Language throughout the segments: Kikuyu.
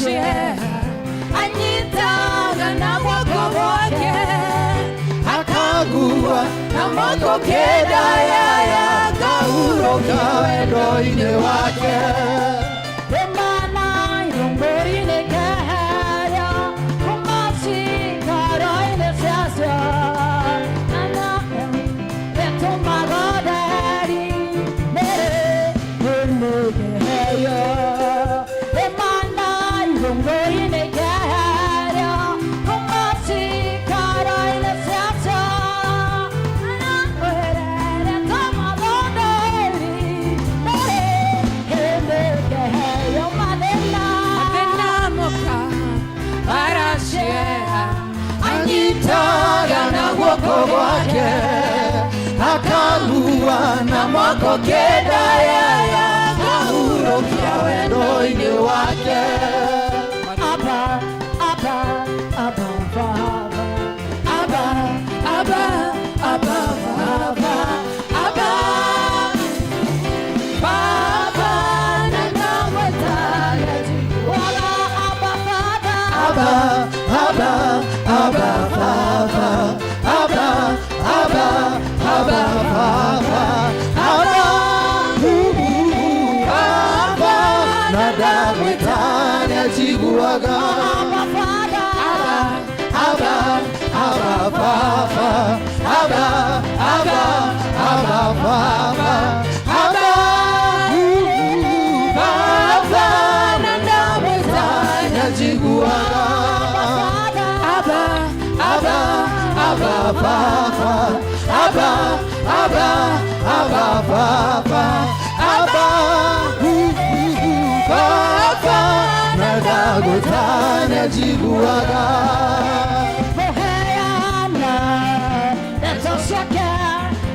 Ciĩha anyitaga na guoko gwake, akagua na moko kĩndayaya, ngahurũka wendo-inĩ wake. Imana irũngũri-inĩ keheria kuma cikaro-inĩ ciacio, ĩtũmaga ũtheri nĩrĩ nĩkĩheo. Imana irũngũri-inĩ keheria kuma cikaro-inĩ ciacio, ĩtũmaga ũtheri nĩrĩ nĩkĩheo. Mathĩna, mathĩna moka baracieha, anyitaga na guoko gwake, akagua na moko kĩndayaya, ngahurũkia wendo-inĩ wake. Abba, Abba, Abba, Father. Abba, Abba, Abba, Father. Abba, Baba, na ndamwĩtaga Wala, Abba, Father. Abba, Abba, Abba, Father. Abba, Abba, Abba, Father. Abba, Abba, na ndamwĩtania njiguaga. Abba, Father. Abba, Abba, Father. Abba, Abba, Abba, Father. Abba, Baba, na ndamwĩtania njiguaga. Father. Abba, Abba, Abba, Papa. Abba, Abba, Abba, Papa. Abba, Papa, na ndagũtania njiguaga. Mũheana ndeto ciake,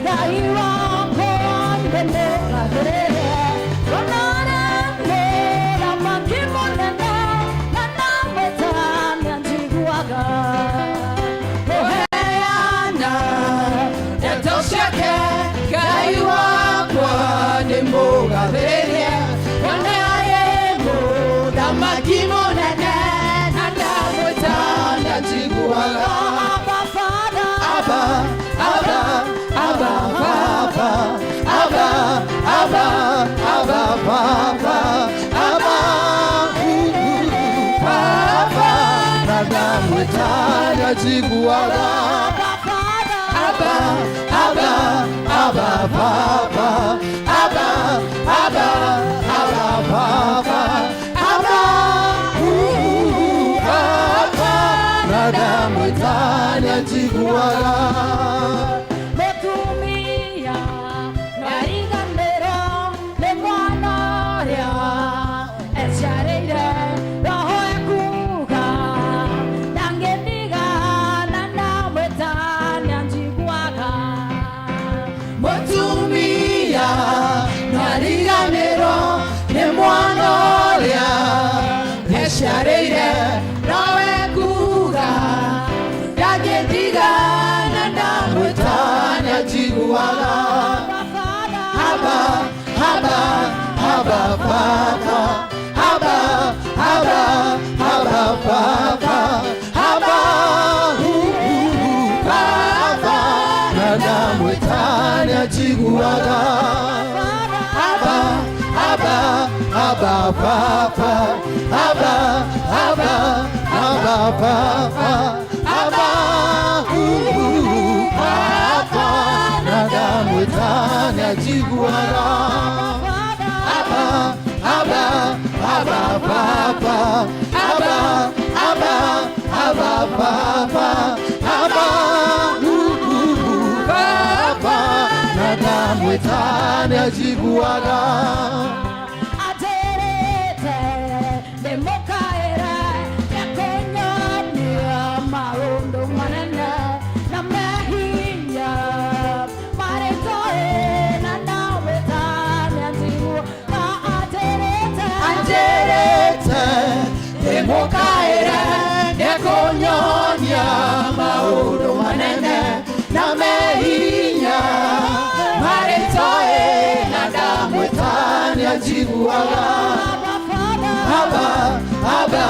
Ngai wakwa nĩmũgathĩrĩrie. Onare mũthamaki mũnene, na ndamwĩtania njiguaga. Mũheana Ndeto ciake, Ngai wakwa nĩ mũgathĩrĩrie. Onaye mũthamaki mũnene, na ndamwĩtania njiguaga. Abba Father. Abba, Abba, Abba, Papa. Abba, Abba, Abba, Papa. Abba, Papa, na ndamwĩtania njiguaga. Abba Father. Abba, Abba, Abba, Papa. Abba, Abba, Abba, Papa. Abba, Papa, na ndamwĩtania njiguaga. Mũtumia nĩariganĩrwo nĩ mwana ũrĩa eciarĩire, roho ekuga ndangĩtiga, na ndamwĩtania njiguaga. Mũtumia nĩariganĩrwo nĩ mwana ũrĩa eciarĩire, nowe kuga ndangĩtiga, na ndamwĩtania njiguaga. Abba Father. Abba, Abba, Abba, Papa. Abba, Abba, Abba, Papa. Abba, Papa, na ndamwĩtania njiguaga. Abba, Abba, Abba, Papa. Abba, Abba, Abba, Papa. Abba, Papa, na ndamwĩtania njiguaga. Abba, Abba, Abba, Papa. Abba, Abba, Abba, Papa. Abba, Papa, na ndamwĩtania njiguaga. Atĩrĩte ndĩmũkaĩre, nĩekũnyonia maũndũ manene na mehinya marĩ toĩ, na ndamwĩtania njiguaga. Atĩrĩte, Anjĩrĩte ndĩmũkaĩre, nĩekũnyonia maũndũ manene na mehinya marĩ toĩ, na ndamwĩtania njiguaga. Abba Father. Abba, Abba,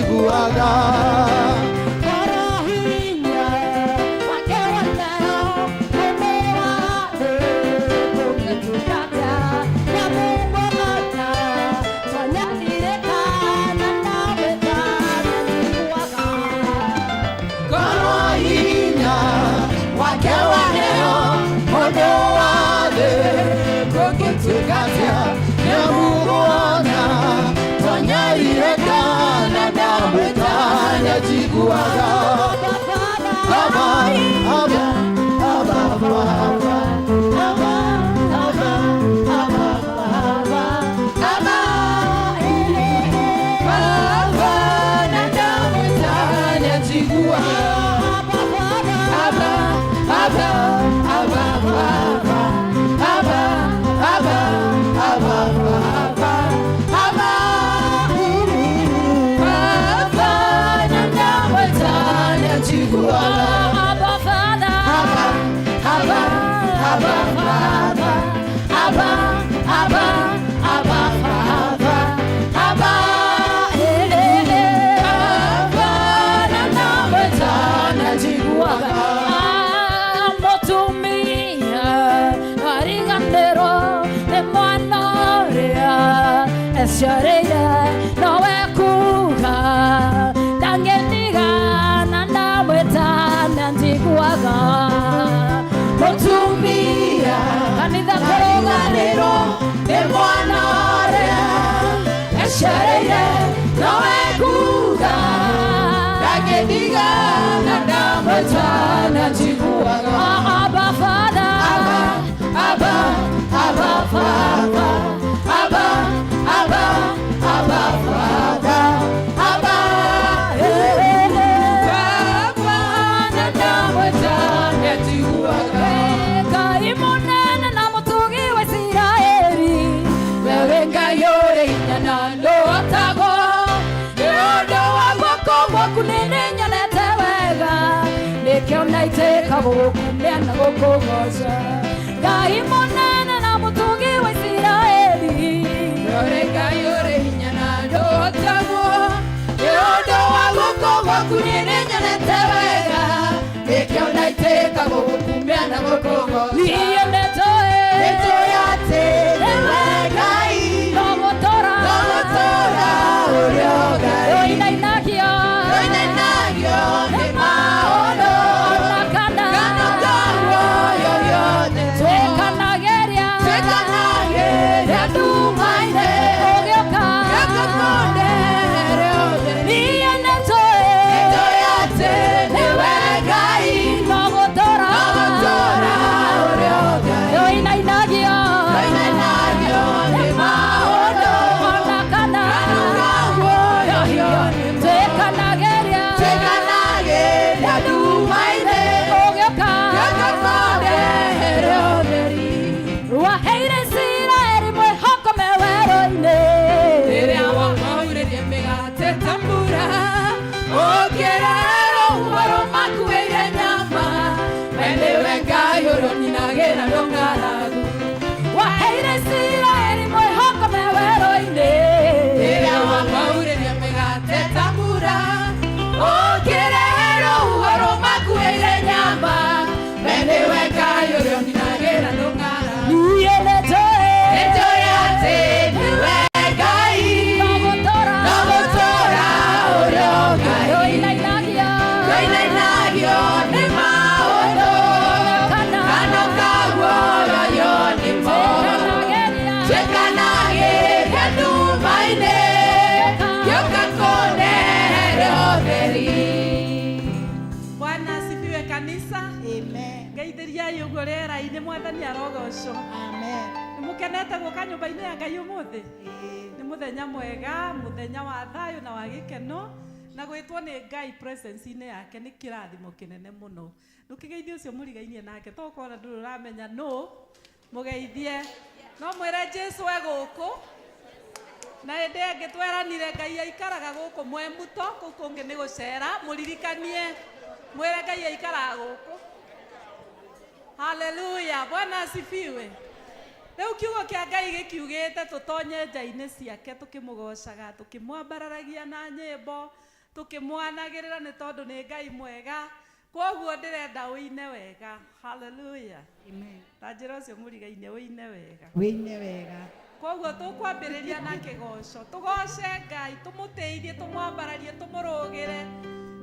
njiguaga. Korwo hinya wake waheo mũndũ wa thĩ, kũngĩtuĩka atĩa nĩamuona? Twanyarirĩka na ndamwĩta nĩanjiguaga. Abba, Abba, Abba, Abba, Abba, Abba, Abba, Abba, Abba, Baba, na ndamwĩta nĩanjiguaga. Abba, Abba, Abba, Abba, Abba, Abba, Abba, Abba, Abba, Baba, na ndamwĩta nĩanjiguaga. Abba, Abba, Abba, Abba, Abba, Abba, Abba, Abba, Abba, Baba, na ndamwĩta nĩanjiguaga. Mũtumia ariganĩrwo nĩ mwana ũrĩa eciarĩire, nowe kuga ndangĩtiga na ndamwĩta nĩanjiguaga. Mũtumia kanitha ariganĩrwo nĩ mwana ũrĩa eciarĩire, nowe kuga ndangĩtiga na ndamwĩta nĩanjiguaga. Abba Father. Abba, Abba, Abba Father, Abba, Abba, Abba Father, Abba, Baba, na ndamwĩta nĩanjiguaga. Ngai mũnene na mũtugi wa Isiraeli, Wewe Ngai ũrĩ hinya na ndũhotagwo, nĩ ũndũ wa guoko gwaku nĩnyonete wega, nĩkĩo ndaitĩka gũgũkumia na gũkũgoca. Ngai mũnene na mũtugi wa Isiraeli. Ũrĩ Ngai ũrĩ hinya na ndũhotagwo, nĩ ũndũ wa guoko gwaku nĩnyonete wega, nĩkĩo ndaitĩka gũgũkumia na gũkũgoca. Niĩ nĩnjũĩ Nĩnjũĩ atĩ nĩwe Ngai, no gũtũra no gũtũũra ũrĩ o Ngai. Ũinainagio Ũinainagio nĩ maũndũ ona kana kana kaguoyohio nĩtwo. Twĩkanagĩria Twĩkanagĩria nduma-inĩ, ũgĩũka gĩũka kũndehere ũtheri. Niĩ nĩnjũĩ Nĩnjũĩ atĩ nĩwe Ngai, no gũtũra no gũtũũra ũrĩ o Ngai. Ũinainagio Ũinainagio nĩ maũndũ ona kana kana kaguoyohio nĩtwo. Twĩkanagĩria Twĩkanagĩria nduma-inĩ, ũgĩũka gĩũka kũndehere ũtheri. Waheire Isiraeli mwĩhoko me werũ-inĩ. Rĩrĩa wamaurĩrie mĩgate ta mbura, ũkĩrerwo ũhoro makuĩire nyama, we nĩwe Ngai ũrĩa ũninagĩra rũng'aragu. Waheire Isiraeli mwĩhoko me werũ-inĩ. Rĩrĩa wamaurĩrie mĩgate ta mbura, ũkĩrerwo ũhoro makuĩire nyama, we nĩwe Ngai ũrĩa ũninagĩra rũng'aragu. Niĩ nĩnjũĩ Nĩnjũĩ atĩ nĩwe Ngai, no gũtũũra no gũtũũra ũrĩ o Ngai. Ũinainagio Ũinainagio nĩ maũndũ kana kana kaguoyohio nĩmo. Twĩkanagĩria Twĩkanagĩria nduma-inĩ, gĩũka kũndehere ũtheri. Bwana asifiwe kanisa. Amen. Ngeithĩriai ũguo rĩera-inĩ, Mwathani arogocwo. Amen. Nĩ mũkenete gũka nyũmba-inĩ ya Ngai ũmũthĩ? Nĩ mũthenya mwega, mũthenya wa thayũ na wa gĩkeno, na gwĩtwo nĩ Ngai presence-inĩ yake nĩ kĩrathimo kĩnene mũno. Ndũkĩgeithie ũcio mũrigainie nake, tokona ndũrĩ ũramenya nũ, mũgeithie, no mwĩre Jesu e gũkũ. Na hĩndĩ ĩngĩ tweranire Ngai aikaraga gũkũ mwemuto, kũu kũngĩ nĩ gũcera. Mũririkanie, mwĩre Ngai aikaraga gũkũ. Haleluya, Bwana asifiwe. Rĩu kiugo kĩa Ngai gĩkiugĩte tũtonye nja-inĩ ciake tũkĩmũgocaga, tũkĩmwambararagia na nyĩmbo. Tũkĩmwanagĩrĩra nĩ tondũ nĩ Ngai mwega. Kwoguo ndĩrenda ũine wega. Haleluya. Ta njĩra ũcio mũrigaine ũine wega. Wĩine wega. Koguo tũkwambĩrĩria na kĩgoco, tũgoce Ngai, tũmũtĩithie, tũmwambararie, tũmũrũgĩre,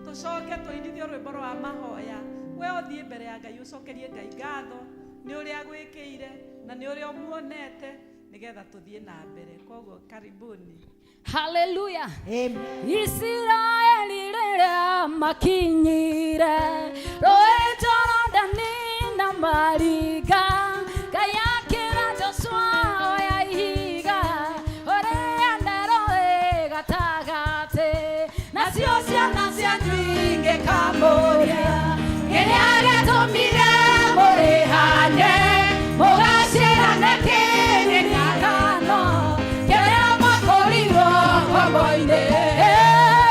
tũcoke tũinithie rwĩmbo rwa mahoya. We ũthiĩ mbere ya Ngai ũcokerie Ngai ngatho nĩ ũrĩa agwĩkĩire na nĩ ũrĩa ũmuonete, nĩgetha tũthiĩ na mbere. Koguo karibuni. Haleluya. Amen. Isiraeli rĩrĩa makinyire rũĩ Jorodani na maringa, Ngai akĩra Joshua, oya ihiga ũrĩende rũĩ gatagatĩ, nacio ciana cianyu ingĩkamũria kĩrĩa gĩtũmire mũrĩhane, mũgacĩrane kĩririkano kĩrĩa mwakorirwo ngombo-inĩ.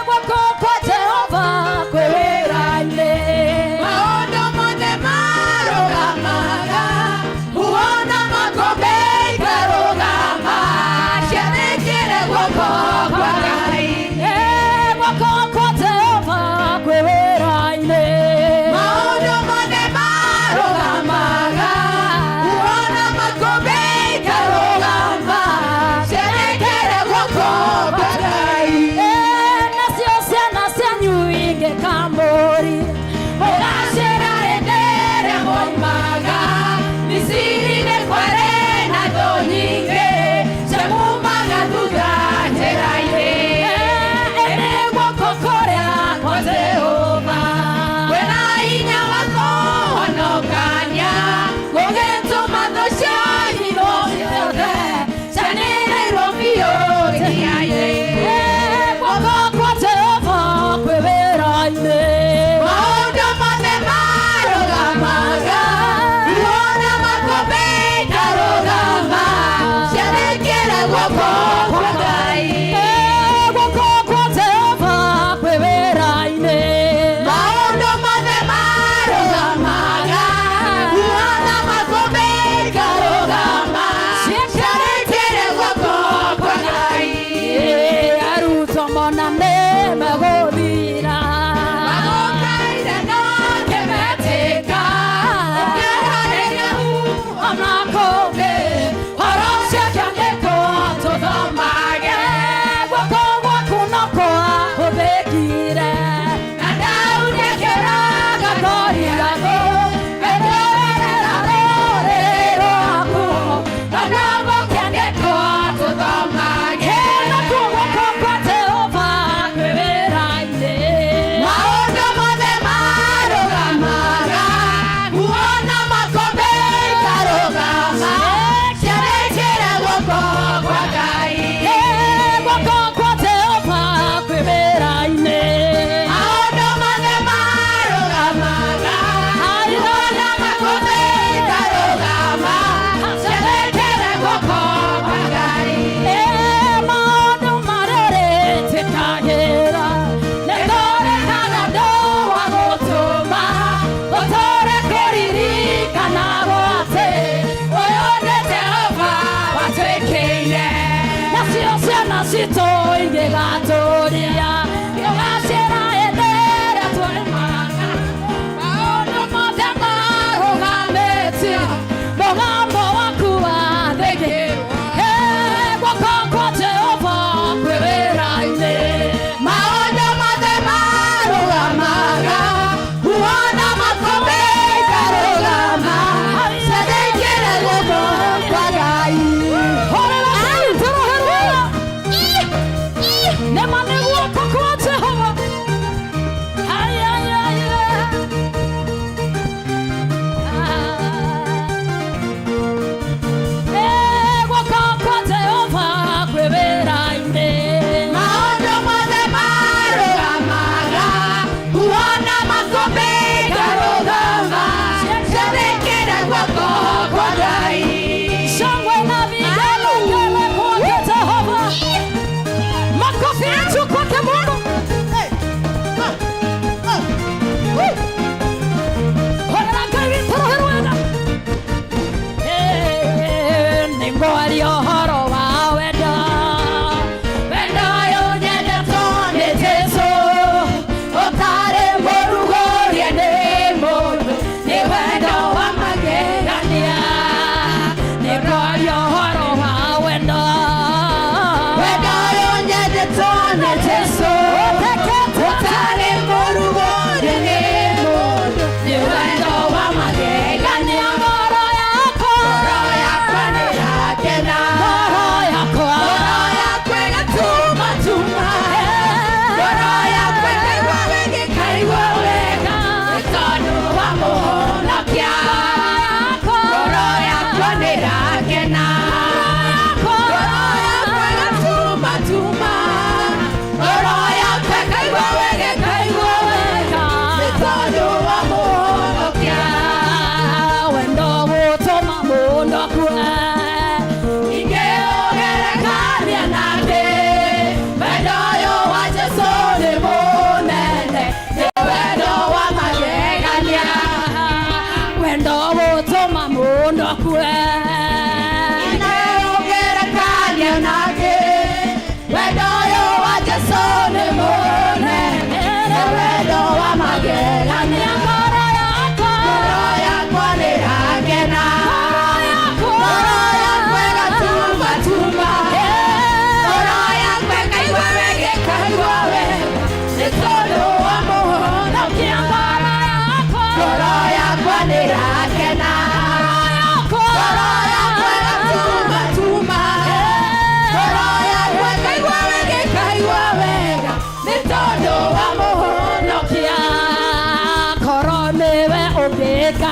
Guoko kwa Jehova kwĩ wĩra-inĩ. Maũndũ mothe marũgamaga.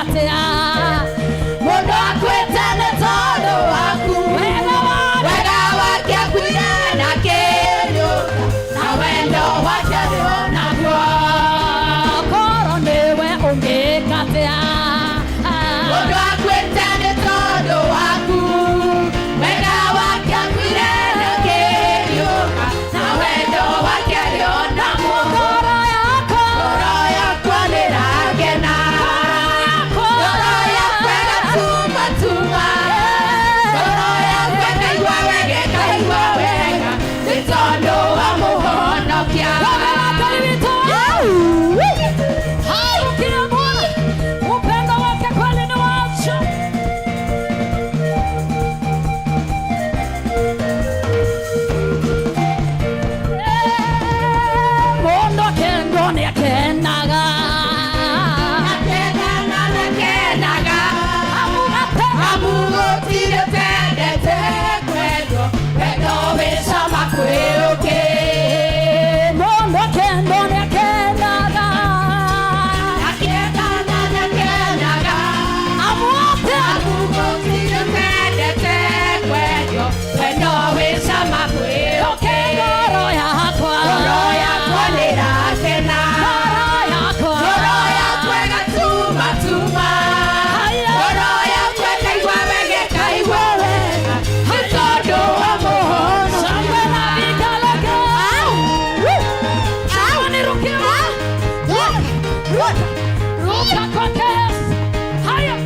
ũngĩka atĩa? Mũndũ akuĩte nĩ tondũ waku. Wega wake. Wega wake akuire na kĩriũka, na wendo wake arĩ o naguo. Korwo nĩwe ũngĩka atĩa? Mũndũ akuĩte nĩ tondũ waku. Wega wake akuire na kĩriũka, na wendo wake arĩ o naguo. Ngoro yakwa. Ngoro yakwa nĩĩrakena. Ngoro yakwa ĩgatumatuma. Ngoro yakwa ĩkaigua wega, ĩkaigua wega, nĩ tondũ wa Mũhonokia. Ngai witũ. Hai, kila mwana. Upendo wake kweli ni wa ajabu. Mũndũ akendwo nĩ akenaga. Nakenaga, nakenaga. Amu ate. Amu gũtirĩ ũtendete kwendwo, wendo wĩ cama kwĩ ũkĩ. Mũndũ akendwo nĩ akenaga. Nakenaga, nakenaga. Amu ate. Amu gũtirĩ ũtendete kwendwo, wendo wĩ cama kwĩ ũkĩ. Ngoro yakwa. Ngoro yakwa nĩĩrakena. Ngoro yakwa. Ngoro yakwa ĩgatumatuma. Haya. Ngoro yakwa ĩkaigua wega, ĩkaigua wega, nĩ tondũ wa Mũhonokia. Shangwe na vigelegele. Shangwe nirukie. Ruka, ruka, ruka kwake Yesu. Haya.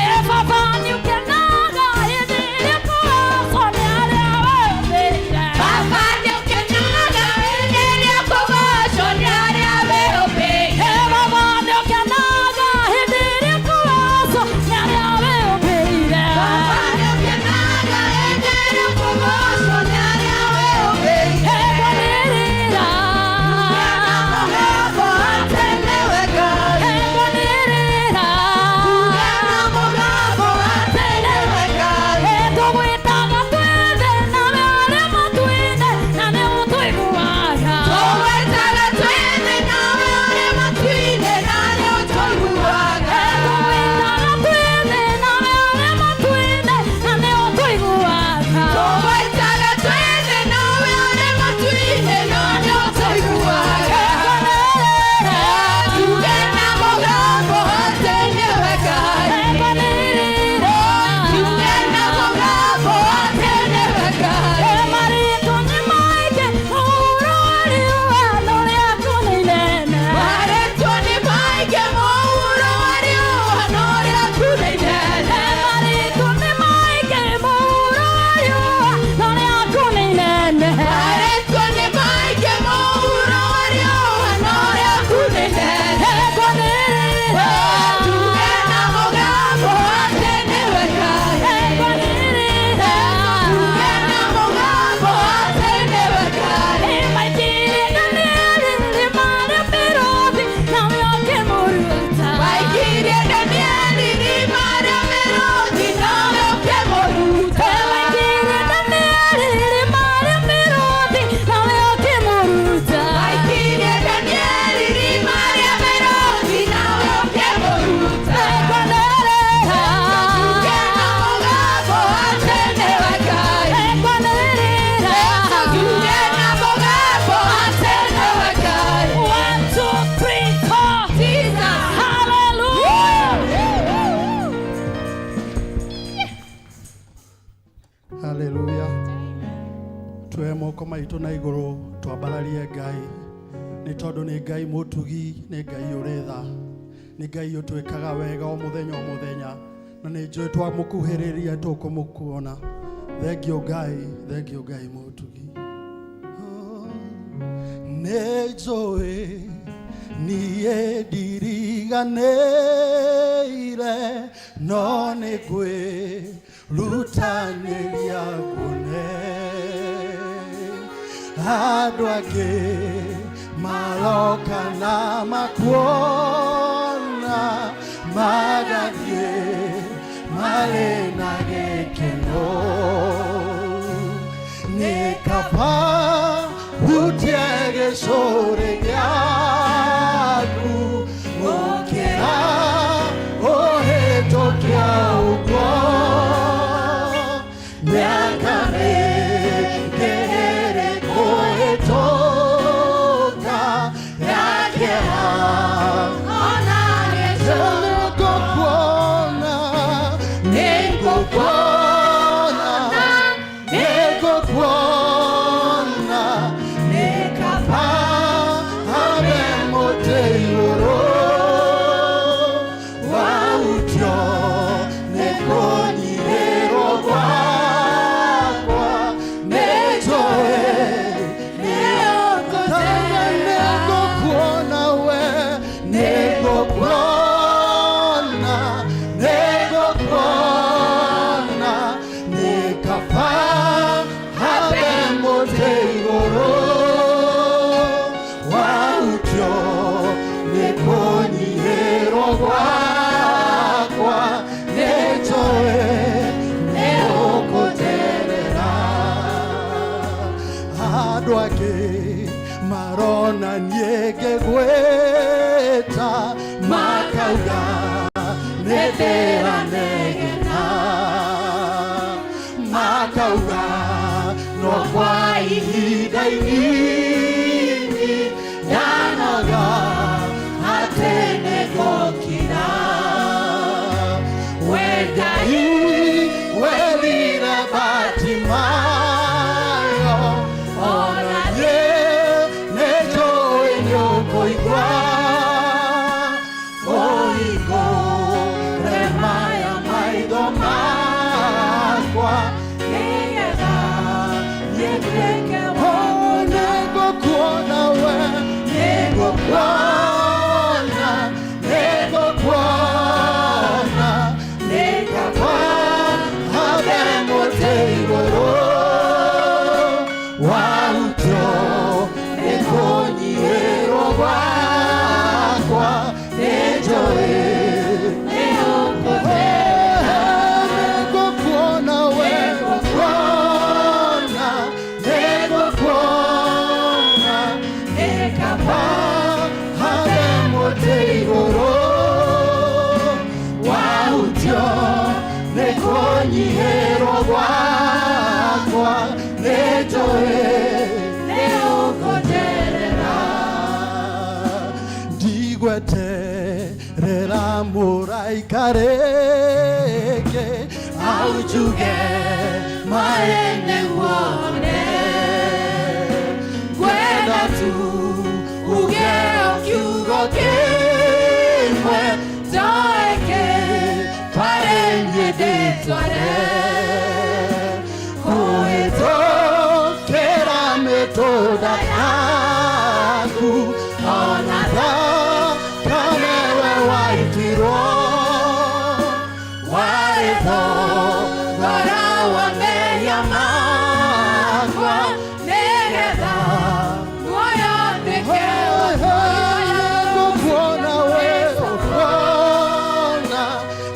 E Baba nĩũkenaga hĩndĩ ĩrĩa kũgocwo nĩ arĩa wĩyũmbĩire. Baba nĩũkenaga hĩndĩ ĩrĩa kũgocwo nĩ arĩa wĩyũmbĩire. E Baba nĩũkenaga hĩndĩ ĩrĩa kũgocwo nĩ arĩa wĩyũmbĩire. Baba nĩũkenaga hĩndĩ ĩrĩa kũgocwo nĩ arĩa wĩyũmbĩire. E ngwanĩrĩra. Na mũgambo atĩ nĩwe Ngai. E ngwanĩrĩra. Na mũgambo atĩ nĩwe Ngai. Tũgwĩtaga twĩ thĩ nawe ũrĩ matu-inĩ na nĩ ũtũiguaga. Tũgwĩtaga twĩ thĩ nawe ũrĩ matu-inĩ na nĩ ũtũiguaga. Tũgwĩtaga twĩ thĩ nawe ũrĩ matu-inĩ na nĩ ũtũiguaga. Tũgwĩtaga twĩ thĩ nawe ũrĩ matu-inĩ na nĩ ũtũiguaga. Ngwanĩrĩra. Tuge na mũgambo atĩ nĩwe Ngai. Ngwanĩrĩra. Tuge na mũgambo atĩ nĩwe Ngai. Marĩtwa nĩ maingĩ, mũhuro wa riũa no rĩaku nĩ inene. Marĩtwa nĩ maingĩ, mũhuro wa riũa no rĩaku nĩ inene. Marĩtwa nĩ maingĩ, mũhuro wa riũa no rĩaku nĩ inene. Marĩtwa nĩ maingĩ, mũhuro wa riũa no rĩaku nĩ inene. Ngwanĩrĩra. Tuge na mũgambo atĩ nĩwe Ngai. Ngwanĩrĩra. Tuge na mũgambo atĩ nĩwe Ngai. Maikirie Danieli irima rĩa mĩrũũthi, nawe ũkĩmũruta. Waikirie Danieli irima rĩa mĩrũũthi, nawe ũkĩmũruta. Maikirie Danieli irima rĩa mĩrũũthi, nawe ũkĩmũruta. Waikirie Danieli irima rĩa mĩrũũthi, nawe ũkĩmũruta. Ngwanĩrĩra. Tuge na mũgambo atĩ nĩwe Ngai. Ngwanĩrĩra. Tuge na mũgambo atĩ nĩwe Ngai. One, two, three, four. Jesus. Hallelujah. Haleluya. Tuoe moko maitũ na igũrũ twambararie Ngai nĩ tondũ nĩ Ngai mũtugi, nĩ Ngai ũrĩ tha, nĩ Ngai ũtwĩkaga wega o mũthenya o mũthenya, na nĩ njũĩ twamũkuhĩrĩria tũkũmũkuona. Thengiũ Ngai, thengiũ Ngai mũtugi. Nĩ njũĩ niĩ ndiriganĩire, no nĩ ngwĩrutanĩria kuone andũ angĩ maroka na makuona magathiĩ marĩ na gĩkeno. Nĩ kaba hutie gĩcũrĩ gĩaku. Marona niĩ ngĩgwĩta makauga nĩ ndĩranegena makauga no kwa ihinda inini ndanoga atĩ nĩngũkira we Ngai werire Batimayo ona niĩ nĩnjũĩ nĩũkũigua ũhingũre maya maitho makwa nĩgetha niĩ nduĩke wa nĩngũkuona we nĩngũkuona nĩngũkuona nĩkaba habe mũtĩ igũrũ wahutio nĩkũnyihĩrwo gwakwa nĩnjũĩ nĩngũkuona we kuona nĩngũkuona nĩkaba habe mũtĩ igũrũ wahutio nĩkũnyihĩrwo gwakwa nĩnjũĩ nĩũkũnjerera ndigweterera mũraika rĩngĩ aunjuge maĩ nĩguone ngwenda tu uge o kiugo kĩmwe njoeke tware niĩ ndĩtware kũhĩtũkĩra mĩtũnda yaku ona thakame we waitirwo warĩ thogora wa mehia makwa nĩgetha muoyo nduĩke nĩngũkuona we ũkuona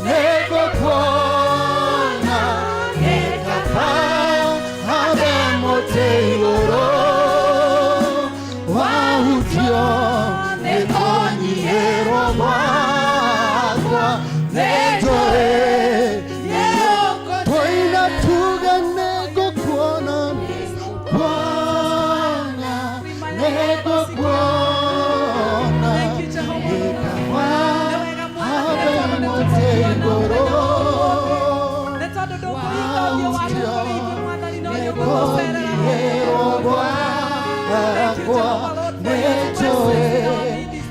nĩngũkuona nĩkaba habe mũtĩ igũrũ wahutio nĩkũnyihĩrwo gwakwa nĩnjũĩ twaina tuge nĩngũkuona kuona nĩngũkuona Thank you, Jehovah. nĩkaba Nĩ wega habe Mwathani, mũtĩ igũrũ nĩ tondũ ndũkũhinga ũthiũ waku kũrĩ ithuĩ Mwathani, no nĩũgũtũcerera. nĩkũnyihĩrwo Thank you, gwakwa Jehovah Lord, for your nĩnjũĩ presence in our midst,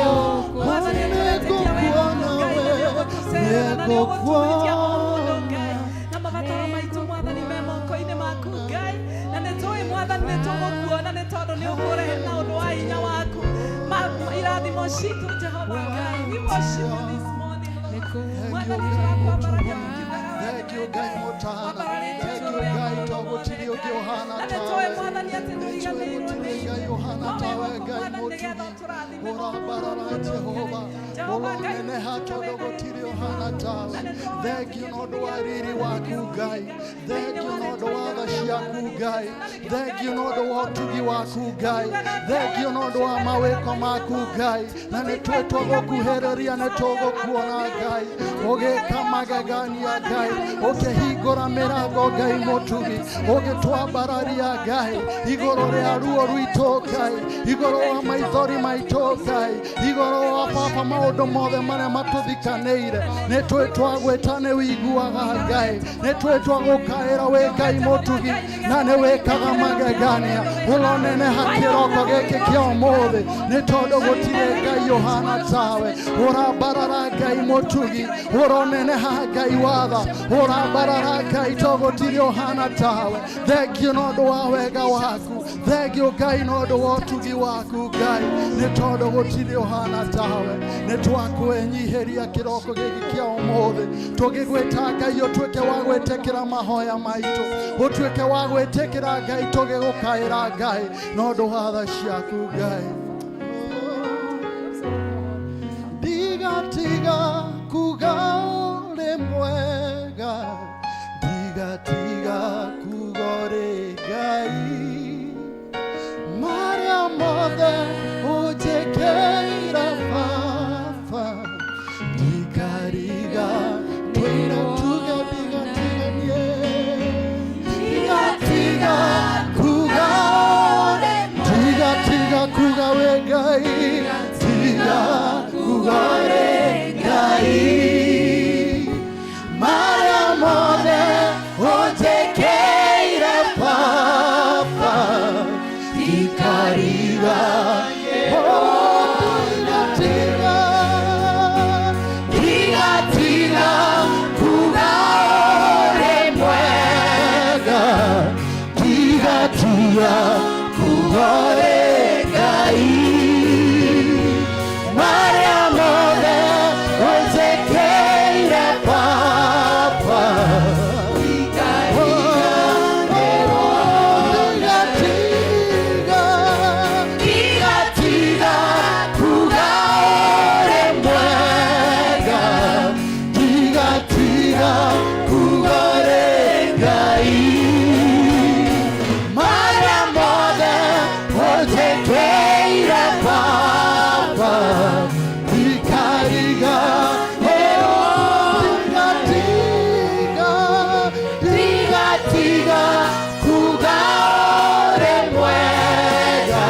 Lord. Mwathani, nĩtũretĩkia wega Ngai, na nĩũgũtũcerera, na nĩũgũtũhutia o mũndũ, Ngai. Na mabataro maitũ Mwathani me moko-inĩ maku Ngai, na nĩtũĩ Mwathani nĩtũgũkuona nĩ tondũ nĩũkũrehe na ũndũ wa hinya waku irathimo citũ Jehova Ngai. We worship you this morning, Lord. Mwathani tũrakwambararia tũkiugaga wee Thank you, Ngai mũtana. Wambararĩtio Thank you, igũrũ rĩa Ngai maũndũ to gũtirĩ mothe, ũngĩ Ngai. ũhana Na tawe. nĩtũĩ Mwathani atĩ ndũriganĩirwo nĩ Gũtirĩ Ngai ithuĩ. ũhana No tawe, wĩhoku Ngai Mwathani nĩgetha mũtugi. ũtũrathime o Ũrambarara mũndũ Jehova. Jehova Ngai Ũroneneha tondũ gũtirĩ ũhana tawe. Na nĩtũĩ Thank you na ũndũ wa riri waku Ngai. Thank you na ũndũ wa tha ciaku Ngai. Thank you na ũndũ wa ũtugi waku Ngai. Thank you na ũndũ wa mawĩko maku Ngai. Na nĩ twĩ twagũkuhĩrĩria nĩ tũgũkuona Ngai. Ũgĩka magegania Ngai. Ũkĩhingũra mĩrango Ngai mũtugi. Ũgĩtwambararia Ngai. Igũrũ rĩa ruo rwitũ Ngai. Igũrũ wa maithori maitũ Ngai. Igũrũ wa baba maũndũ mothe marĩa matũthikanĩire. Nĩ twĩ twagwĩta nĩ wĩiguaga Ngai. Nĩ twĩ twagũkaĩra wĩ Ngai mũtugi na nĩ wĩkaga magegania. Ũroneneha kĩroko gĩkĩ kĩa ũmũthĩ nĩ tondũ gũtirĩ Ngai ũhana tawe. Ũrambarara Ngai mũtugi, ũroneneha Ngai watha, ũrambarara Ngai to gũtirĩ ũhana tawe. Thank you na ũndũ wa wega waku. Thank you Ngai na ũndũ wa ũtugi waku Ngai nĩ tondũ gũtirĩ ũhana tawe. Nĩ twakwĩnyihĩria kĩroko gĩkĩ kĩa ũmũthĩ tũgĩgwĩta Ngai ũtuĩke wa gwĩtĩkĩra mahoya maitũ, ũtuĩke wa gwĩtĩkĩra Ngai tũgĩgũkaĩra Ngai na ũndũ wa tha ciaku Ngai. Ndigatiga kuga ũrĩ mwega, ndigatiga kuga ũrĩ Ngai, marĩa we Ngai tiga kuga ũrĩ Ngai marĩa mothe ũnjĩkĩire Baba ndikariganĩrwo. Tiga, tiga, tiga kuga ũrĩ mwega, tiga, tiga kuga ũrĩ Ngai marĩa mothe ũnjĩkĩire Baba tiga, tiga, kuga ũrĩ mwega, tiga, tiga, kuga ũrĩ Ngai marĩa mothe ũnjĩkĩire Baba ndikariganĩrwo. Tiga, tiga, tiga, tiga kuga ũrĩ mwega,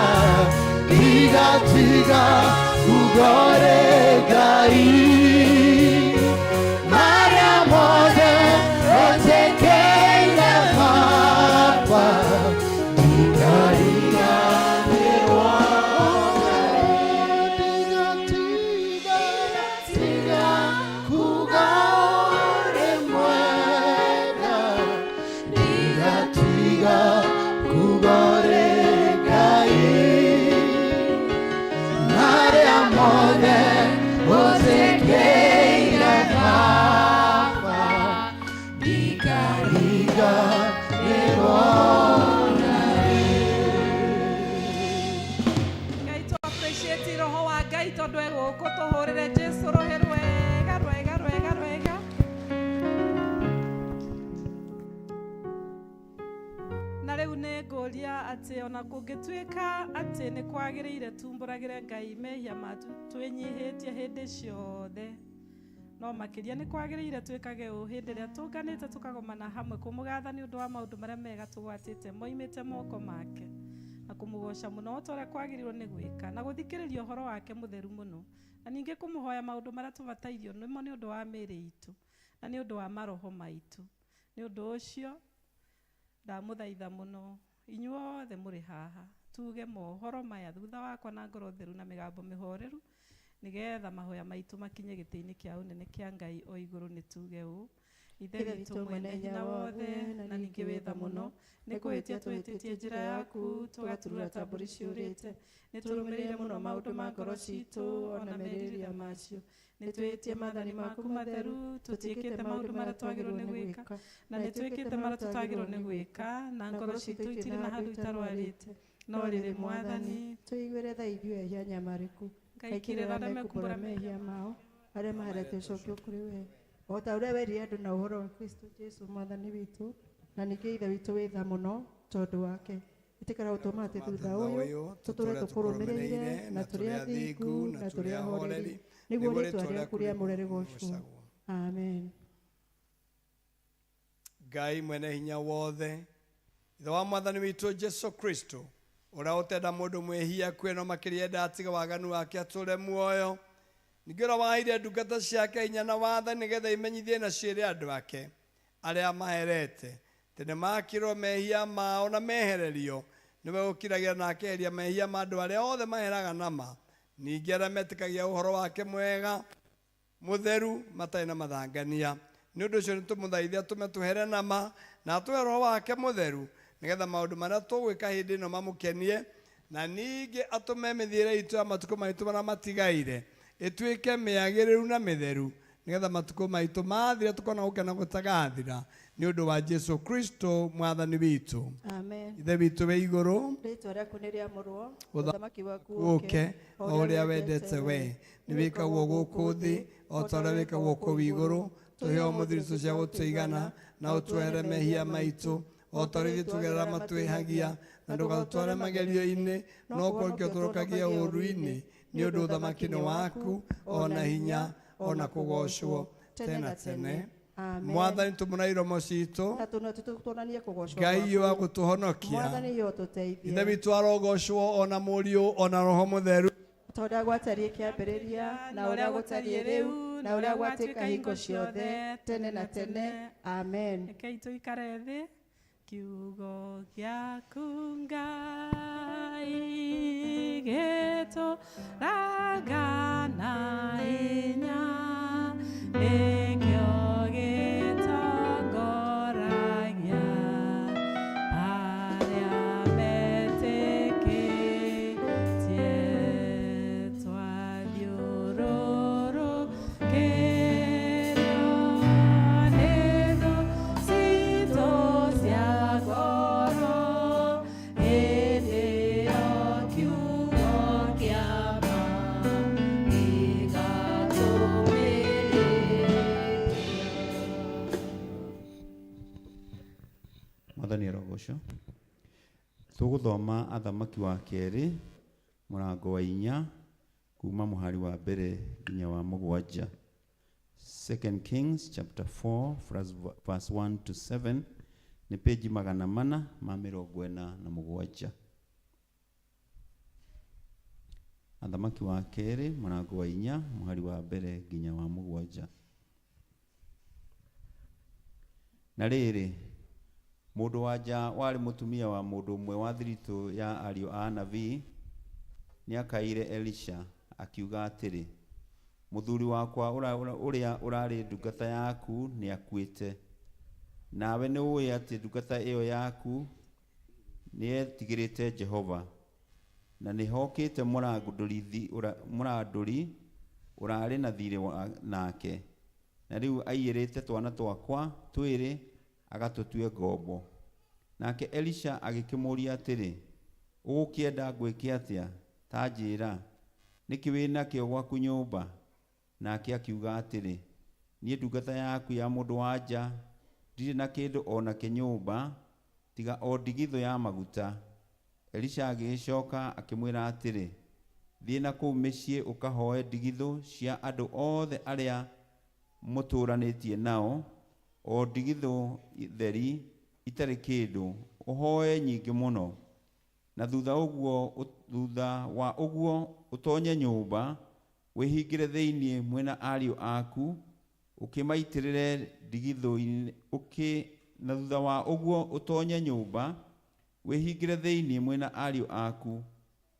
tiga, tiga kuga ũrĩ Ngai marĩa mothe ũnjĩkĩire Baba ndikariganĩrwo. Tiga, tiga, tiga kuga ũrĩ mwega, tiga, tiga kuga ũrĩ Ngai marĩa mothe ũnjĩkĩire Baba ndikariganĩrwo. Ngai tũ appreciate roho wa Ngai tondũ e gũkũ tũhũrĩre Jesu rũhĩ rwega rwega rwega rwega. Na rĩu nĩ ngũria atĩ ona kũngĩtuĩka atĩ nĩ kwagĩrĩire tumbũragĩre Ngai mehia matu twĩnyihĩtie hĩndĩ ciothe, no makĩria nĩ kwagĩrĩire twĩkage ũũ hĩndĩ ĩrĩa tũnganĩte tũkagomana hamwe kũmũgatha nĩ ũndũ wa maũndũ marĩa mega tũgwatĩte moimĩte moko make, na kũmũgoca mũno o ta ũrĩa kwagĩrĩirwo nĩ gwĩka, na gũthikĩrĩria ũhoro wake mũtheru mũno, na ningĩ kũmũhoya maũndũ marĩa tũbatairio nĩmo nĩ ũndũ wa mĩĩrĩ itũ na nĩ ũndũ wa maroho maitũ. Nĩ ũndũ ũcio ndamũthaitha mũno inyuothe mũrĩ haha tuge mohoro maya thutha wakwa na ngoro theru na mĩgambo mĩhoreru, nĩgetha mahoya maitũ makinye gĩtĩ-inĩ kĩa ũnene kĩa Ngai o igũrũ. Nĩ tuge ũũ: Ithe witũ mwene hinya wothe na ningĩ wĩ tha mũno, nĩ kũhĩtia tũhĩtĩtie njĩra yaku tũgaturura ta mbũri ciũrĩte. Nĩ tũrũmĩrĩire mũno maũndũ ma ngoro citũ ona merirĩria macio. Nĩ twĩhĩtie maathani maku matheru, tũtiĩkĩte maũndũ marĩa twagĩrĩirwo nĩ gwĩka, na nĩ twĩkĩte marĩa tũtagĩrĩirwo nĩ gwĩka, na ngoro citũ itirĩ na handũ itarwarĩte. No rĩrĩ Mwathani, tũiguĩre tha ithuĩ ehia nyamarĩku. Ngai kĩrĩra arĩa mekumbũra mekumbũra mehia mao arĩa maherete ũcokio kũrĩ we, o ta ũrĩa werire andũ na ũhoro wa Kristo Jesu Mwathani witũ. Na ningĩ Ithe witũ wĩ tha mũno tondũ wake, ĩtĩkĩra gũtũma atĩ thutha ũyũ tũtũre tũkũrũmĩrĩire na tũrĩ athingu na tũrĩ ahoreri, nĩguo rĩtwa rĩaku rĩamũre rĩgoocwo. Amen. Ngai mwene hinya wothe, Ithe wa Mwathani witũ Jesu Kristo, ũrĩa ũtenda mũndũ mwĩhia akue no makĩria enda atige waganu wake atũre muoyo, ningĩ ũrĩa waheire ndungata ciake hinya na wathani nĩgetha imenyithie na ciĩre andũ ake arĩa maherete atĩ nĩmakirwo mehia mao na mehererio, nĩwe ũkiragia na akeheria mehia ma andũ arĩa othe maheraga nama, ningĩ arĩa metĩkagia ũhoro wake mwega mũtheru matarĩ na mathangania. Nĩ ũndũ ũcio nĩtũmũthaithe atũme tũhere nama na atũhe roho wake mũtheru, nĩgetha maũndũ marĩa tũgwĩka hĩndĩ ĩno mamũkenie, na ningĩ atũme mĩthiĩre itũ ya matukũ maitũ marĩa matigaire ĩtuĩke mĩagĩrĩru na mĩtheru, nĩgetha matukũ maitũ mathira tũkona gũkena gũtagathira, nĩ ũndũ wa Jesu Kristo Mwathani witũ. Amen. Ithe witũ wĩ igũrũ, Rĩtwa rĩaku nĩ rĩamũrwo, Ũthamaki ũthamaki waku ũke, o ũrĩa wendete we nĩ wĩkagwo gũkũ thĩ o ta ũrĩa wĩkagwo kũu igũrũ. Tũhe ũmũthĩ irio cia gũtũigana, na ũtwehere mehia maitũ o ta ũrĩa ithuĩ tũgerera matwĩhagia, na ndũgatũtware magerio-inĩ, no kũhonokia ũtũrokagie ũũru-inĩ, nĩ ũndũ ũthamaki nĩ waku, o na hinya, o na kũgoocwo tene na tene. Amen. Mwathani tũmũra iromo citũ. Na tuonanie kũgocwo Ngai wa gwaku. gũtũhonokia. Mwathani yo tũteithie. Ithe witũ arogocwo ona Mũriũ ona Roho Mũtheru. Ta ũrĩa gwatariĩ kĩambĩrĩria, na ũrĩa gũtariĩ rĩu, na ũrĩa gwatuĩka hingo ciothe, tene na tene. Amen. Rekei tũikare thĩ. Kiugo gĩaku Ngai gĩtũraga na hinya, nĩkĩo gĩtongoragia arĩa metĩkĩtie. Twathiũrũrũkĩrio nĩ thũ citũ cia ngoro, hĩndĩ ĩyo kiugo kĩa ma gĩgatũmĩrĩria. Mwathani arogocwo. Tũgũthoma Athamaki wa kerĩ mũrango wa 4 kuma mũhari wa 1 nginya wa 7. 2 Kings chapter 4 verse 1 to 7 nĩ peji 447. Athamaki wa kerĩ mũrango wa 4 mũhari wa 1 nginya wa 7. Na rĩrĩ, mũndũ wa nja warĩ mũtumia wa mũndũ ũmwe wa thiritũ ya ariũ a anabii nĩakaĩire Elisha akiuga atĩrĩ, mũthuri wakwa ũrĩa ũrarĩ ndungata yaku nĩakuĩte, nawe nĩũĩ atĩ ndungata ĩyo yaku nĩyetigĩrĩte Jehova, na nĩhokĩte mũrandũri ũrarĩ na thiirĩ nake, na rĩu aiyĩrĩte twana twakwa twĩrĩ agatũtue ngombo. Nake Elisha agĩkĩmũũria atĩrĩ, ũgũkĩenda ngwĩke atĩa? Ta njĩĩra, nĩkĩ wĩ nakĩo gwaku nyũmba? Nake akiuga atĩrĩ, niĩ ndungata yaku ya mũndũ wa nja ndirĩ na kĩndũ o nakĩ nyũmba tiga o ndigithũ ya maguta. Elisha agĩgĩcoka akĩmwĩra atĩrĩ, thiĩ na kũu mĩciĩ ũkahoe ndigithũ cia andũ othe arĩa mũtũũranĩtie nao, o ndigithũ theri itarĩ kĩndũ, ũhoe nyingĩ mũno. Na thutha wa ũguo ũtonye nyũmba, wĩhingĩre thĩinĩ mwĩna ariũ aku, ũkĩmaitĩrĩre ndigithũ-inĩ, na thutha wa ũguo ũtonye nyũmba, wĩhingĩre thĩinĩ mwĩna ariũ aku,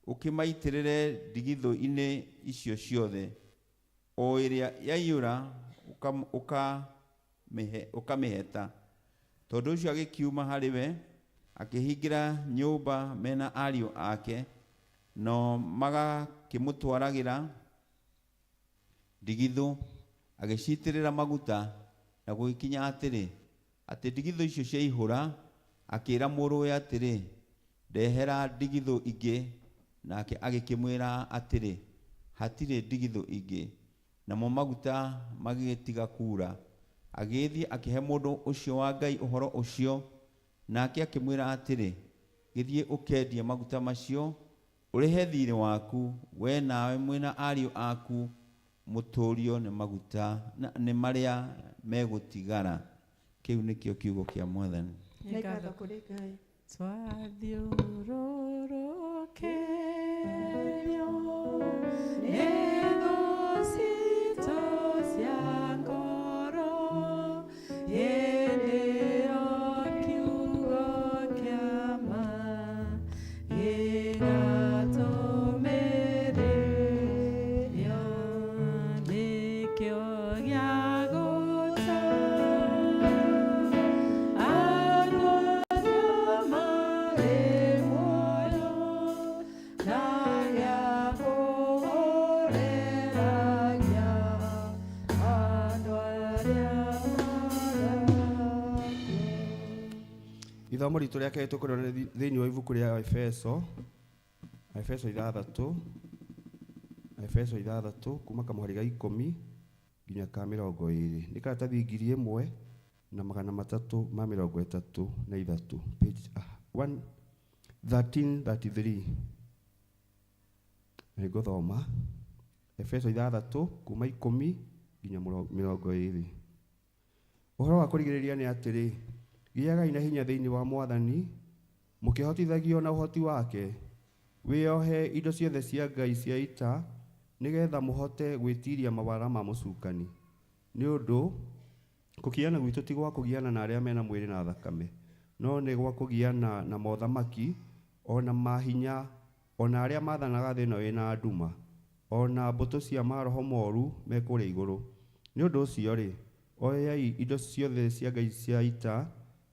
ũkĩmaitĩrĩre ndigithũ-inĩ icio ciothe, o ĩrĩa yaiyũra ũkamĩheta. Tondũ ũcio agĩkiuma harĩ we, akĩhingĩra nyũmba mena ariũ ake, no magakĩmũtwaragĩra ndigithũ, agĩciitĩrĩra maguta. Na gũgĩkinya atĩrĩ, atĩ ndigithũ icio ciaihũra, akĩĩra mũrũwe atĩrĩ, ndehera ndigithũ ingĩ. Nake agĩkĩmwĩra atĩrĩ, hatirĩ ndigithũ ingĩ. Namo maguta magĩgĩtiga kuura. Agĩgĩthiĩ akĩhe mũndũ ũcio wa Ngai ũhoro ũcio, nake akĩmwĩra atĩrĩ, gĩthiĩ ũkendie maguta macio, ũrĩhe thiirĩ waku, we nawe mwĩna ariũ aku mũtũũrio nĩ maguta nĩ marĩa megũtigara. Kĩu nĩkĩo kiugo kĩa Mwathani. Nĩ ngatho kũrĩ Ngai. Twathiũrũrũkĩrio nĩ thũ citũ cia ngoro, hĩndĩ ĩyo kiugo kĩa ma gĩgatũmĩrĩria, nĩkĩo gĩa gũtũma andũ acio marĩ muoyo, na gĩa kũhoreragia andũ arĩa marakua. Ithomo ritũ rĩa kerĩ tũkũrĩona thĩinĩ wa ibuku rĩa Efeso, Efeso 6, Efeso 6 kuma kamũhari ga 10 nginya ka 20. Nĩ karatathi 1333, page 1333. Nĩngũthoma Efeso 6 kuma 10 nginya 20. Ũhoro wa kũrigĩrĩria nĩ atĩrĩ, gĩagai na hinya thĩinĩ wa Mwathani, mũkĩhotithagio na ũhoti wake. Wĩohe indo ciothe cia Ngai cia ita, nĩgetha mũhote gwĩtiiria mawara ma mũcukani. Nĩ ũndũ kũgiana gwitũ ti gwa kũgiana na arĩa mena mwĩrĩ na thakame, no nĩ gwa kũgiana na mothamaki, ona mahinya, ona arĩa maathanaga thĩ ĩno ĩna nduma, ona mbũtũ cia maroho moru me kũrĩa igũrũ. Nĩ ũndũ ũcio-rĩ, oyai indo ciothe cia Ngai cia ita,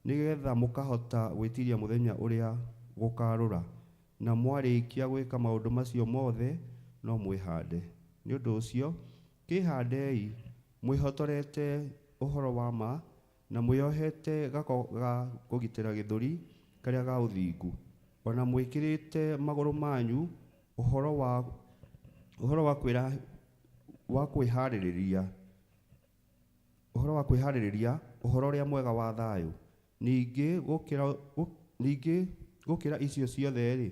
nĩgetha mũkahota gwĩtiiria mũthenya ũrĩa gũkarũra, na mwarĩkia gwĩka maũndũ macio mothe no mwĩhande. Nĩ ũndũ ũcio, kĩhandei mwĩhotorete ũhoro wa ma, na mwĩohete gako ga kũgitĩra gĩthũri karĩa ga ũthingu, ona mwĩkĩrĩte magũrũ manyu ũhoro wa ũhoro wa kwĩra wa kwĩharĩrĩria ũhoro wa kwĩharĩrĩria ũhoro ũrĩa mwega wa thayũ. Ningĩ gũkĩra ningĩ gũkĩra icio ciothe-rĩ,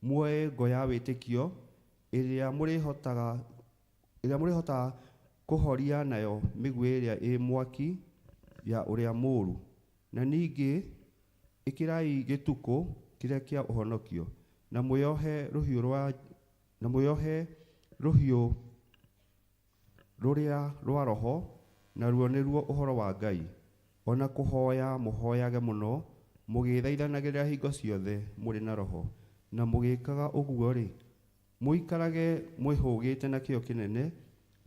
muoe ngo ya wĩtĩkio ĩrĩa mũrĩhotaga ĩrĩa mũrĩhotaga kũhoria nayo mĩguĩ ĩrĩa ĩ mwaki ya ũrĩa mũũru. Na ningĩ ĩkĩrai gĩtukũ kĩrĩa kĩa ũhonokio, na mwĩohe rũhiũ rwa na mwĩohe rũhiũ rũrĩa rwa roho, naruo nĩruo ũhoro wa Ngai. Ona kũhoya mũhoyage mũno, mũgĩthaithanagĩrĩra hingo ciothe mũrĩ na roho, na mũgĩkaga ũguo-rĩ, mũikarage mwĩhũgĩte na kĩyo kĩnene,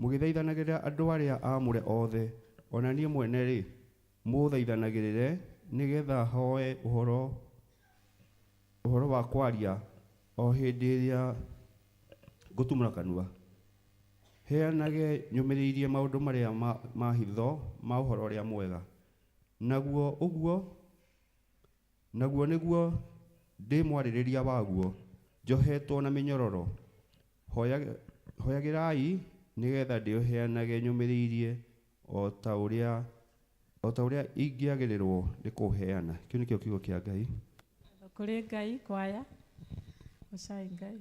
mũgĩthaithanagĩrĩra andũ arĩa aamũre othe. Ona niĩ mwene-rĩ, mũthaithanagĩrĩre, nĩgetha hoe ũhoro ũhoro wa kwaria o hĩndĩ ĩrĩa ngũtumũra kanua, heanage nyũmĩrĩirie maũndũ marĩa ma, ma hitho ma ũhoro ũrĩa mwega. Naguo ũguo naguo nĩguo ndĩ mwarĩrĩria waguo, njohetwo na mĩnyororo. Hoyagĩrai nĩgetha ndĩũheanage nyũmĩrĩirie o ta ũrĩa o ta ũrĩa ingĩagĩrĩrwo nĩ kũũheana. Kĩu nĩkĩo kiugo kĩa Ngai. Kũrĩ Ngai kwaya gocai Ngai.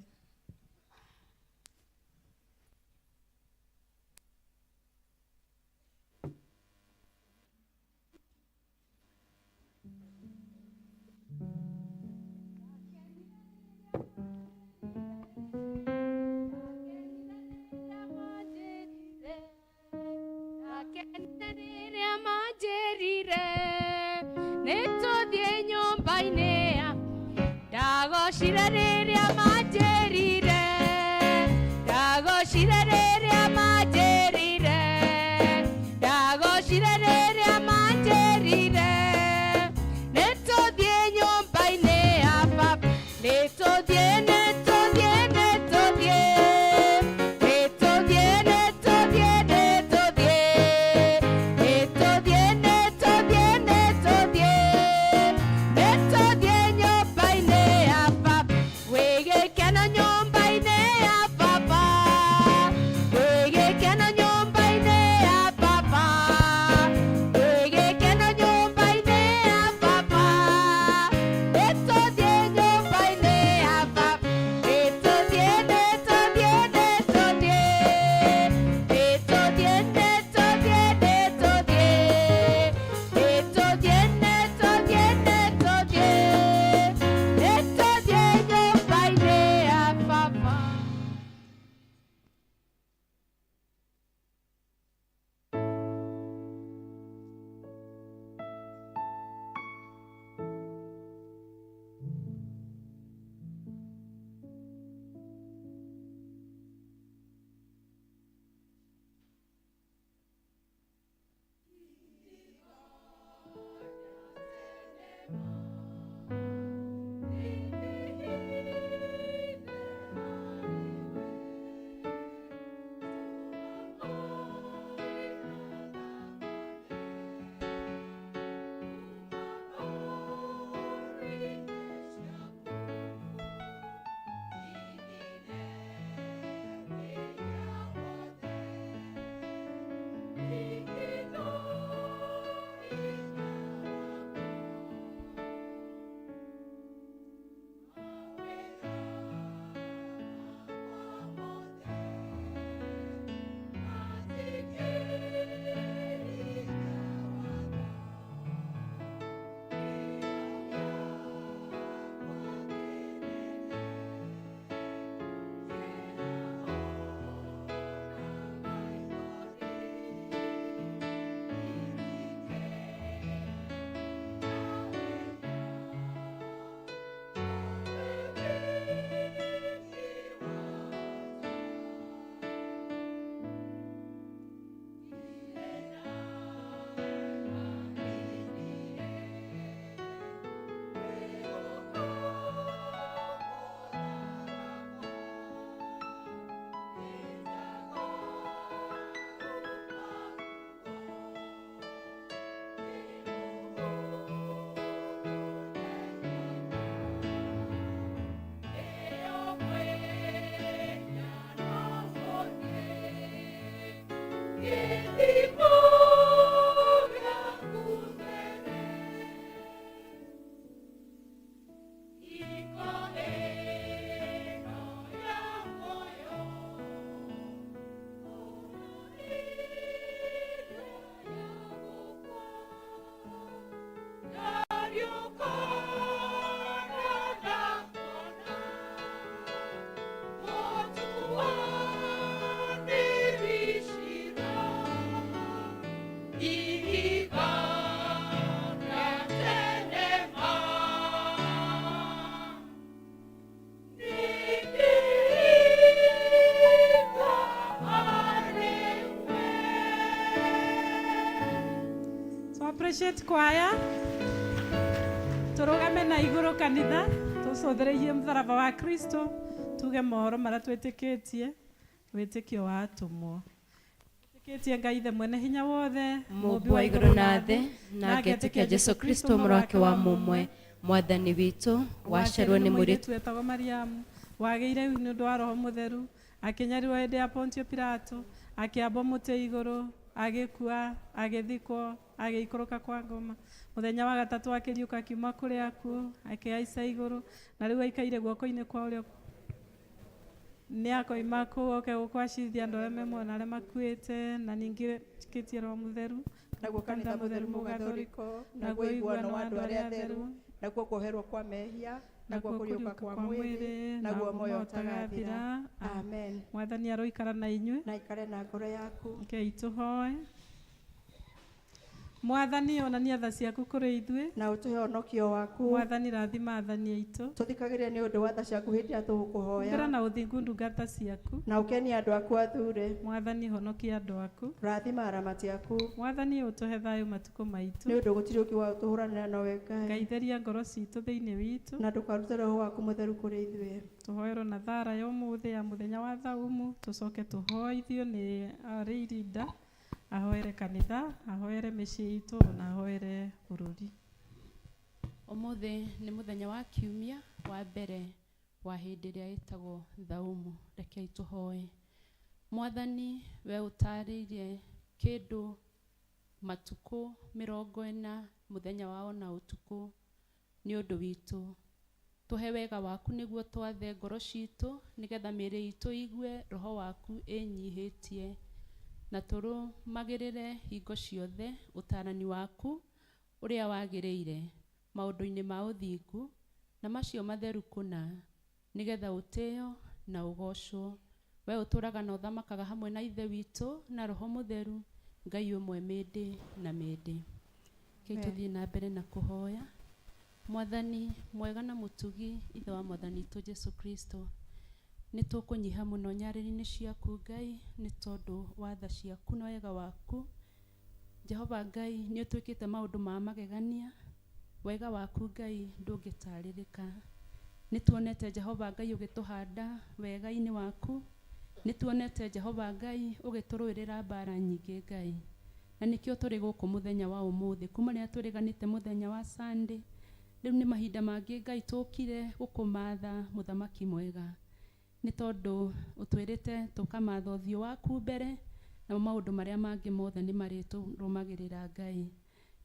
Rĩrĩa manjĩrire nĩtũthiĩ nyũmba-inĩ ya ndagocire rĩrĩa manjĩrire ndagocire rĩrĩa manjĩrire ndagocire rĩrĩa manjĩrire nĩtũthiĩ nyũmba-inĩ ya baba nĩtũthiĩ nĩtũthiĩ nĩtũthiĩ nĩtũthiĩ nĩtũthiĩ nĩtũthiĩ nĩtũthiĩ nĩtũthiĩ nĩtũthiĩ nĩtũthiĩ nyũmba-inĩ ya baba. Appreciate choir. Tũrũgame na igũrũ kanitha, tũcũthĩrĩirie mũtharaba wa Kristo, tuge mohoro marĩa twĩtĩkĩtie, wĩtĩkio wa atũmwo. Twĩtĩkĩtie Ngai Ithe mwene hinya wothe, Mũmbi wa igũrũ na thĩ, na ngetĩkia Jesu Kristo mũrũ wake wa mũmwe, mwathani witũ, waciarwo nĩ mũirĩtu wetagwo Mariamu, wagĩire ihu nĩ ũndũ wa Roho Mũtheru, akĩnyarirwo hĩndĩ ya Pontio Pilato, akĩambwo mũtĩ igũrũ, agĩkua, agĩthikwo, agĩikũrũka kwa ngoma. Mũthenya wa gatatũ akĩriũka akiuma kũrĩ akuũ, akĩhaica igũrũ, na rĩu aikaire guoko-inĩ kwa ũrĩo nĩ akoima kũu oke gũkũ acirithia andũ arĩa me muoyo na arĩa makuĩte, na ningĩ njĩkĩtie Roho Mũtheru, Naguo kanitha mũtheru mũgathoriko, naguo ũiguano wa andũ arĩa atheru, naguo kuoherwo kwa mehia, naguo kũriũka kwa mwĩrĩ, naguo muoyo ũtagathira. Amen. Mwathani aroikara na inyuĩ. Na ikare na ngoro yaku. Rekei tũhoe. Mwathani onania tha ciaku kũrĩ ithuĩ. Na ũtũhe ũhonokio waku. Mwathani rathima athani aitũ. Tũthikagĩrĩrie nĩ ũndũ wa tha ciaku hĩndĩ ĩrĩa tũgũkũhoya. Humbĩra na ũthingu ndungata ciaku. Na ũkenie andũ aku athure. Mwathani honokia andũ aku. Rathima aramati aku. Mwathani ũtũhe thayũ matukũ maitũ. Nĩ ũndũ gũtirĩ ũngĩ wa ũtũhũranĩra nowe Ngai. Ngai theria ngoro citũ thĩinĩ witũ. Na ndũkarute roho waku mũtheru kũrĩ ithuĩ. Tũhoerwo na thara ya ũmũthĩ ya mũthenya wa thaumu, tũcoke tũhoithio nĩ arĩ irinda, ahoere kanitha, ahoere mĩciĩ itũ na ahoere bũrũri. Ũmũthĩ nĩ mũthenya wa kiumia wa mbere wa hĩndĩ ĩrĩa ĩtagwo thaumu. Rekei tũhoe. Mwathani, we ũtarĩirie kĩndũ matukũ 40 mũthenya wao na ũtukũ nĩ ũndũ witũ. Tũhe wega waku nĩguo twathe ngoro citũ nĩgetha mĩĩrĩ itũ igue roho waku ĩnyihĩtie, na tũrũmagĩrĩre hingo ciothe ũtaarani waku ũrĩa wagĩrĩire maũndũ-inĩ ma ũthingu na macio matheru kũna, nĩgetha ũtĩo na ũgoocwo. We ũtũũraga na ũthamakaga hamwe na Ithe witũ na Roho Mũtheru, Ngai ũmwe mĩndĩ na mĩndĩ. Rekei tũthiĩ na mbere na kũhoya. Mwathani mwega na mũtugi, Ithe wa Mwathani witũ Jesu Kristo, nĩ tũkũnyiha mũno nyarĩrĩ-inĩ ciaku Ngai, nĩ tondũ wa tha ciaku na wega waku. Jehova Ngai, nĩ ũtwĩkĩte maũndũ ma magegania. Wega waku Ngai ndũngĩtarĩrĩka. Nĩ tuonete Jehova Ngai ũgĩtũhanda wega-inĩ waku. Nĩ tuonete Jehova Ngai ũgĩtũrũĩrĩra mbara nyingĩ Ngai. Na nĩkĩo tũrĩ gũkũ mũthenya wa ũmũthĩ, kuma rĩrĩa twĩrĩganĩte mũthenya wa Sunday, rĩu nĩ mahinda mangĩ Ngai tũkire gũkũmatha mũthamaki mwega. Nĩ tondũ ũtwĩrĩte tũkamatha ũthiũ waku mbere, namo maũndũ marĩa mangĩ mothe nĩ marĩtũrũmagĩrĩra Ngai.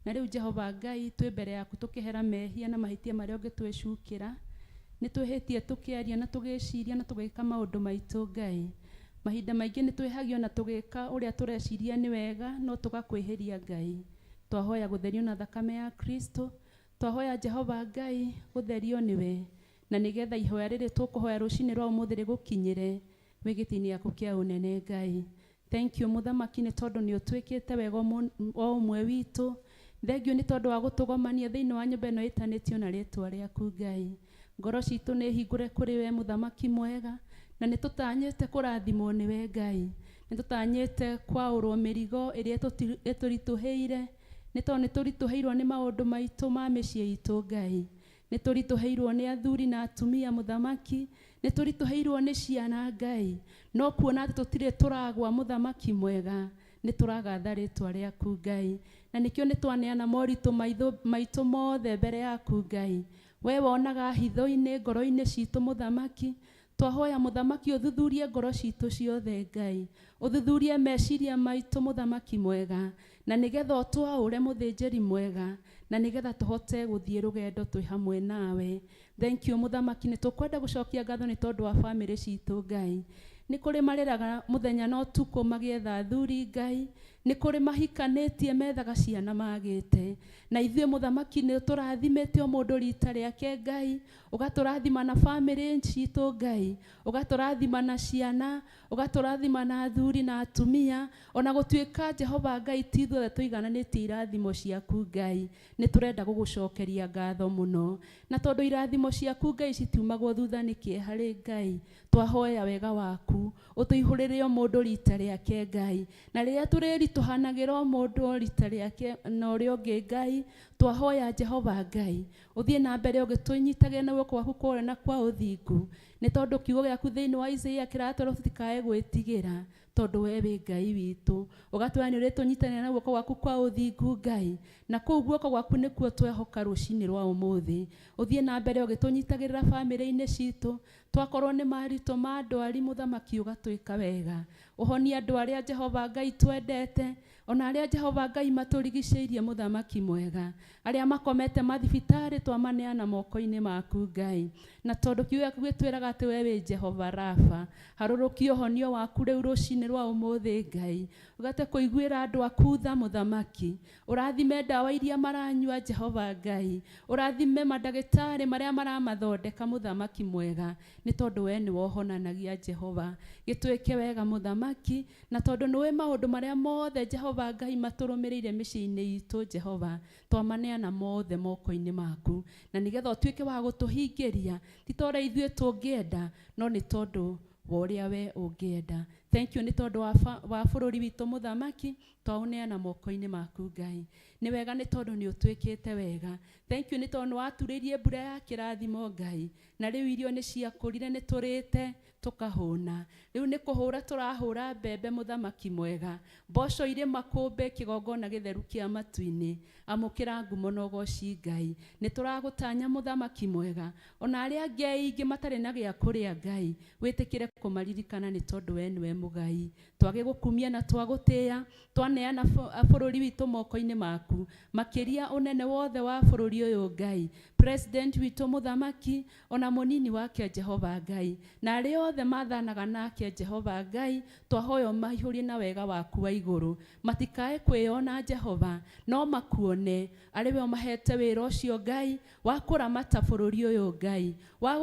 Na rĩu Jehova Ngai twĩ mbere yaku tũkĩhera mehia na mahĩtia marĩa ũngĩtwĩcukĩra. Nĩ twĩhĩtie tũkĩaria na tũgĩciria na tũgĩka maũndũ maitũ Ngai. Mahinda maingĩ nĩ twĩhagio na tũgĩka ũrĩa tũreciria nĩ wega, no tũgakwĩhĩria Ngai. Twahoya gũtherio na thakame ya Kristo. Twahoya Jehova Ngai gũtherio nĩwe, na nĩgetha ihoya rĩrĩ tũkũhoya rũcinĩ rwa ũmũthĩ rĩgũkinyĩre wĩ gĩtĩ-inĩ gĩaku kĩa ũnene Ngai. Thank you mũthamaki nĩ tondũ nĩ ũtwĩkĩte wega o ũmwe witũ. Thank you nĩ tondũ wa gũtũgomania thĩinĩ wa nyũmba ĩno ĩtanĩtio na rĩtwa rĩaku Ngai. Ngoro citũ nĩ hingũre kũrĩ we mũthamaki mwega, na nĩ tũtanyĩte kũrathimwo nĩwe Ngai. Nĩ tũtanyĩte kwaũrwo mĩrigo ĩrĩa ĩtũritũhĩire, nĩ tondũ nĩ tũritũhĩirwo nĩ maũndũ maitũ ma mĩciĩ itũ Ngai. Nĩ tũritũhĩirwo nĩ athuri na atumia mũthamaki, nĩ tũritũhĩirwo nĩ ciana Ngai. No kuona atĩ tũtirĩ tũragwa mũthamaki mwega, nĩ tũragatha rĩtwa rĩaku Ngai. Na nĩkĩo nĩ twaneana moritũ maitũ mothe mbere yaku Ngai. We wonaga hitho-inĩ ngoro-inĩ citũ mũthamaki. Twahoya mũthamaki ũthuthurie ngoro citũ ciothe Ngai. Ũthuthurie meciria maitũ mũthamaki mwega, na nĩgetha ũtwaũre mũthĩnjĩri mwega, na nĩgetha tũhote gũthiĩ rũgendo twĩ hamwe nawe. Thank you mũthamaki, nĩ tũkwenda gũcokia ngatho nĩ tondũ wa bamĩrĩ citũ Ngai. Nĩ kũrĩ marĩraga mũthenya na ũtukũ magĩetha athuri Ngai, nĩ kũrĩ mahikanĩtie methaga ciana magĩte. Na ithuĩ mũthamaki nĩ ũtũrathimĩte o mũndũ rita rĩake Ngai, ũgatũrathima na bamĩrĩ citũ Ngai, ũgatũrathima na ciana, ũgatũrathima na athuri na atumia. Ona gũtuĩka Jehova Ngai ti ithuothe tũigananĩtie irathimo ciaku Ngai, nĩ tũrenda gũgũcokeria ngatho mũno. Na tondũ irathimo ciaku Ngai citiumagwo thutha nĩ kĩeha rĩ Ngai, twahoya wega waku. waku ũtũihũrĩre o mũndũ rita rĩake Ngai, na rĩrĩa tũrĩritũhanagĩra o mũndũ rita rĩake na ũrĩa ũngĩ Ngai, twahoya Jehova Ngai ũthiĩ na mbere ũgĩtũnyitagĩra na guoko gwaku kwa ũrĩo na kwa ũthingu, nĩ tondũ kiugo gĩaku thĩinĩ wa Isaia kĩratwĩra tũtikae gwĩtigĩra, tondũ we wĩ Ngai witũ. Ũgatwĩra nĩ ũrĩtũnyitanĩra na guoko gwaku kwa ũthingu Ngai, na kũu guoko gwaku nĩkuo twehoka rũcinĩ rwa ũmũthĩ. Ũthiĩ na mbere ũgĩtũnyitagĩrĩra bamĩrĩ-inĩ citũ, twakorwo nĩ maritũ ma ndwari mũthamaki ũgatwĩka wega. Ũhonie andũ arĩa Jehova Ngai twendete, ona arĩa Jehova Ngai matũrigicĩirie mũthamaki mwega, arĩa makomete mathibitarĩ twamaneana moko-inĩ maku Ngai. Na tondũ kiugo gĩaku gĩtwĩraga atĩ we wĩ Jehova Rafa, harũrũkia ũhonio waku rĩu rũcinĩ rwa ũmũthĩ Ngai, ũgate kũiguĩra andũ aku tha mũthamaki, ũrathime ndawa iria maranyua Jehova Ngai, ũrathime mandagĩtarĩ marĩa maramathondeka mũthamaki mwega, nĩ tondũ we nĩwe ũhonanagia Jehova. Gĩtwĩke wega mũthamaki, na tondũ nĩũĩ maũndũ marĩa mothe Jehova Ngai matũrũmĩrĩire mĩciĩ-inĩ itũ Jehova, twamaneana mothe moko-inĩ maku, na nĩgetha ũtuĩke wa gũtũhingĩria, ti ta ũrĩa ithuĩ tũngĩenda, no nĩ tondũ wa ũrĩa we ũngĩenda. Thank you nĩ tondũ wa bũrũri witũ mũthamaki, twaũneana moko-inĩ maku Ngai. Nĩ wega nĩ tondũ nĩ ũtwĩkĩte wega. Thank you nĩ tondũ nĩ waturĩirie mbura ya kĩrathimo Ngai, na rĩu irio nĩ ciakũrire, nĩ tũrĩte tũkahũna. Rĩu nĩ kũhũra tũrahũra mbembe mũthamaki mwega, mboco irĩ makũmbĩ kĩgongona gĩtheru kĩa matu-inĩ. Amũkĩra ngumo na ũgoci Ngai. Nĩ tũragũtanya mũthamaki mwega, ona arĩa angĩ aingĩ matarĩ na gĩa kũrĩa Ngai, wĩtĩkĩre kũmaririkana nĩ tondũ we nĩwe mũgai. Twagĩgũkumia na twagũtĩĩa, twaneana bũrũri witũ moko-inĩ maku, makĩria ũnene wothe wa bũrũri ũyũ Ngai, president witũ mũthamaki, ona mũnini wake Jehova Ngai, na arĩa othe mathanaga nake Jehova Ngai, twahoya ũmaihũrie na wega waku wa igũrũ, matikae kwĩyona Jehova, no makuone arĩ we ũmahete wĩra ũcio Ngai, wa kũramata bũrũri ũyũ Ngai, wa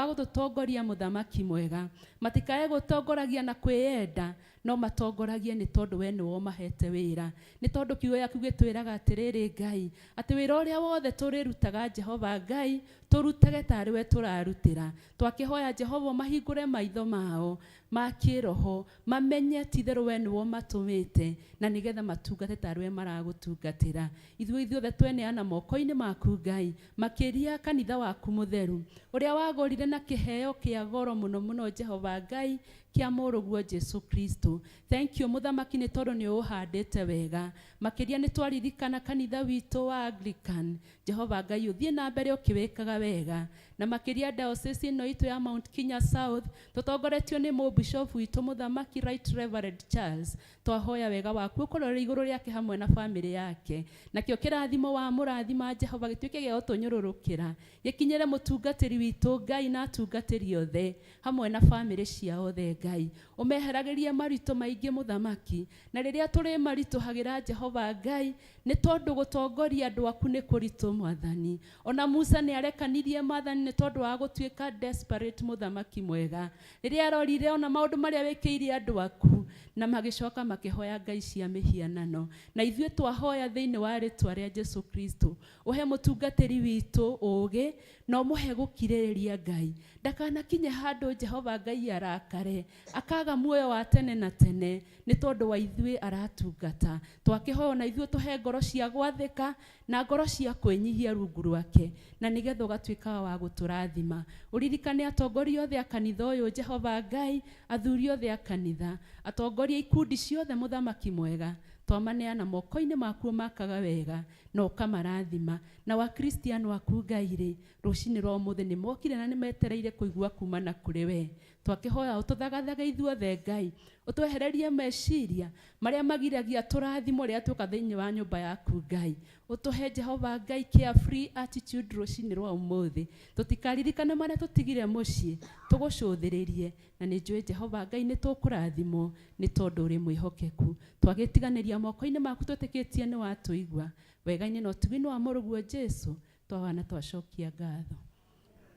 gũtũtongoria mũthamaki mwega, matikae gũtongoragia na kwĩyenda, no matongoragie nĩ tondũ we nĩwe ũmahete wĩra. Nĩ tondũ kiugo gĩaku gĩtwĩraga atĩrĩrĩ Ngai, atĩ wĩra ũrĩa wothe tũrĩrutaga Jehova Ngai, tũrutage tarĩ we tũrarutĩra. Twakĩhoya Jehova ũmahingũre maitho mao ma kĩroho, mamenye ti itherũ we nĩwe ũmatũmĩte, na nĩgetha matungate tarĩ we maragũtungatĩra. Ithuĩ ithuothe tweneana moko-inĩ maku Ngai, makĩria kanitha waku mũtheru, ũrĩa wagũrire na kĩheo kĩa goro mũno mũno Jehova Ngai, kĩa mũrũguo Jesu Kristo. Thank you mũthamaki nĩ tondũ nĩ ũũhandĩte wega. Makĩria nĩ twaririkana kanitha witũ wa Anglican. Jehova Ngai ũthiĩ na mbere ũkĩwĩkaga wega. Na makĩria diocese ĩno itũ ya Mount Kenya South, tũtongoretio nĩ mũbishop witũ mũthamaki Right Reverend Charles. Twahoya wega waku ũkorwo ũrĩ igũrũ rĩake hamwe na bamĩrĩ yake. Nakĩo kĩrathimo wa mũrathima Jehova gĩtuĩke gĩa gũtũnyũrũrũkĩra, gĩkinyĩre mũtungatĩri witũ Ngai na atungatĩri othe hamwe na bamĩrĩ ciao othe Ngai. Ũmeheragĩrie maritũ maingĩ mũthamaki, na rĩrĩa tũrĩmaritũhagĩra Jehova Ngai, nĩ tondũ gũtongoria andũ aku nĩ kũritũ mwathani. Ona Musa nĩ arekanirie maathani nĩ tondũ wa gũtuĩka desperate mũthamaki mwega. Rĩrĩa arorire ona maũndũ marĩa wĩkĩire andũ aku, na magĩcoka makĩhoya ngai cia mĩhianano. Na ithuĩ twahoya thĩinĩ wa rĩtwa rĩa Jesu Kristo, ũhe mũtungatĩri witũ ũũgĩ, na ũmũhe gũkirĩrĩria Ngai. Ndakanakinye handũ Jehova Ngai arakare, akaga muoyo wa tene na tene, nĩ tondũ wa ithuĩ aratungata. Twakĩhoya ona ithuĩ tũhe ngoro cia gwathĩka, na ngoro cia kwĩnyihia rungu rwake, na nĩgetha ũgatuĩka wa gũtũrathima. Ũririkane atongoria othe a kanitha ũyũ Jehova Ngai, athuri othe a kanitha, atongoria ikundi ciothe mũthamaki mwega, twamaneana moko-inĩ maku ũmakaga wega, na ũkamarathima. Na wakristiano aku Ngai rĩ, rũcinĩ rwa ũmũthĩ nĩ mokire na nĩ metereire kũigua kumana kũrĩ we. Twakĩhoya ũtũthagathage ithuothe Ngai, ũtwehererie meciria marĩa magiragia tũrathimwo rĩrĩa tuoka thĩinĩ wa nyũmba yaku Ngai. Ũtũhe Jehova Ngai carefree attitude rũcinĩ rwa ũmũthĩ. Tũtikaririkane marĩa tũtigire mũciĩ, tũgũcũthĩrĩrie, na nĩ njũĩ Jehova Ngai nĩ tũkũrathimwo nĩ tondũ ũrĩ mwĩhokeku. Twagĩtiganĩria moko-inĩ maku twĩtĩkĩtie nĩ watũigua. Wega-inĩ na ũtugi-inĩ wa mũrũguo Jesu, twahoya na twacokia ngatho.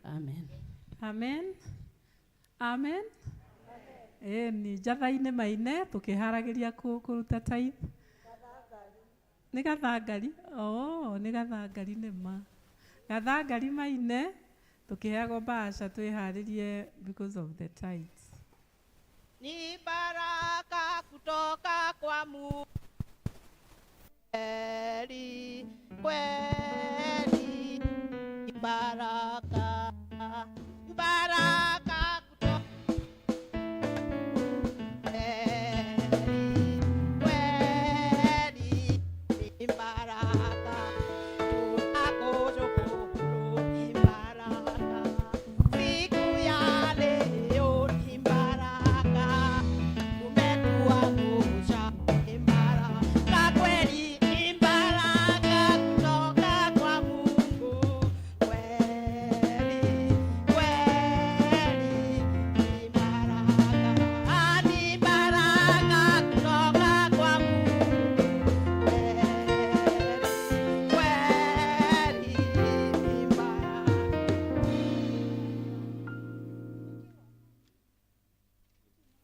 Amen. Amen. Amen. Ĩni njatha-inĩ maine tũkĩharagĩria kũruta tithe. Nĩ gathangari? Oh, nĩ gathangari nĩ ma. Gathangari maine tũkĩheagwo mbaca twĩharĩrie because of the tithes. kwa Mungu kweli kweli baraka baraka kutoka kweli kweli ni baraka tunakushukuru ni baraka siku ya leo ni baraka umetuangusha ni baraka kweli ni baraka kutoka kwa Mungu kweli kweli ni baraka ni baraka kutoka kwa Mungu kweli ni baraka.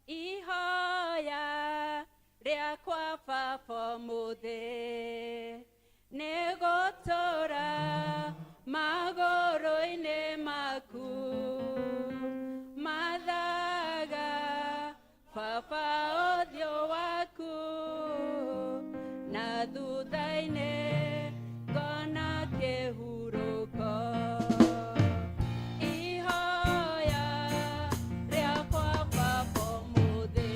Ihoya rĩakwa baba ũmũthĩ nĩ gũtũũra magũrũ-inĩ maku mathaga baba ũthiũ waku na thutha-inĩ ngona kĩhurũko. Ihoya rĩakwa baba ũmũthĩ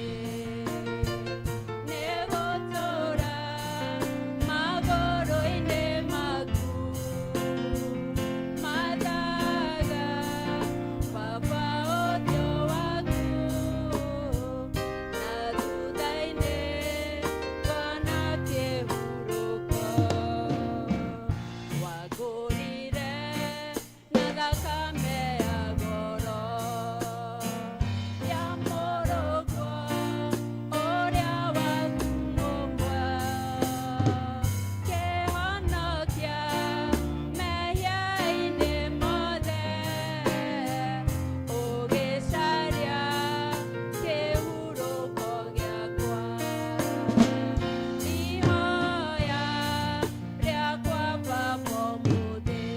nĩ gũtũũra magũrũ-inĩ maku mathaga baba ũthiũ waku na thutha-inĩ ngona kĩhurũko. Wangũrire na thakame ya goro ya mũrũguo ũrĩa waku mũmwe kĩhonokia mehia-inĩ mothe ũgĩcaria kĩhurũko gĩakwa. Ihoya rĩakwa baba ũmũthĩ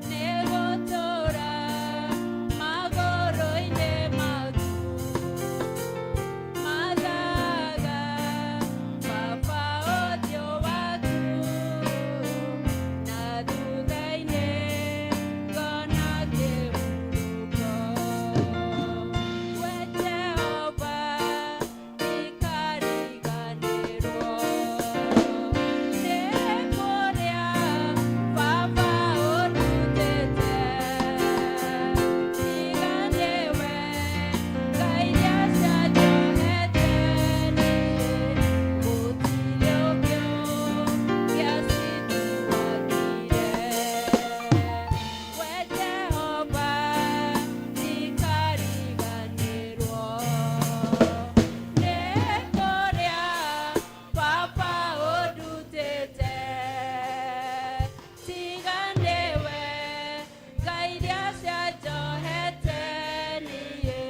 nĩ gũtũũra magũrũ-inĩ maku mathaga baba ũthiũ waku na thutha-inĩ ngona kĩhurũko. We Jehova ndikariganĩrwo nĩ kũrĩa baba ũndutĩte tiga nĩwe Ngai iria cianjohete niĩ gũtirĩ ũngĩ ũngĩacituagire. We Jehova ndikariganĩrwo nĩ kũrĩa baba ũndutĩte tiga nĩwe Ngai iria cianjohete niĩ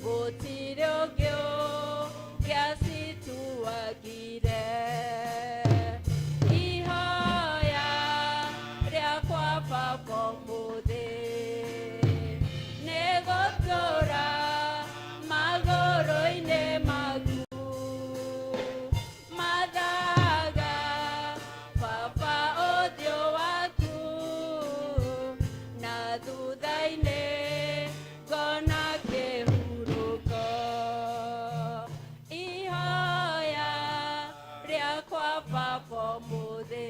gũtirĩ ũngĩ ũngĩacituagire. Ihoya rĩakwa baba ũmũthĩ nĩ gũtũũra magũrũ-inĩ maku mathaga baba ũthiũ waku na thutha-inĩ ngona kĩhurũko. Ihoya rĩakwa baba ũmũthĩ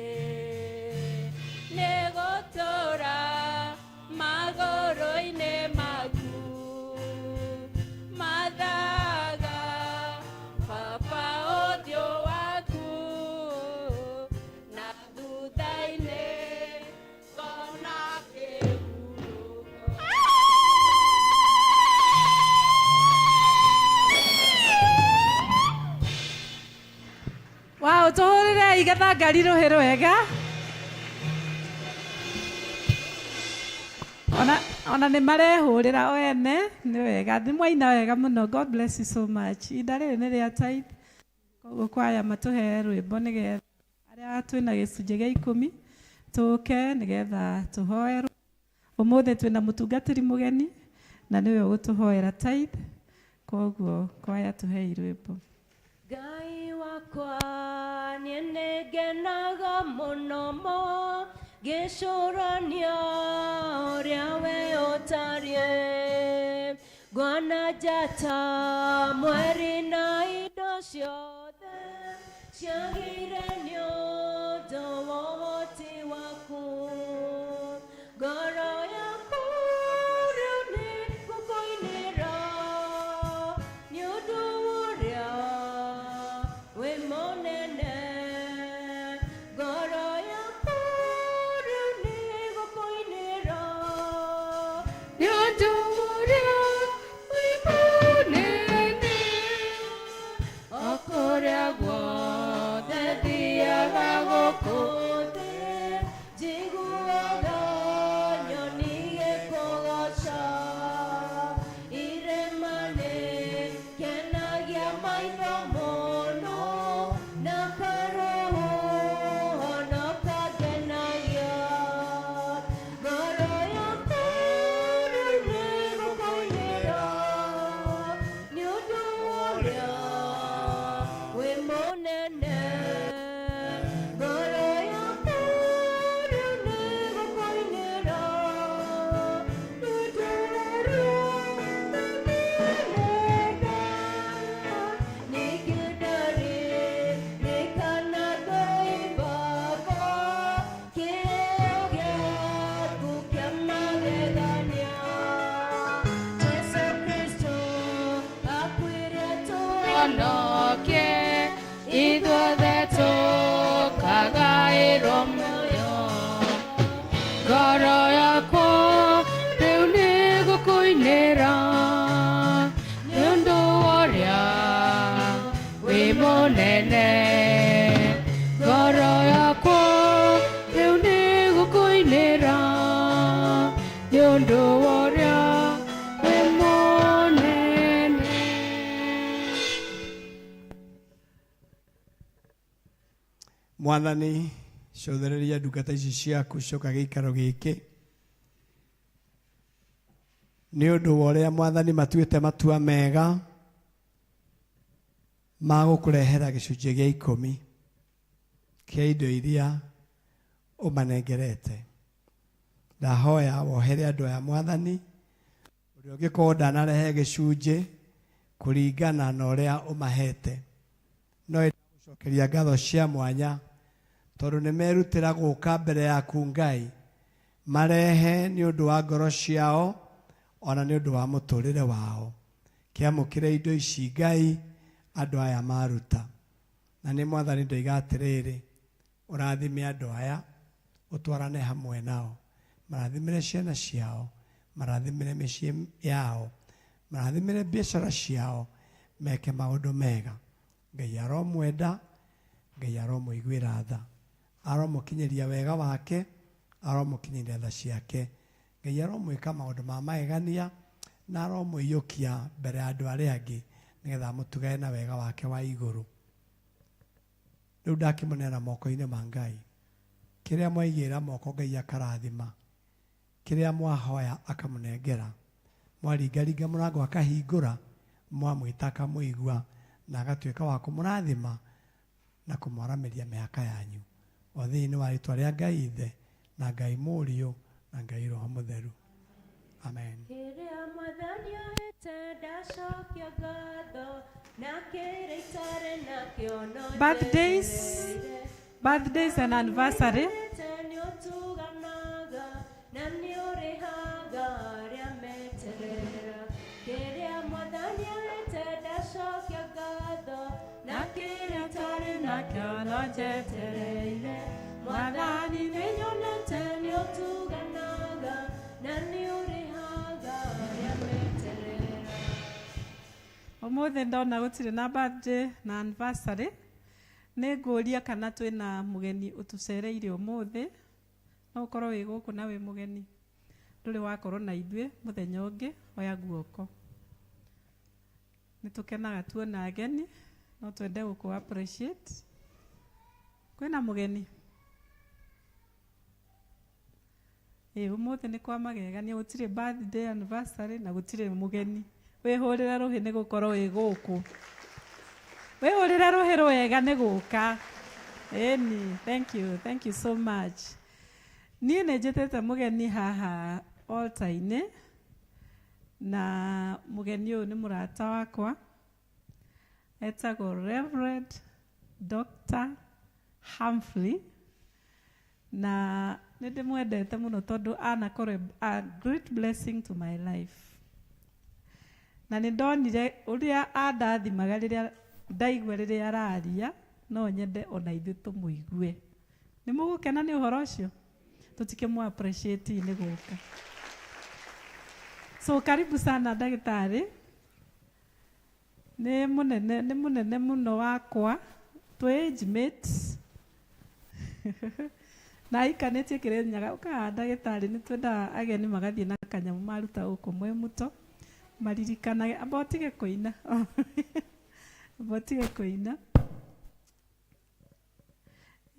nĩ gũtũũra magũrũ-inĩ maku mathaga baba ũthiũ waku na thutha-inĩ ngona kĩhurũko. Wow, tũhũrĩre igathangari rũhĩ rwega. Ona ona nĩ marehũrĩra o ene nĩ wega nĩ mwaina wega mũno. God bless you so much. Ihinda rĩrĩ nĩ rĩa tithe koguo kwaya matũhe rwĩmbo nĩgetha arĩa twĩna gĩcunjĩ gĩa ikũmi tũke nĩgetha tũhoerwo. Ũmũthĩ twĩna mũtungatĩri mũgeni na nĩwe ũgũtũhoera tithe koguo kwaya tũhei rwĩmbo. Ngai wakwa niĩ nĩngenaga mũno mo ngĩcũrania ũrĩa we ũtariĩ ngona njata mweri na indo ciothe ciagire nĩ ũndũ wa ũhoti waku ngoro yakwa rĩu nĩ gũkũinĩra nĩ ũndũ ũrĩa wĩ mũnene ngoro yakwa rĩu nĩ gũkũinĩra nĩ ũndũ ũrĩa wĩ mũnene o kũrĩa guothe thiaga gũkũ thĩ njiguaga nyoni igĩkũgooca irĩma nĩ kenagia maitho mũno na karũhuho no kangenagia ngoro yakwa rĩu nĩ gũkũinĩra nĩ ũndũ ũrĩa wĩ mũnene ngoro yakwa rĩu nĩ gũkũinĩra nĩ ũndũ ũrĩa wĩ mũnene ningĩ ndaririkana Ngai Baba kĩo gĩaku kĩa magegania Jesũ Kristo akuire tũhonokie ithuothe tũkagaĩrwo muoyo ngoro yakwa rĩu nĩ gũkũinĩra nĩ ũndũ wa ũrĩa wĩ mũnene ngoro yakwa rĩu nĩ gũkũinĩra nĩ ũndũ wa ũrĩa wĩ mũnene. Mwathani cothereria ndungata ici ciaku cioka gĩikaro gĩkĩ nĩ ũndũ wa ũrĩa mwathani matuĩte matua mega ma gũkũrehera gĩcunjĩ gĩa ikũmi kĩa indo iria ũmanengerete. Ndahoya wohere andũ aya mwathani ũrĩa ũngĩkorwo ndanarehe gĩcunjĩ kũringana na ũrĩa ũmahete no gũcokeria ngatho cia mwanya tondũ nĩ merutĩra gũka mbere yaku Ngai marehe nĩ ũndũ wa ngoro ciao ona nĩ ũndũ wa mũtũrĩre wao. Kĩamũkĩre indo ici Ngai andũ aya maruta na nĩ mwathani ndoiga atĩrĩrĩ ũrathime andũ aya ũtwarane hamwe nao marathimĩre ciana ciao marathimĩre mĩciĩ yao marathimĩre biacara ciao meke maũndũ mega. Ngai aromwenda Ngai aromũiguĩra tha aromũkinyĩria wega wake aromũkinyĩria tha ciake Ngai aromwĩka maũndũ ma magegania na aromũiyũkia mbere ya andũ arĩa angĩ nĩgetha amũtugane na wega wake wa igũrũ. Rĩu ndakĩmũneana moko-inĩ ma Ngai kĩrĩa mwaigĩra moko Ngai akarathima kĩrĩa mwahoya akamũnengera mwaringaringa mũrango akahingũra mwamwĩta akamũigua na agatuĩka wa kũmũrathima na kũmwaramĩria mĩhaka yanyu o thĩinĩ wa rĩtwa rĩa Ngai Ithe na Ngai Mũriũ na Ngai Roho Mũtheru. Amen. Kĩrĩa mwathani ahete ndacokia ngatho na kĩrĩa itarĩ nakĩo no Birthdays, birthdays and anniversary. njetereire. Nĩ ũtuganaga na nĩ ũrĩhaga arĩa meterera kĩrĩa mwathani ahete ndacokia ngatho na kĩrĩa itarĩ nakĩo no njetereire mwathani nĩ nyonete nĩ ũtuganaga na nĩ ũrĩhaga arĩa meterera. Ũmũthĩ ndona gũtirĩ na birthday na anniversary nĩ ngũria kana twĩna mũgeni ũtũcereire ũmũthĩ no ũkorwo wĩ gũkũ na wĩ mũgeni ndũrĩ wakorwo na ithuĩ mũthenya ũngĩ oya guoko. Nĩ tũkenaga tuona ageni no twende gũkũ appreciate. Kwĩna mũgeni? Ĩ ũmũthĩ nĩ kwa magegania gũtirĩ birthday anniversary na gũtirĩ mũgeni wĩhũrĩre rũhĩ nĩ gũkorwo wĩ gũkũ. Wĩhũrĩre rũhĩ rwega nĩ gũka. Ĩni, thank you, thank you so much. Niĩ nĩ njĩtĩte mũgeni haha altar-inĩ, na mũgeni ũyũ nĩ mũrata wakwa, etagwo Reverend Dr. Humphrey, na nĩ ndĩmwendete mũno tondũ anakorwo a great blessing to my life. Na nĩ ndonire ũrĩa andathimaga rĩrĩa ndaigua rĩrĩa araria, no nyende ona ithuĩ tũmũigue. Nĩ mũgũkena nĩ ũhoro ũcio? Tũtikĩmũ appreciate nĩ gũka. So karibu sana ndagĩtarĩ. Nĩ mũnene, nĩ mũnene mũno wakwa, twĩ age mates. Na aikanĩtie Kĩrĩnyaga, ũkaga ndagĩtarĩ nĩ twendaga ageni magathiĩ na kanyamũ maruta gũkũ mwĩ mũto, maririkanage, amba ũtige kũina. Amba ũtige kũina.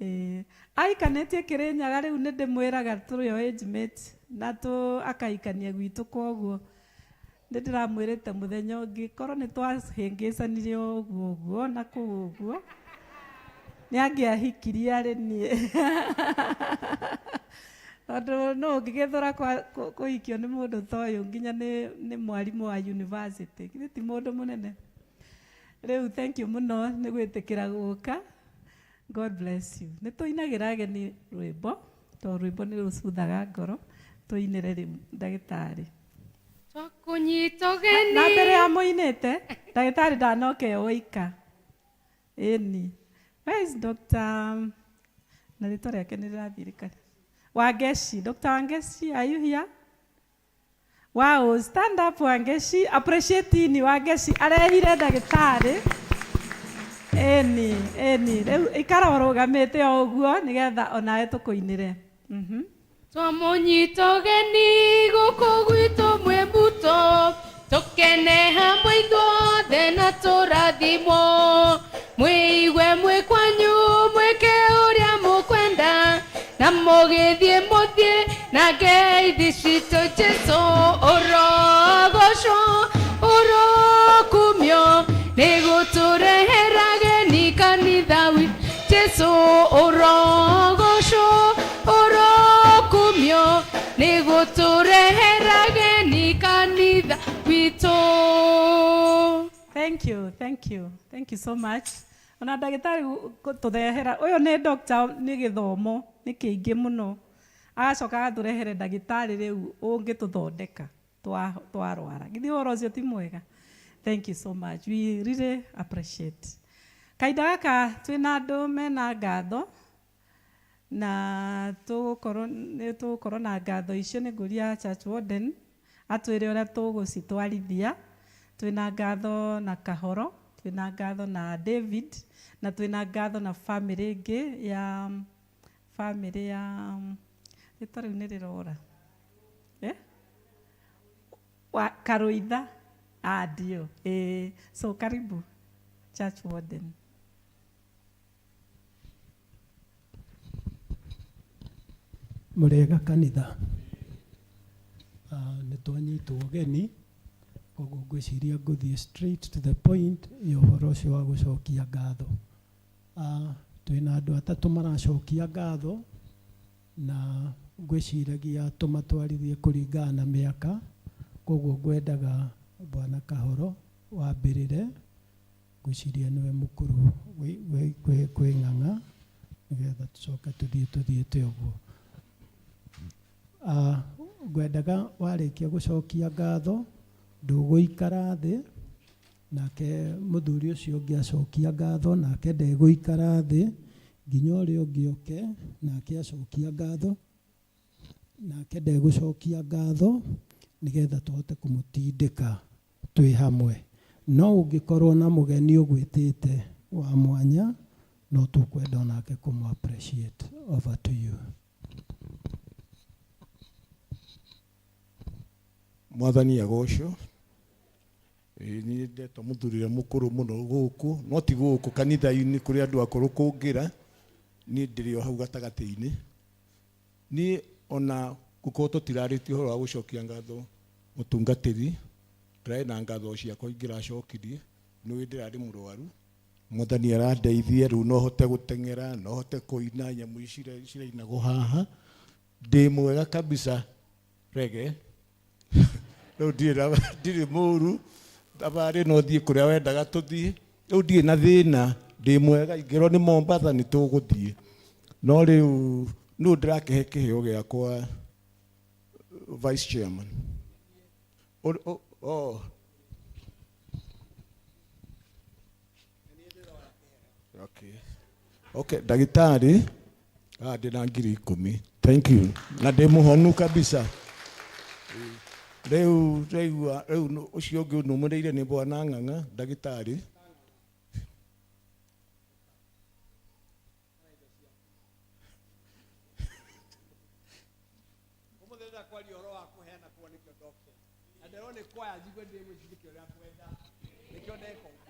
Ĩĩ, aikanĩtie Kĩrĩnyaga rĩu nĩ ndĩmwĩraga tũrĩ o age mate na tũ akaikania gwitũ koguo nĩ ndĩramwĩrĩte mũthenya ũngĩ korwo nĩ twahĩngĩcanire ũguo ũguo na kũu ũguo nĩ angĩahikirie arĩ niĩ tondũ no ũngĩgĩthũra kũhikio nĩ mũndũ ta ũyũ nginya nĩ mwarimũ wa university, githĩ ti mũndũ mũnene. Rĩu thank you mũno nĩ gwĩtĩkĩra gũka. God bless you. Nĩ tũinagĩra ageni rwĩmbo tondũ rwĩmbo nĩ rũcuthaga ngoro, tũinĩre rĩu ndagĩtarĩ. Twakũnyita ũgeni. Na mbere ya mũinĩte, ndagĩtarĩ ndanoka e woika. Ĩni. Where is Dr. na rĩtwa rĩake nĩ rĩrathirĩka. Wangeshi. Dr. Wangeshi, are you here? Wow, stand up Wangeshi. Appreciate ni Wangeshi. Arehire ndagĩtarĩ. Ĩni, ĩni. Rĩu ikara ũrũgamĩte o ũguo nĩgetha onawe tũkũinĩre. Twamũnyita ũgeni gũkũ gwitũ mwĩ muto, tũkene hamwe ithuothe na tũrathimwo. Mwĩigue mwĩ kwanyu mwĩke ũrĩa mũkwenda, na mũgĩthiĩ mũthiĩ na ngeithi citũ Jesũ. Ũrogocwo, ũrokumio, nĩ gũtũrehera ageni kanitha witũ. Jesũ ũrogocwo, ũrokumio, nĩ gũtũrehera ageni kanitha witũ. Thank you, thank you, thank you so much. Ona ndagĩtarĩ gũtũrehera, ũyũ nĩ doctor nĩ gĩthomo, nĩ kĩingĩ mũno. Agacoka agatũrehere ndagĩtarĩ rĩu ũngĩtũthondeka twarwara. Githĩ ũhoro ũcio ti mwega? Thank you so much. We really appreciate. Kahinda gaka twĩna andũ mena ngatho, na tũgũkorwo nĩ tũgũkorwo na ngatho icio. Nĩ ngũria church warden atwĩre ũrĩa tũgũcitwarithia. Twĩna ngatho na Kahoro, twĩna ngatho na David, na twĩna ngatho na family ĩngĩ ya family ya rĩtwa rĩu nĩ rĩrora. Eh? Wa Karuitha. Ah, ndio. So karibu church warden. Mũrĩega kanitha. Nĩ twanyitwo ũgeni, koguo ngwĩciria ngũthiĩ straight to the point ya ũhoro ũcio wa gũcokia ngatho. Twĩna andũ atatũ maracokia ngatho, na ngwĩciragia tũmatwarithie kũringana na mĩaka, koguo ngwendaga Bwana Kahoro wambĩrĩre, ngwĩciria nĩwe mũkũrũ kwĩ Ng'ang'a, nĩgetha tũcoke tũthiĩ tũthiĩte ũguo. Ngwendaga warĩkia gũcokia ngatho ndũgũikara thĩ, nake mũthuri ũcio ũngĩ acokia ngatho nake ndegũikara thĩ nginya ũrĩa ũngĩ oke nake acokia ngatho nake ndegũcokia ngatho, nĩgetha tũhote kũmũtindĩka twĩ hamwe. No ũngĩkorwo na mũgeni ũgwĩtĩte wa mwanya, no tũkwenda onake kũmũ appreciate. Over to you. Mwathani agocwo. Ĩĩ, niĩ ndetwo mũthuri ũrĩa mũkũrũ mũno gũkũ, no ti gũkũ kanitha-inĩ kũrĩ andũ akũrũ kũngĩra, niĩ ndĩrĩ o hau gatagatĩ-inĩ. Niĩ ona gũkorwo tũtirarĩtie ũhoro wa gũcokia ngatho mũtungatĩri, ndĩrarĩ na ngatho ciakwa ingĩracokirie, nĩũĩ ndĩrarĩ mũrwaru, Mwathani arandeithia rĩu no hote gũteng'era, no hote kũina nyamũ ici cirainagwo haha. Ndĩ mwega kabisa rege. Rĩu ndirĩ mũru, thabarĩ no thiĩ kũrĩa wendaga tũthiĩ. Rĩu ndirĩ na thĩna, ndĩ mwega, ingĩrwo nĩ Mombatha nĩ tũgũthiĩ. No rĩu nũ ndĩrakĩhe kĩheo gĩakwa vice chairman? Oh. Okay. Okay, ndagĩtarĩ, ndĩna 10,000. Thank you. Na ndĩ mũhonu kabisa. Rĩu ndaigua rĩu ũcio ũngĩ ũnũmĩrĩire nĩ bwana Ng'ang'a, ndagĩtarĩ. Ũmũthĩ ndĩrenda kwaria ũhoro wa kũheana kuo nĩkĩo ndokire. Na nderwo nĩ kwaya njigue ndĩ gwĩciria ũrĩa ngwenda. Nĩkĩo ndeka ũguo.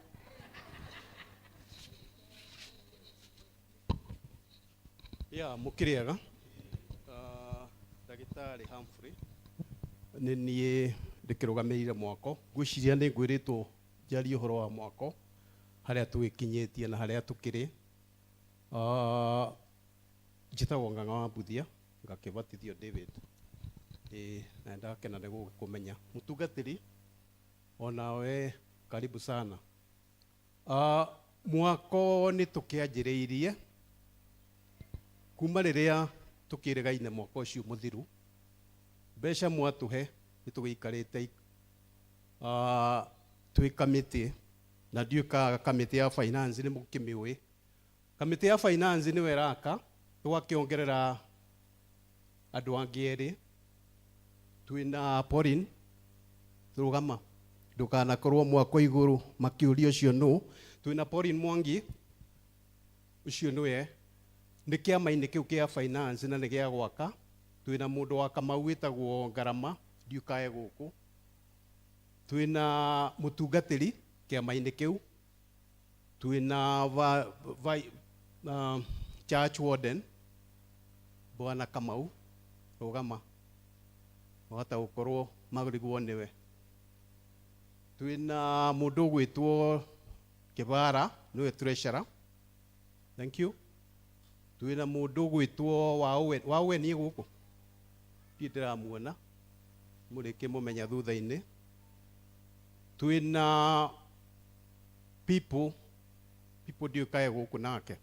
Ya mũkĩrĩega ndagĩtarĩ Humphrey nĩ niĩ ndĩkĩrũgamĩrĩire mwako. Ngwĩciria nĩ ngwĩrĩtwo njarie ũhoro wa mwako harĩa tũgĩkinyĩtie na harĩa tũkĩrĩ. Njĩtagwo Ng'ang'a wa Mbuthia, ngakĩbatithio David. Ĩĩ, na ndakena nĩ gũgĩkũmenya. Mũtungatĩri onawe karibu sana. Mwako nĩ tũkĩanjĩrĩirie kuma rĩrĩa tũkĩrĩgaine mwaka ũcio mũthiru. Mbeca mwatũhe nĩ tũgĩikarĩte twĩ kamĩtĩ, na ndiũĩ ka kamĩtĩ ya finance nĩ mũkĩmĩũĩ. Kamĩtĩ ya finance nĩwe ĩraka, tũgakĩongerera andũ angĩ erĩ. Twĩna Pauline, rũgama ndũkanakorwo mwako igũrũ makĩũria ũcio nũ. Twĩna Pauline Mwangi, ũcio nĩwe nĩ kĩama-inĩ kĩu kĩa finance na nĩ gĩa gwaka. Twĩna mũndũ wa Kamau wĩtagwo Ngarama, ndiũkae gũkũ. Twĩna mũtungatĩri kĩama-inĩ kĩu. Twĩna church warden Bwana Kamau, rũgama wahota gũkorwo marigwo nĩwe. Twĩna mũndũ ũgwĩtwo Kĩbara, nĩwe treasurer. Thank you. Twĩna mũndũ ũgwĩtwo Waũwe niĩ gũkũ ndiĩ ndĩramuona, mũrĩkĩmũmenya thutha-inĩ. Twĩna people ndiũĩ kae gũkũ nake.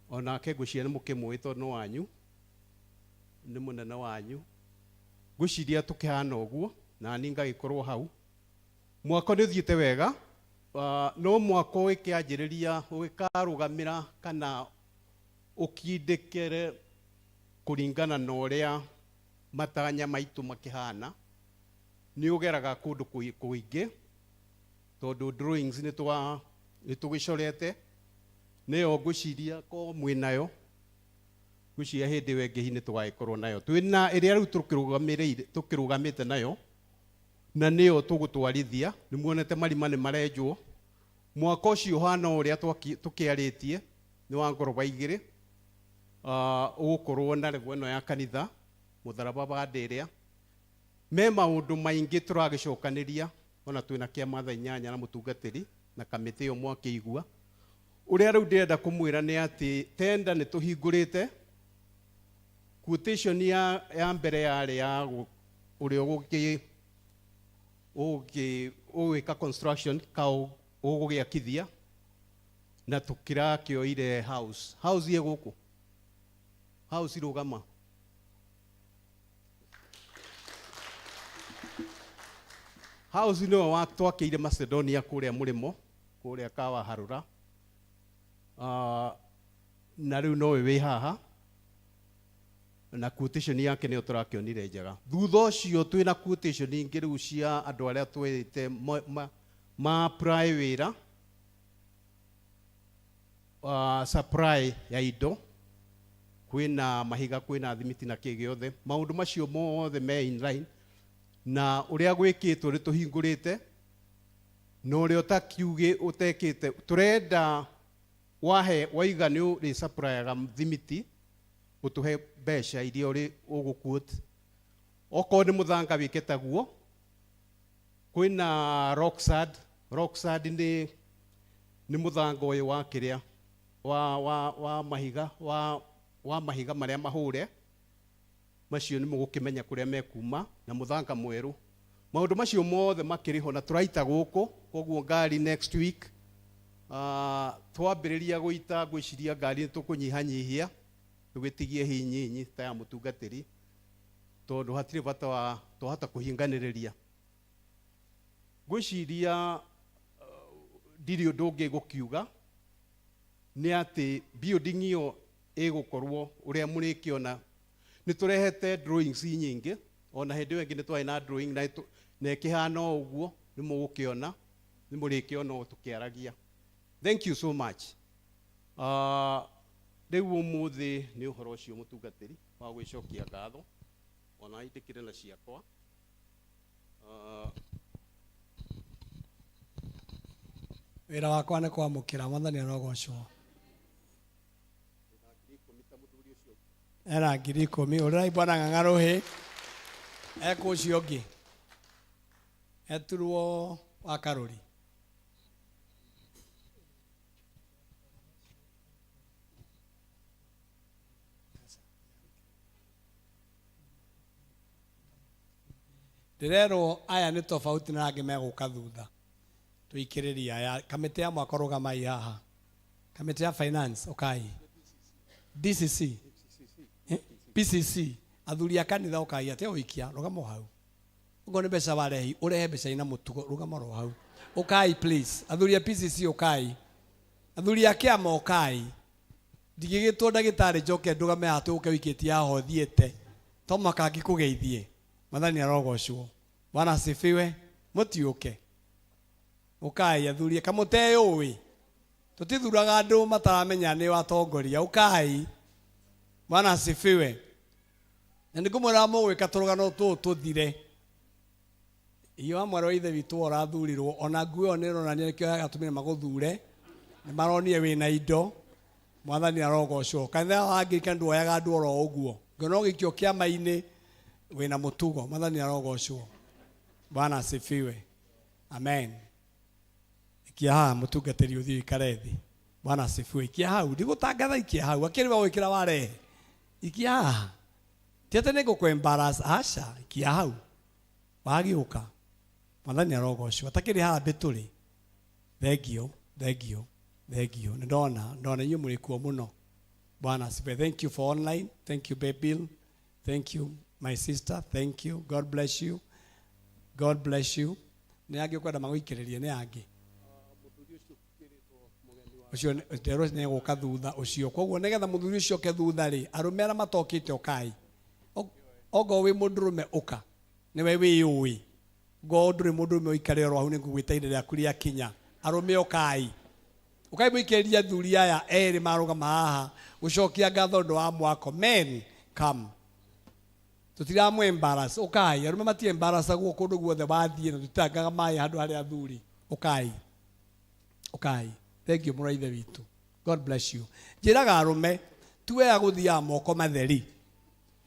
Onake ngwĩciria nĩ mũkĩmũĩ tondũ nĩ wanyu, nĩ mũnene wanyu. Ngwĩciria tũkĩhana ũguo na niĩ ngagĩkorwo hau. Mwako nĩ ũthiĩte wega, no mwako ũgĩkĩanjĩrĩria ũgĩkarũgamĩra kana ũkindĩkĩre kũringana na ũrĩa matanya maitũ makĩhana. Nĩ ũgeraga kũndũ kũingĩ tondũ drawings nĩ tũgĩcorete, nĩyo ngwĩciria ko mwĩnayo, ngwĩciria hĩndĩ ĩyo ĩngĩ hihi nĩ tũgagĩkorwo nayo. Twĩna ĩrĩa rĩu tũkĩrũgamĩte nayo na nĩyo tũgũtwarithia. Nĩ muonete marima nĩ marenjwo. Mwaka ũcio ũhana ũrĩa tũkĩarĩtie nĩ wa ngoroba igĩrĩ. Ũgũkorwo na level ĩno ya kanitha, mũtharaba bande ĩrĩa. Me maũndũ maingĩ tũragĩcokanĩria, ona twĩna kĩama thaa inyanya na mũtungatĩri na kamĩtĩ ĩyo mwakĩigua. Ũrĩa rĩu ndĩrenda kũmwĩra nĩ atĩ tenda nĩ tũhingũrĩte. Quotation ya mbere yarĩ ya ũrĩa ũgwĩka construction ka ũgũgĩakithia, na tũkĩrakĩoire house. House ĩ gũkũ. House irũgama. House nĩwe twakĩire Macedonia kũrĩa mũrĩmo, kũrĩa Kawa Harũra. Na rĩu nowe wĩ haha, na quotation yake nĩyo tũrakĩonire njega. Thutha ũcio twĩna quotation ingĩ rĩu cia andũ arĩa twĩrĩte ma apply wĩra, supply ya indo, kwĩna mahiga, kwĩna thimiti na kĩ gĩothe. Maũndũ macio mothe me in line na ũrĩa gwĩkĩtwo nĩ tũhingũrĩte, na ũrĩa ũtakiugĩ ũtekĩte tũrenda wahe waiga nĩ ũrĩ supplyaga thimiti ũtũhe mbeca iria ũrĩ ũgũquote. Okorwo nĩ mũthanga wĩke taguo, kwĩna rock sand, Rock sand nĩ nĩ mũthanga ũyũ wa kĩrĩa wa wa wa mahiga wa wa mahiga marĩa mahũre macio nĩ mũgũkĩmenya kũrĩa mekuma na mũthanga mwerũ. Maũndũ macio mothe makĩrĩ ho na tũraita gũkũ, koguo ngari next week twambĩrĩria gũita ngwĩciria ngari nĩ tũkũnyihanyihia tũgĩtigie hinyinyi ta ya mũtungatĩri tondũ hatirĩ bata wa twahota kũhinganĩrĩria. Ngwĩciria ndirĩ ũndũ ũngĩ gũkiuga nĩ atĩ building ĩyo ĩgũkorwo ũrĩa mũrĩkĩona. Nĩ tũrehete drawings nyingĩ, ona hĩndĩ ĩyo ĩngĩ nĩ twarĩ na drawing na na ĩkĩhana o ũguo, nĩ mũgũkĩona, nĩ mũrĩkĩona o tũkĩaragia. Thank you so much. Rĩu ũmũthĩ nĩ ũhoro ũcio mũtungatĩri wa gwĩcokia ngatho, ona ndĩkĩrĩ na ciakwa. Wĩra wakwa nĩ kwamũkĩra. Mwathani arogocwo. Ena 10,000. Ũrĩrai bwana ng'ang'a rũhĩ ekũ ũcio ũngĩ eturwo wa karũri. Ndĩrerwo aya nĩ tofauti na angĩ megũka thutha. Tũikĩrĩrie aya kamĩtĩ ya mwako, rũgamai haha. Kamĩtĩ ya finance, ũkai. DCC. Eh? PCC, athuri a kanitha, ũkai. Atĩ ũikia rũgama o hau. Ũguo nĩ mbeca warehi, ũrehe mbeca ina mũtugo, rũgama oro hau. Ũkai please, athuri a PCC ũkai, athuri a kĩama ũkai. Ndingĩgĩtwo ndagĩtarĩ njoke ndũgame haha tũke wikĩtie haha ũthiĩte to mũhaka ngĩkũgeithie. Mwathani arogocwo. Bwana asifiwe. Mũtiũke, ũkai athuri kamũteyũĩ. Tũtithuraga andũ mataramenya nĩ watongoria. Ũkai. Bwana asifiwe. Na nĩ ngũmwĩra mũgwĩka tũrũgano tũũ tũthire. Iyo wa mwarĩ wa ithe witũ ũrathurirwo, ona nguo ĩyo nĩ ĩronania nĩkĩo yagatũmire magũthure, nĩ maronire wĩna indo. Mwathani arogocwo. Kanitha wa Anglican ndwoyaga andũ oro ũguo, ngĩona ũgĩikio kĩama-inĩ wĩna mũtugo. Mwathani arogocwo. Bwana asifiwe. Amen. Ikia haha mũtungatĩri, ũthiĩ ũikare thĩ. Bwana asifiwe. Ikia hau, ndigũtangatha, ikia hau akĩrĩ wa gwĩkĩra warehe, ikia haha. Ti atĩ nĩ ngũkũ embarrass, aca, ikia hau wagĩũka. Mwathani arogocwo. Atakĩrĩ haha mbĩtũrĩ. Thengio, thengio, thengio. Nĩ ndona, ndona inyuĩ mũrĩ kuo mũno. Bwana asifiwe. Thank you for online. Thank you, babe Bill. Thank you, my sister. Thank you. God bless you. God bless you. Nĩ angĩ ũkwenda magũikĩrĩrie? Nĩ angĩ ũcio nderwo nĩ egũka thutha ũcio, koguo nĩgetha mũthuri ũcio oke thutha rĩ, arũme arĩa matokĩte ũkai. Ongorwo wĩ mũndũrũme, ũka, nĩwe wĩyũĩ. Ngorwo ndũrĩ mũndũrũme, ũikare oro hau, nĩ ngũgwĩta ihinda rĩaku rĩakinya. Arũme ũkai, ũkai mũikĩrĩrie athuri aya erĩ marũgama haha gũcokia ngatho ũndũ wa mwako. Men, come, tũtiramũ embarrass. Ũkai. Arũme mati embarrassagwo kũndũ guothe wathiĩ, na tũtitangaga maĩ handũ harĩa athuri. Ũkai, ũkai. Thank you, mũrũ wa ithe witũ. God bless you. Njĩraga arũme ti wega gũthiaga moko matheri.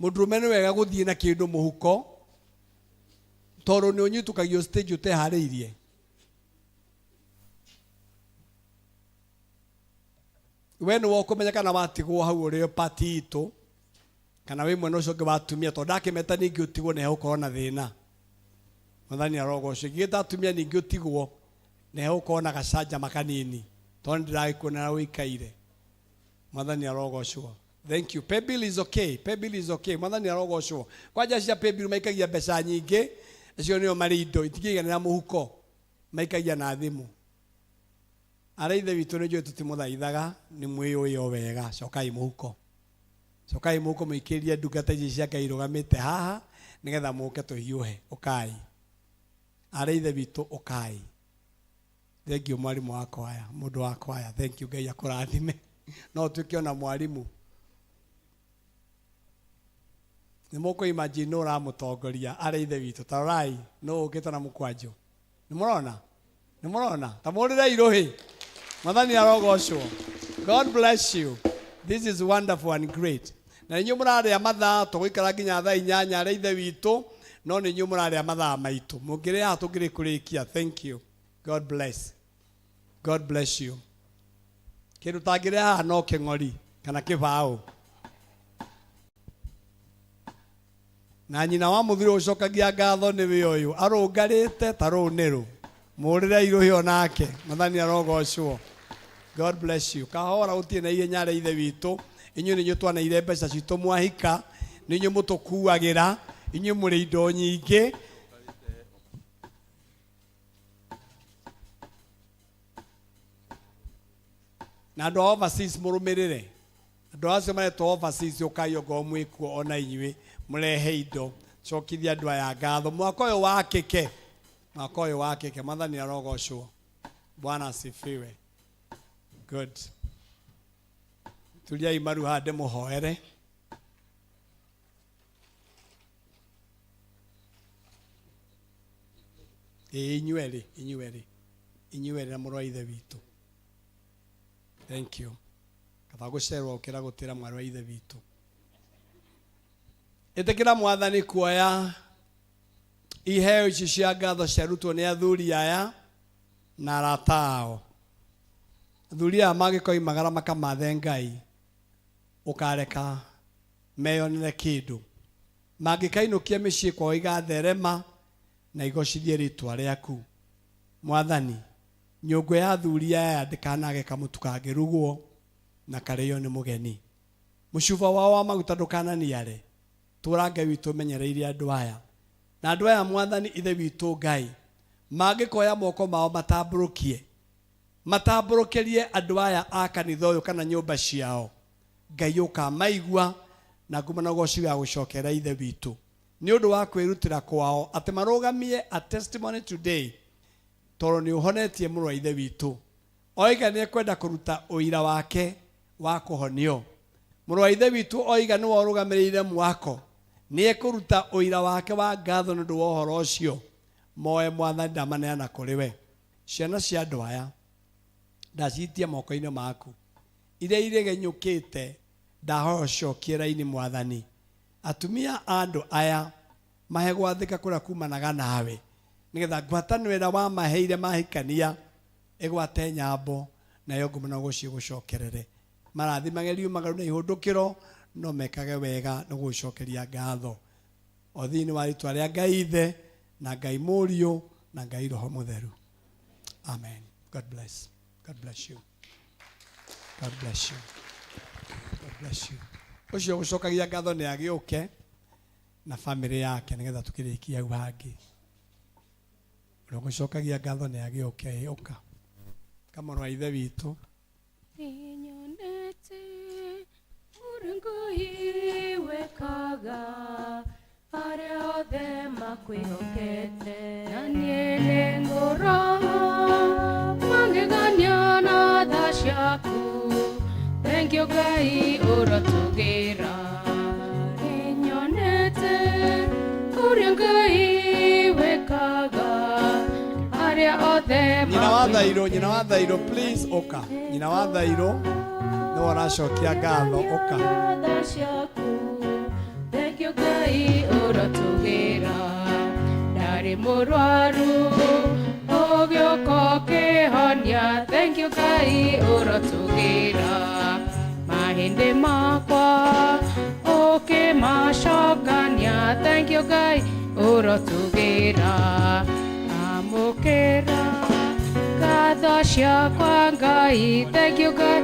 Mũndũrũme nĩ wega gũthiĩ na kĩndũ mũhuko, tondũ nĩ ũnyitũkagio stage ũteharĩirie. We nĩwe ũkũmenya kana watigwo hau ũrĩ pati itũ kana wĩ mwena ũcio ũngĩ wa atumia, tondũ ndakĩmeta ningĩ ũtigwo nĩ hegũkorwo na thĩna. Mwathani arogocwo. Ingĩgĩta atumia ningĩ ũtigwo nĩ hegũkorwo na gacanjama kanini, tondũ ndĩragĩkuonera ũikaire. Mwathani arogocwo. Thank you. Paybill is okay. Paybill is okay. Mwathani arogocwo. Kwanja cia paybill maikagia mbeca nyingĩ, acio nĩo marĩ indo itingĩiganĩra mũhuko, maikagia na thimũ. Arĩa ithe witũ nĩ njũĩ tũtimũthaithaga, nĩ mwĩyũĩ o wega. Cokai mũhuko, cokai mũhuko, mũikĩrie ndungata ici cia Ngai irũgamĩte haha nĩgetha mũke tũhiũhe. Ũkai, arĩa ithe witũ, ũkai. Thank you, mwarimũ wa kwaya, mũndũ wa kwaya. Thank you. Ngai akũrathime. No ũtuĩke ona mwarimũ. Nĩ mũkũ imagine nũ ũramũtongoria? Arĩa ithe witũ, ta rorai nũ ũkĩte na mũkwanjũ. Nĩ mũrona, nĩ mũrona, ta mũrĩrei rũhĩ. Mwathani arogocwo. God bless you. This is wonderful and great. Na inyuĩ mũrarĩa mathaa, tũgũikara nginya thaa 8, arĩa ithe witũ, no nĩ inyuĩ mũrarĩa mathaa maitũ. Mũngĩrĩa haha tũngĩrĩ kũrĩkia. Thank you. God bless. God bless you. Kĩndũ tangĩrĩa haha no kĩng'ori kana kĩbaũ. Na nyina wa mũthuri ũcokagia ngatho nĩwe ũyũ arũngarĩte ta rũu nĩ rũ mũrĩre irũhĩ onake. Mwathani arogocwo. God bless you. Kahora gũtirĩ na ihenya rĩa ithe witũ. Inyuĩ nĩ inyuĩ twaneire mbeca citũ mwahika, nĩ inyuĩ mũtũkuagĩra, inyuĩ mũrĩ indo nyingĩ. Na andũ a overseas mũrũmĩrĩre. Andũ acio maretwo overseas ũkai ongorwo mwĩkuo ona inyuĩ mũrehe indo. Cokithia andũ aya ngatho. Mwaka ũyũ wakĩke. Mwaka ũyũ wakĩke. Mwathani arogocwo. Bwana asifiwe. Good. Tuliai maru haha ndĩmũhoere. Ĩĩ inyuĩ erĩ, inyuĩ erĩ. Inyuĩ erĩ na mũrũ wa ithe witũ. Thank you. Kaba gũcererwo ũkĩra gũtĩra mwarĩ wa ithe witũ. Ĩtĩkĩra Mwathani kuoya iheo ici cia ngatho ciarutwo nĩ athuri aya na arata ao. Athuri aya mangĩkoimagara makamathe Ngai, ũkareka meyonere kĩndũ. Mangĩkainũkia mĩciĩ kwao igatherema na igocithie rĩtwa rĩaku. Mwathani, nyũngũ ya athuri aya ndĩkanage kamũtu kangĩrugwo na karĩo nĩ mũgeni. Mũcuba wao wa maguta ndũkananiare. Tũra Ngai witũ ũmenyereire andũ aya. Na andũ aya Mwathani ithe witũ Ngai, mangĩkoya moko mao matambũrũkie, matambũrũkĩrie andũ aya a kanitha ũyũ kana nyũmba ciao, Ngai ũkamaigua na nguma na ũgoci wa gũcokera ithe witũ. Nĩ ũndũ wa kwĩrutĩra kwao atĩ marũgamie a testimony today, tondũ nĩ ũhonetie mũrũ wa ithe witũ. Oiga nĩ ekwenda kũruta ũira wake wa kũhonio. Mũrũ wa ithe witũ oiga nĩwe ũrũgamĩrĩire mwako, nĩ ekũruta ũira wake wa ngatho nĩ ũndũ wa ũhoro ũcio. Moe Mwathani ndamaneana kũrĩ we. Ciana cia andũ aya ndaciitia moko-inĩ maku, iria iregenyũkĩte ndahoya ũcokie raini Mwathani. Atumia a andũ aya mahe gwathĩka kũrĩa kumanaga nawe, nĩgetha ngwatanĩro ĩrĩa wamaheire mahikania ĩgwate nyambo nayo nguma na ũgoci ĩgũcokerere. Marathimage riumagaru na ihũndũkĩro, no mekage wega nĩ gũgũcokeria ngatho. O thĩinĩ wa rĩtwa rĩa Ngai Ithe na Ngai Mũriũ na Ngai Roho Mũtheru. Amen. God bless. God bless you. God bless you. God bless you. Ũcio ũcokagia ngatho nĩ agĩũke na family yake nĩgetha tũkĩrĩkie hau hangĩ. Ũrĩa ũgũcokagia ngatho nĩ agĩũke, ũka. Kamũrũ wa ithe witũ. Nĩnyonete ũrĩa Ngai wekaga arĩa othe makwĩhokete. Na niĩ nĩngũrora magegania na tha ciaku. Thank you Ngai ũrotũgĩra. Nĩnyonete ũrĩa Ngai wekaga arĩa othe Nyina wa Thairũ, nyina wa Thairũ, please ũka. Nyina wa Thairũ nĩwe ũracokia ngatho, ũka. Tha ciaku. Thank you Ngai ũrotũgĩra. Ndarĩ mũrwaru ũgĩũka ũkĩhonia. Thank you Ngai ũrotũgĩra. Mahĩndĩ makwa ũkĩmacokania. Thank you Ngai ũrotũgĩra. Amũkĩra ngatho ciakwa Ngai. Thank you Ngai.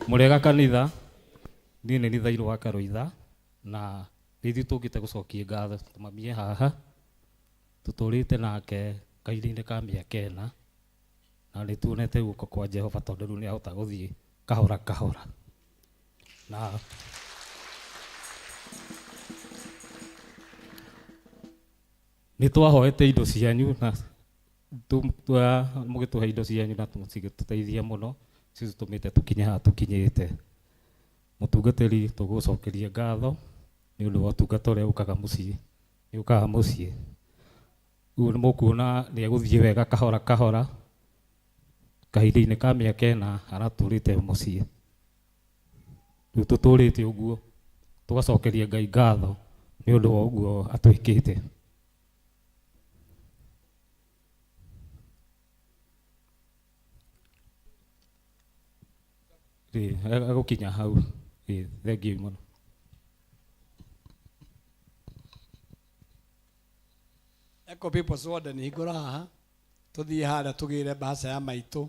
Mũrĩega kanitha, niĩ nĩ Thairũ wa Karũitha na nĩ ithuĩ tũkĩte gũcokia ngatho tũmamie haha. Tũtũrĩte nake kahinda-inĩ ka mĩaka ĩna na nĩ tuonete guoko kwa Jehova tondũ rĩu nĩ ahota gũthiĩ kahora kahora. Na nĩ twahoete indo cianyu na mũgĩtũhe indo cianyu na cigĩtũteithia mũno, citũmĩte tũkinye haha tũkinyĩte. Mũtungatĩri tũgũcokeria ngatho nĩ ũndũ wa ũtungata ũrĩa ũkaga mũciĩ, nĩ ũkaga mũciĩ. Rĩu nĩ mũkuona nĩ egũthiĩ wega kahora kahora, kahinda-inĩ ka mĩaka ĩna aratũrĩte mũciĩ. Rĩu tũtũrĩte ũguo, tũgacokeria Ngai ngatho nĩ ũndũ wa ũguo atwĩkĩte. Ĩĩ, egũkinya hau. Ĩĩ, thengiũ mũno. Echo People's Warden hingũra haha tũthiĩ harĩa tũgĩre mbahaca ya maitũ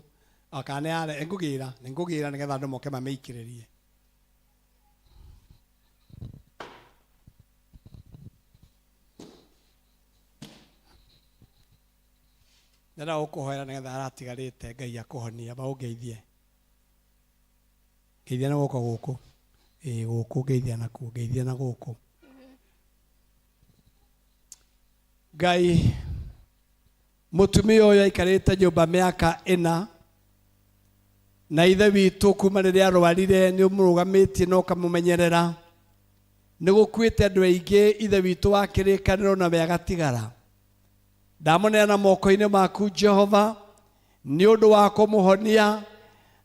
kana nĩ harĩa ngũgĩra nĩ ngũgĩra nĩgetha andũ moke mamĩikĩrĩrie. Ndĩrenda gũkũhoera nĩgetha aratigarĩte Ngai akũhonie amba ũngeithie. Ngeithia na guoko gũkũ. Ĩĩ gũkũ ngeithia nakuo ngeithia na gũkũ. Ngai mũtumia ũyũ aikarĩte nyũmba mĩaka ĩna na ithe witũ kuma rĩrĩa arwarire nĩ ũmũrũgamĩtie na ũkamũmenyerera. Nĩ gũkuĩte andũ aingĩ ithe witũ wa kĩrĩkanĩro na we agatigara. Ndamũneana moko-inĩ maku Jehova nĩ ũndũ wa kũmũhonia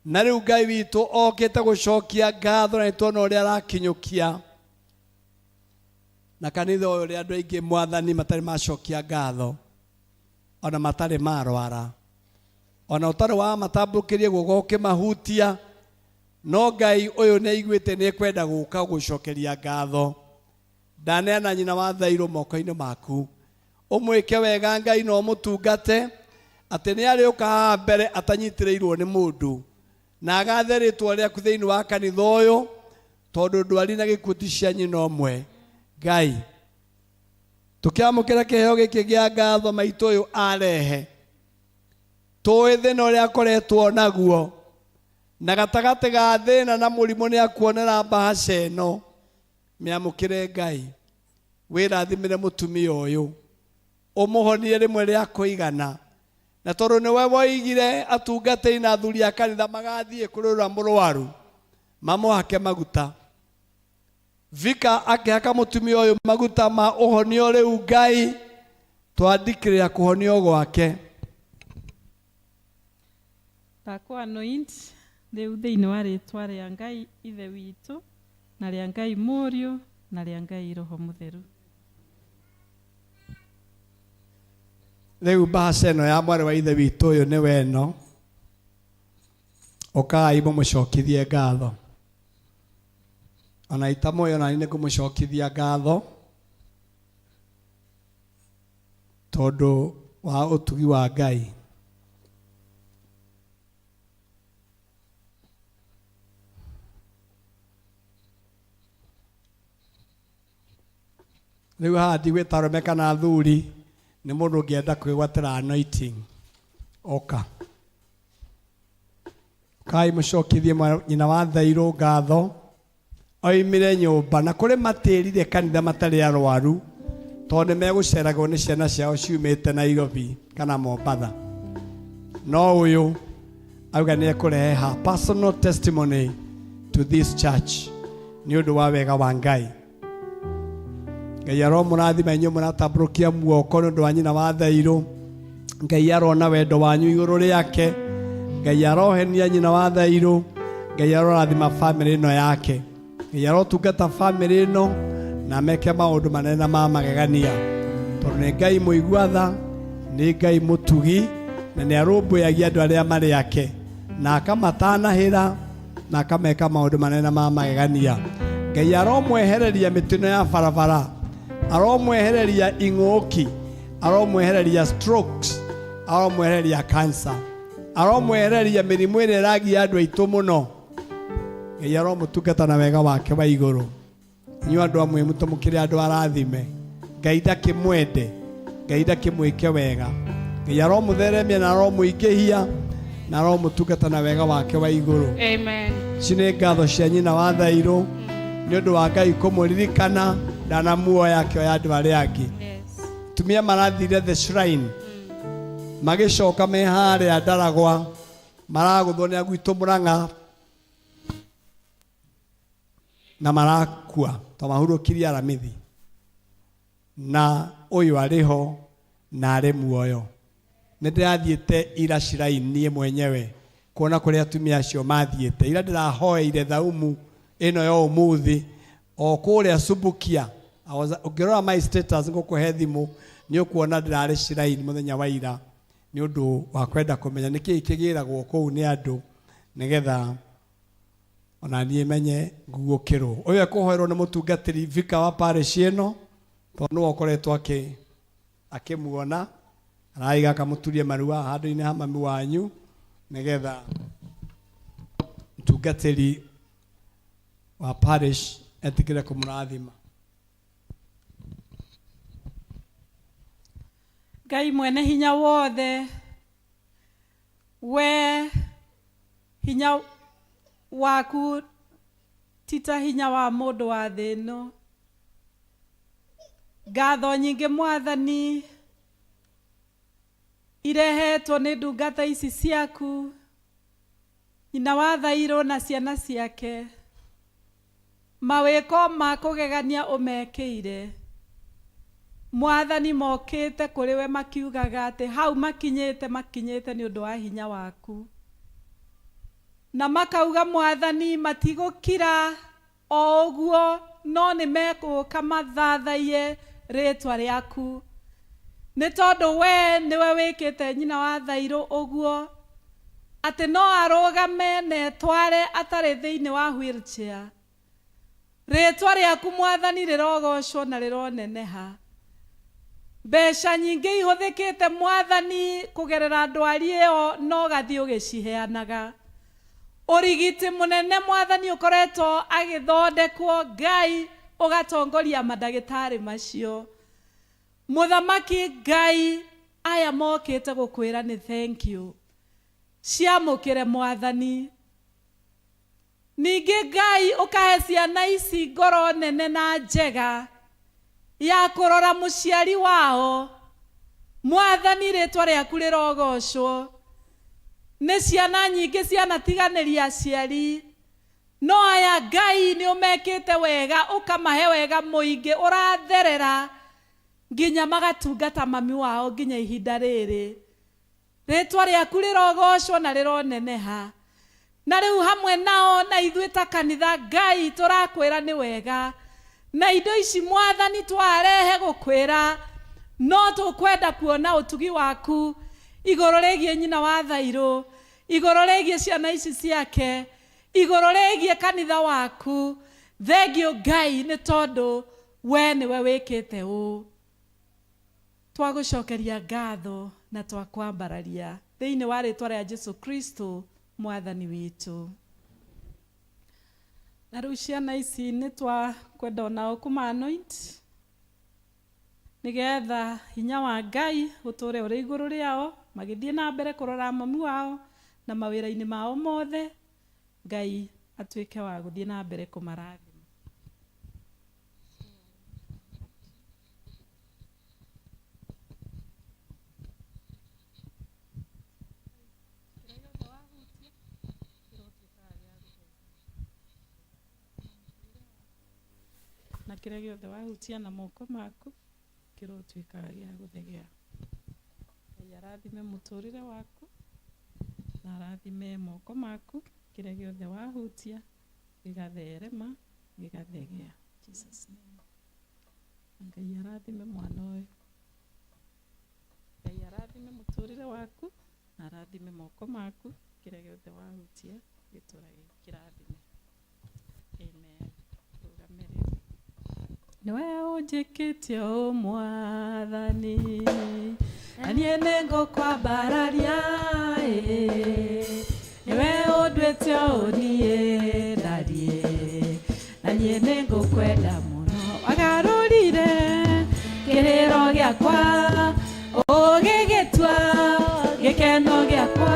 na rĩu Ngai witũ okĩte gũcokia ngatho na nĩtuona ũrĩa arakinyũkia na kanitha ũyũ ũrĩa andũ aingĩ mwathani matarĩ macokia ngatho ona matarĩ marwara ona ũtarĩ wa matambũkĩrie guoko ũkĩmahutia no Ngai ũyũ nĩ aiguĩte nĩ ekwenda gũka gũcokeria ngatho. Ndaneana nyina wa Thairũ moko-inĩ maku ũmwĩke wega Ngai na ũmũtungate atĩ nĩ arĩũka haha mbere atanyitĩrĩirwo nĩ mũndũ na agathe rĩtwa rĩaku thĩinĩ wa kanitha ũyũ tondũ ndwari na gĩkuũ ti cia nyina ũmwe. Ngai tũkĩamũkĩra kĩheo gĩkĩ gĩa ngatho maitũ ũyũ arehe tũĩ thĩna ũrĩa akoretwo naguo na gatagatĩ ga thĩna na mũrimũ nĩ akuonera mbahaca ĩno. Mĩamũkĩre Ngai wĩrathimĩre mũtumia ũyũ ũmũhonie rĩmwe rĩa kũigana na tondũ nĩwe woigire atungatĩri na athuri a kanitha magathiĩ kũrĩ ũrĩa mũrwaru mamũhake maguta. Vika akĩhaka mũtumia ũyũ maguta ma ũhonio rĩu Ngai twandikĩrĩra kũhonio gwake. Ndakũ anoint rĩu thĩinĩ wa rĩtwa rĩa Ngai ithe witũ na rĩa Ngai mũriũ na rĩa Ngai roho mũtheru. Rĩu mbahaca ĩno ya mwarĩ wa ithe witũ ũyũ nĩ weno ũkai mũmũcokithie ngatho ona itamũĩ ona niĩ nĩngũmũcokithia ngatho tondũ wa ũtugi wa Ngai. Rĩu haha ndigwĩta arũme kana athuri nĩ mũndũ ũngĩenda kwĩgwatĩra anointing oka kai mũcokithie nyina wa Thairũ ngatho oimire nyũmba na kũrĩ matĩrire kanitha matarĩ arwaru tondũ nĩ megũceragwo nĩ ciana ciao ciumĩte Nairobi kana Mombatha no ũyũ auga nĩ ekũrehe her personal testimony to this church nĩ ũndũ wa wega wa Ngai. Ngai aromũrathima inyuĩ mũratambũrũkia muoko nĩ ũndũ wa nyina wa Thairũ. Ngai arona wendo wanyu igũrũ rĩake. Ngai arohenia nyina wa Thairũ. Ngai arorathima bamĩrĩ ĩno yake. Ngai arotungata bamĩrĩ ĩno na meke maũndũ manene ma magegania tondũ nĩ Ngai mũigua tha, nĩ Ngai mũtugi na nĩ arũmbũyagia andũ arĩa marĩ ake na akamatanahĩra na akameka maũndũ manene ma magegania. Ngai aromwehereria mĩtino ya barabara, aromwehereria ing'ũki, aromwehereria strokes, aromwehereria cancer, aromwehereria mĩrimũ ĩrĩa ĩragia andũ aitũ mũno. Ngai aromũtungata na wega wake wa igũrũ. Inyuĩ andũ amwe mũtũmũkĩre andũ arathime. Ngai ndakĩmwende, Ngai ndakĩmwĩke wega. Ngai aromũtheremia na aromũingĩhia na aromũtungata na wega wake wa igũrũ. Amen. Ici nĩ ngatho cia nyina wa Thairũ nĩ ũndũ wa Ngai kũmũririkana ndanamuoya akĩoya andũ arĩa angĩ. Atumia marathire the shrine magĩcoka me harĩa Ndaragwa maragũthwo nĩ agwitũ Mũrang'a na marakua to mahurũkirie Aramithi na ũyũ arĩ ho na arĩ muoyo. Nĩ ndĩrathiĩte ira shrine niĩ mwenyewe kuona kũrĩa atumia acio mathiĩte. Ira ndĩrahoeire thaumu ĩno ya ũmũthĩ o kũrĩa Subukia. Ũngĩrora my status ngũkũhe thimũ nĩ ũkuona ndĩrarĩ shrine mũthenya wa ira nĩ ũndũ wa kwenda kũmenya nĩkĩĩ kĩgĩragwo kũu nĩ andũ nĩgetha Ona niĩ menye nguũkĩrwo. Ũyũ ekũhoerwo nĩ mũtungatĩri Vika wa parish ĩno, tondũ nĩwe ũkoretwo akĩmuona. Araiga akamũturie maru haha handũ-inĩ ha mami wanyu, nĩgetha mũtungatĩri wa parish etĩkĩre kũmũrathima. Ngai mwene hinya wothe, we hinya waku ti ta hinya wa mũndũ wa thĩ ĩno. Ngatho nyingĩ Mwathani irehetwo nĩ ndungata ici ciaku, nyina wa Thairũ na ciana ciake, mawĩko ma kũgegania ũmekĩire. Mwathani mokĩte kũrĩ we makiugaga atĩ hau makinyĩte makinyĩte nĩ ũndũ wa hinya waku, na makauga Mwathani matigũkira o ũguo, no nĩ mekũũka mathathaiye rĩtwa rĩaku, nĩ tondũ we nĩwe wĩkĩte nyina wa Thairũ ũguo atĩ no arũgame na etware atarĩ thĩinĩ wa wheelchair. Rĩtwa rĩaku Mwathani rĩrogocwo na rĩroneneha. Mbeca nyingĩ ihũthĩkĩte Mwathani kũgerera ndwari ĩyo no gathiĩ ũgĩciheanaga. Ũrigiti mũnene Mwathani ũkoretwo agĩthondekwo, Ngai ũgatongoria mandagĩtarĩ macio. Mũthamaki Ngai, aya mokĩte gũkwĩra nĩ thank you. Ciamũkĩre Mwathani. Ningĩ Ngai ũkahe ciana ici ngoro nene na njega ya kũrora mũciari wao. Mwathani rĩtwa rĩaku rĩrogocwo. Nĩ ciana nyingĩ cianatiganĩria aciari, no aya Ngai nĩ ũmekĩte wega, ũkamahe wega mũingĩ ũratherera nginya magatungata mami wao nginya ihinda rĩrĩ. Rĩtwa rĩaku rĩrogocwo na rĩroneneha. Na rĩu hamwe nao na ithuĩ ta kanitha Ngai tũrakwĩra nĩ wega, na indo ici Mwathani twarehe gũkwĩra, no tũkwenda kuona ũtugi waku igũrũ rĩgiĩ nyina wa Thairũ, igũrũ rĩgiĩ ciana ici ciake, igũrũ rĩgiĩ kanitha waku. Thengio Ngai nĩ tondũ we nĩwe wĩkĩte ũũ. Twagũcokeria ngatho na twakwambararia thĩinĩ wa rĩtwa rĩa Jesu Kristo Mwathani witũ. Na rĩu ciana ici nĩ twakwenda onao kũma anoint nĩgetha hinya wa Ngai ũtũre ũrĩ igũrũ rĩao magĩthiĩ na mbere kũrora mami wao na mawĩra-inĩ mao mothe. Ngai atuĩke wa gũthiĩ na mbere kũmarathima. Na kĩrĩa gĩothe wahutia na moko maku kĩrotuĩkaga gĩa gũthegea. Ngai arathime mũtũrĩre waku na arathime moko maku, kĩrĩa gĩothe wahutia gĩgatherema gĩgathegea. Jesus name. Ngai arathime mwana ũyũ. Ngai arathime mũtũrĩre waku na arathime moko maku, kĩrĩa gĩothe wahutia gĩtũra kĩrathime. Amen. Rũgamĩrĩra. Nĩwe ũnjĩkĩte ũũ Mwathani, na niĩ nĩngũkwambararia ĩ. Nĩwe ũnduĩte ũũ niĩ ndariĩ, na niĩ nĩngũkwenda mũno. Wagarũrire kĩrĩro gĩakwa ũgĩgĩtua gĩkeno gĩakwa,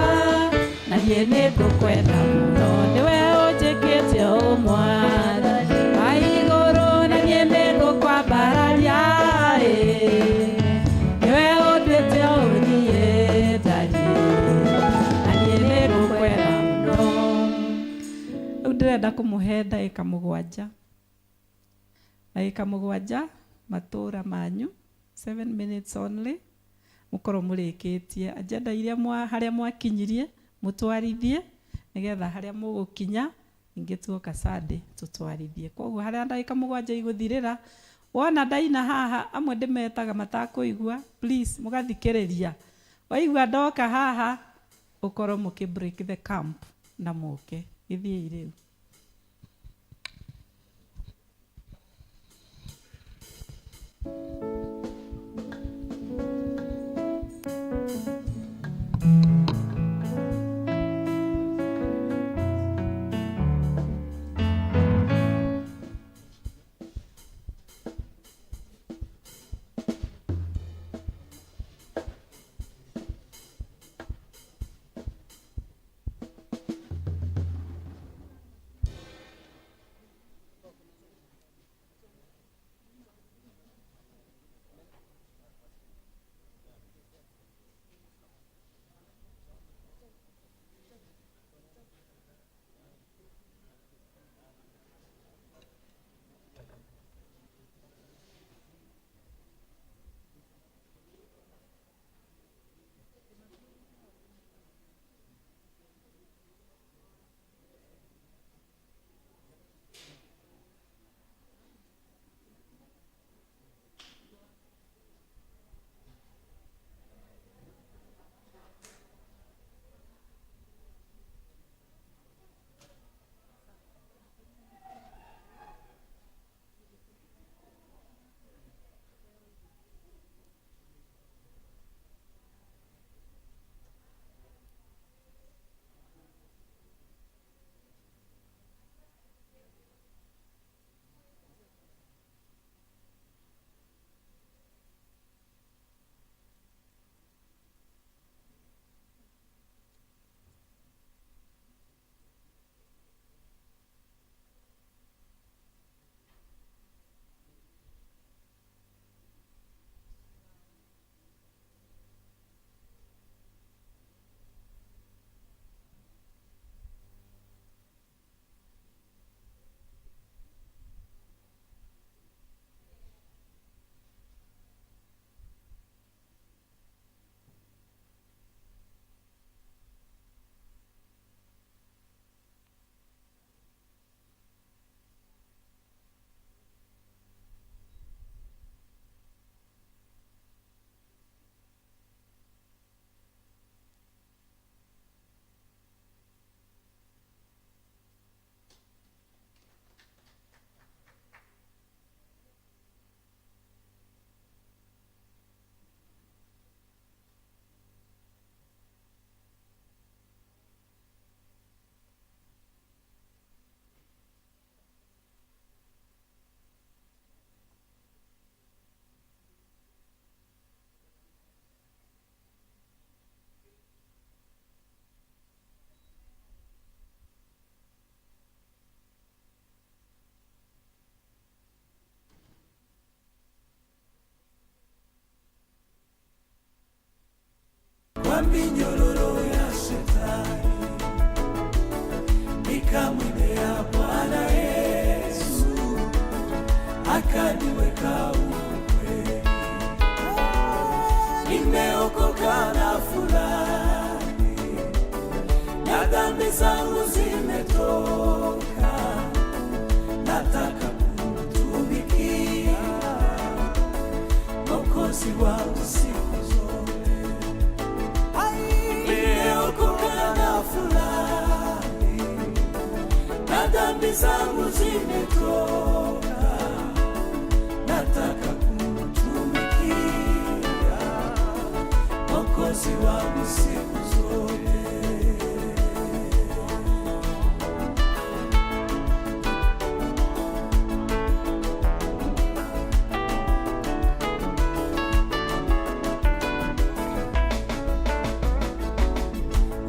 na niĩ nĩngũkwenda mũno. Nĩwe ũnjĩkĩte ũũ Mwathani wa igũrũ, na niĩ nĩngũkwambararia ĩ. Nĩwe ũnduĩte ũũ niĩ ndariĩ, na niĩ nĩngũkwenda mũno. Rĩu ndĩrenda kũmũhe ndagĩka mũgwanja. Ndagĩka mũgwanja matũra manyu, 7 minutes only, mũkorwo mũrĩkĩtie agenda iria harĩa mwakinyirie mũtwarithie, nĩgetha harĩa mũgũkinya ningĩ tuoka Sunday tũtwarithie. Koguo harĩa ndagĩka mũgwanja igũthirĩra, wona ndaina haha, amwe ndĩmetaga matakũigua, please mũgathikĩrĩria. Waigua ndoka haha, ũkorwo mũkĩ break the camp na mũke. Gĩthiĩi rĩu. Minyororo ya shetani, nikamwendea Bwana Yesu, akaniweka huru kweli. Nimeokoka na furahi, na dhambi zangu zimetoka, nataka kumtumikia Mwokozi wangu siku zote. Nimeokoka na furahi, na dhambi zangu zimetoka, nataka kumtumikia Mwokozi wangu siku zote.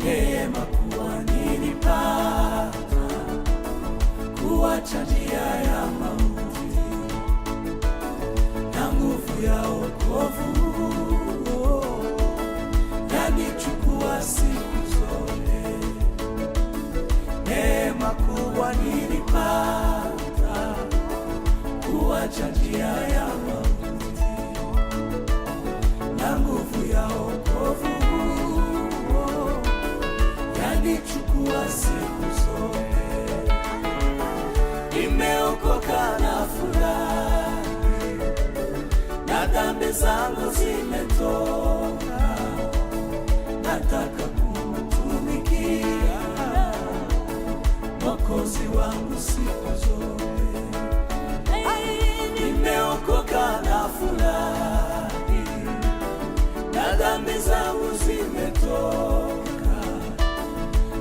Neema kuwa nilipata kuacha njia ya mauti na nguvu ya wokovu yanichukua siku zote. Neema kuwa nilipata kuacha njia ya mauti na nguvu ya wokovu yanichukua siku zote. Nimeokoka na furahi, na dhambi zangu zimetoka, nataka kumtumikia Mwokozi wangu siku zote. Nimeokoka na furahi, na dhambi zangu zimetoka,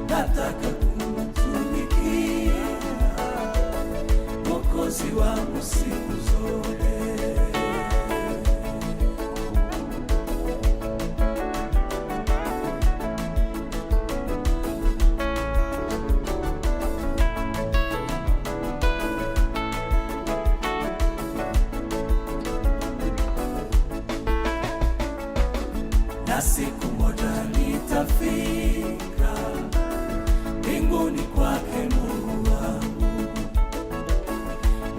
nataka kumtumikia Mwokozi wangu siku zote. Na siku moja nitafika mbinguni kwake Mungu wangu,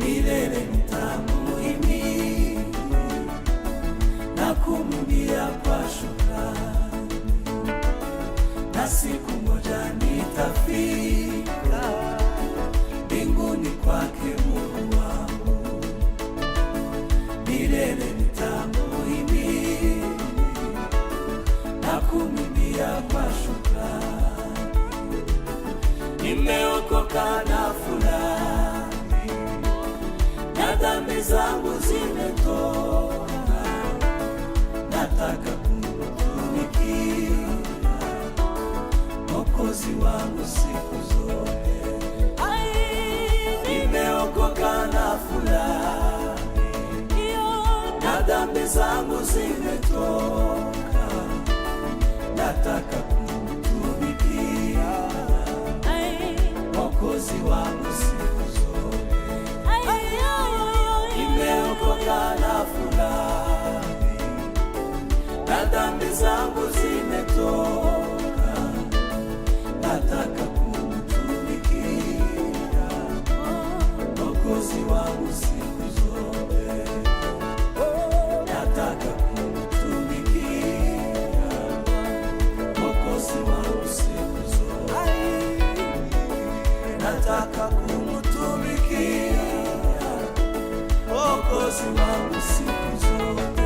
milele nitamuhimidi na kumwimbia kwa shukrani. Na siku moja nitafika mbinguni kwake Mungu wangu, milele nitamuhimidi na kumwimbia kwa shukrani. Nimeokoka na furahi, na dhambi zangu zimetoka, nataka kumtumikia Mwokozi wangu siku zote. Nimeokoka na furahi, na dhambi zangu zimetoka, nataka kumtumikia Mwokozi wangu siku zote. Nimeokoka na furahi, na dhambi zangu zimetoka, nataka kumtumikia Mwokozi wangu siku zote. Nataka kumtumikia Mwokozi wangu siku zote. Nataka kumtumikia Mwokozi wangu siku zote.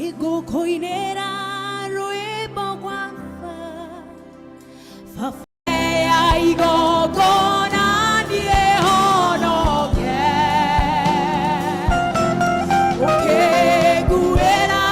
Nĩngũkũinĩra rwĩmbo rwa baba ya igongona niĩ honoke, ũkĩnguĩra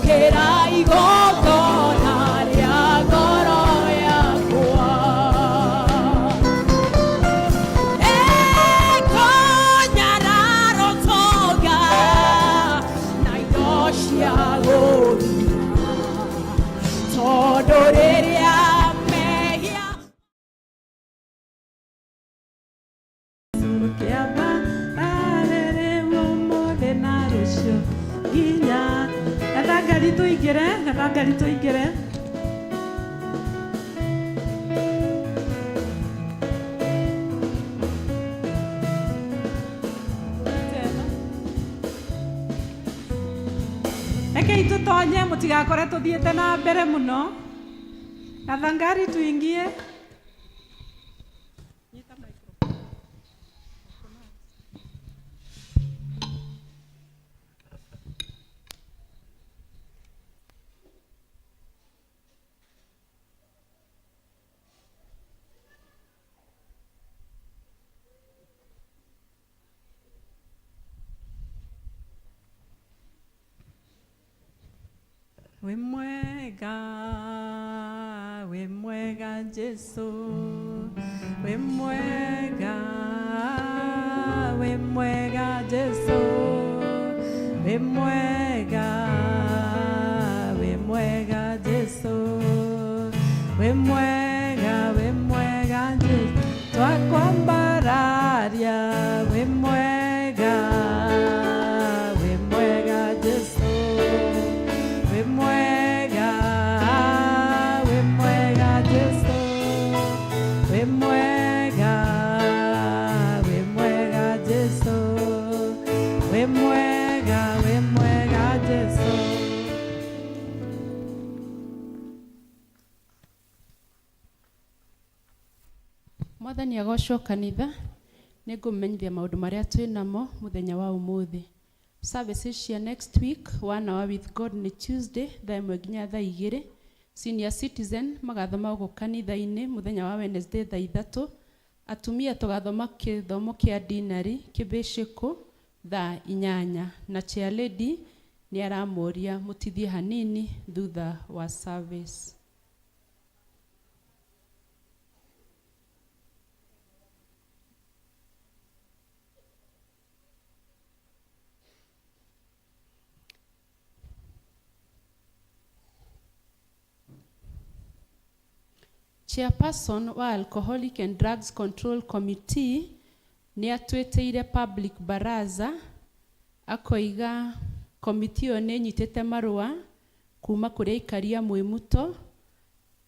Amũkĩra igongona rĩa ngoro yakwa. Ekonyararo toga na indo cia gũthira, tondũ rĩrĩa mehia Kĩamba arĩrĩwo ũmũthĩ na rũciũ nginya gathangari tũingĩre, gathangari tũingĩre. Rekei tũtonye mũtigakore tũthiĩte na mbere mũno. Gathangari tuingie. Wĩ mwega, wĩ mwega Jesu, wĩ mwega, wĩ mwega Jesu, wĩ mwega, wĩ mwega Jesu, wĩ mwega, wĩ mwega Jesu, twakwambararia, wĩ mwega, wĩ mwega Jesu. Wĩ mwega, wĩ mwega Jesu, wĩ mwega, wĩ mwega Jesu, wĩ mwega, wĩ mwega Jesu. Mwathani agocwo kanitha. Nĩ ngũmenyithia maũndũ marĩa twĩ namo mũthenya wa ũmũthĩ. Services cia next week, One Hour with God nĩ Tuesday thaa 1 nginya thaa 2. Senior citizen magathoma gũkũ kanitha-inĩ mũthenya wa Wednesday thaa 3. Atumia tũgathoma kĩthomo kĩa dinari kĩbĩcĩkũ thaa 8, na chair lady nĩ aramũria mũtithie hanini thutha wa service. Chairperson wa Alcoholic and Drugs Control Committee nĩ atwĩtĩire public baraza, akoiga komiti ĩyo nĩ ĩnyitĩte marũa kuma kũrĩ aikaria Mwĩmuto,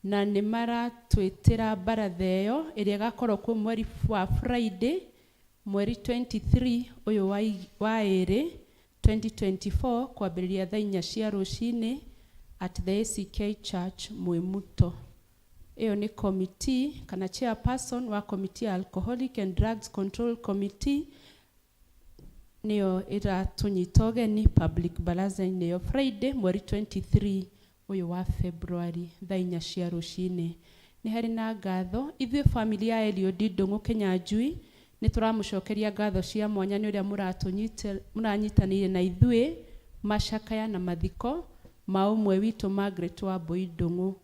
na nĩ maratwĩtĩra baratha ĩyo ĩrĩa ĩgakorwo kuo mweri wa Friday mweri 23 ũyũ wa ĩrĩ 2024 kwambĩrĩria thaa 4 cia rũcinĩ at the ACK Church Mwĩmuto. Ĩyo nĩ committee kana chairperson wa committee ya Alcoholic and Drugs Control Committee nĩyo ĩratũnyita ũgeni public baraza-inĩ ĩyo Friday mweri 23 ũyũ wa February thaa 4 cia rũcinĩ. Nĩ harĩ na ngatho ithuĩ family ya Eliud Ndũng'ũ Kĩnyanjui nĩ tũramũcokeria ngatho cia mwanya nĩ ũrĩa mũranyitanĩire na ithuĩ macakaya na mathiko ma ũmwe witũ Margaret Wambui Ndũng'ũ.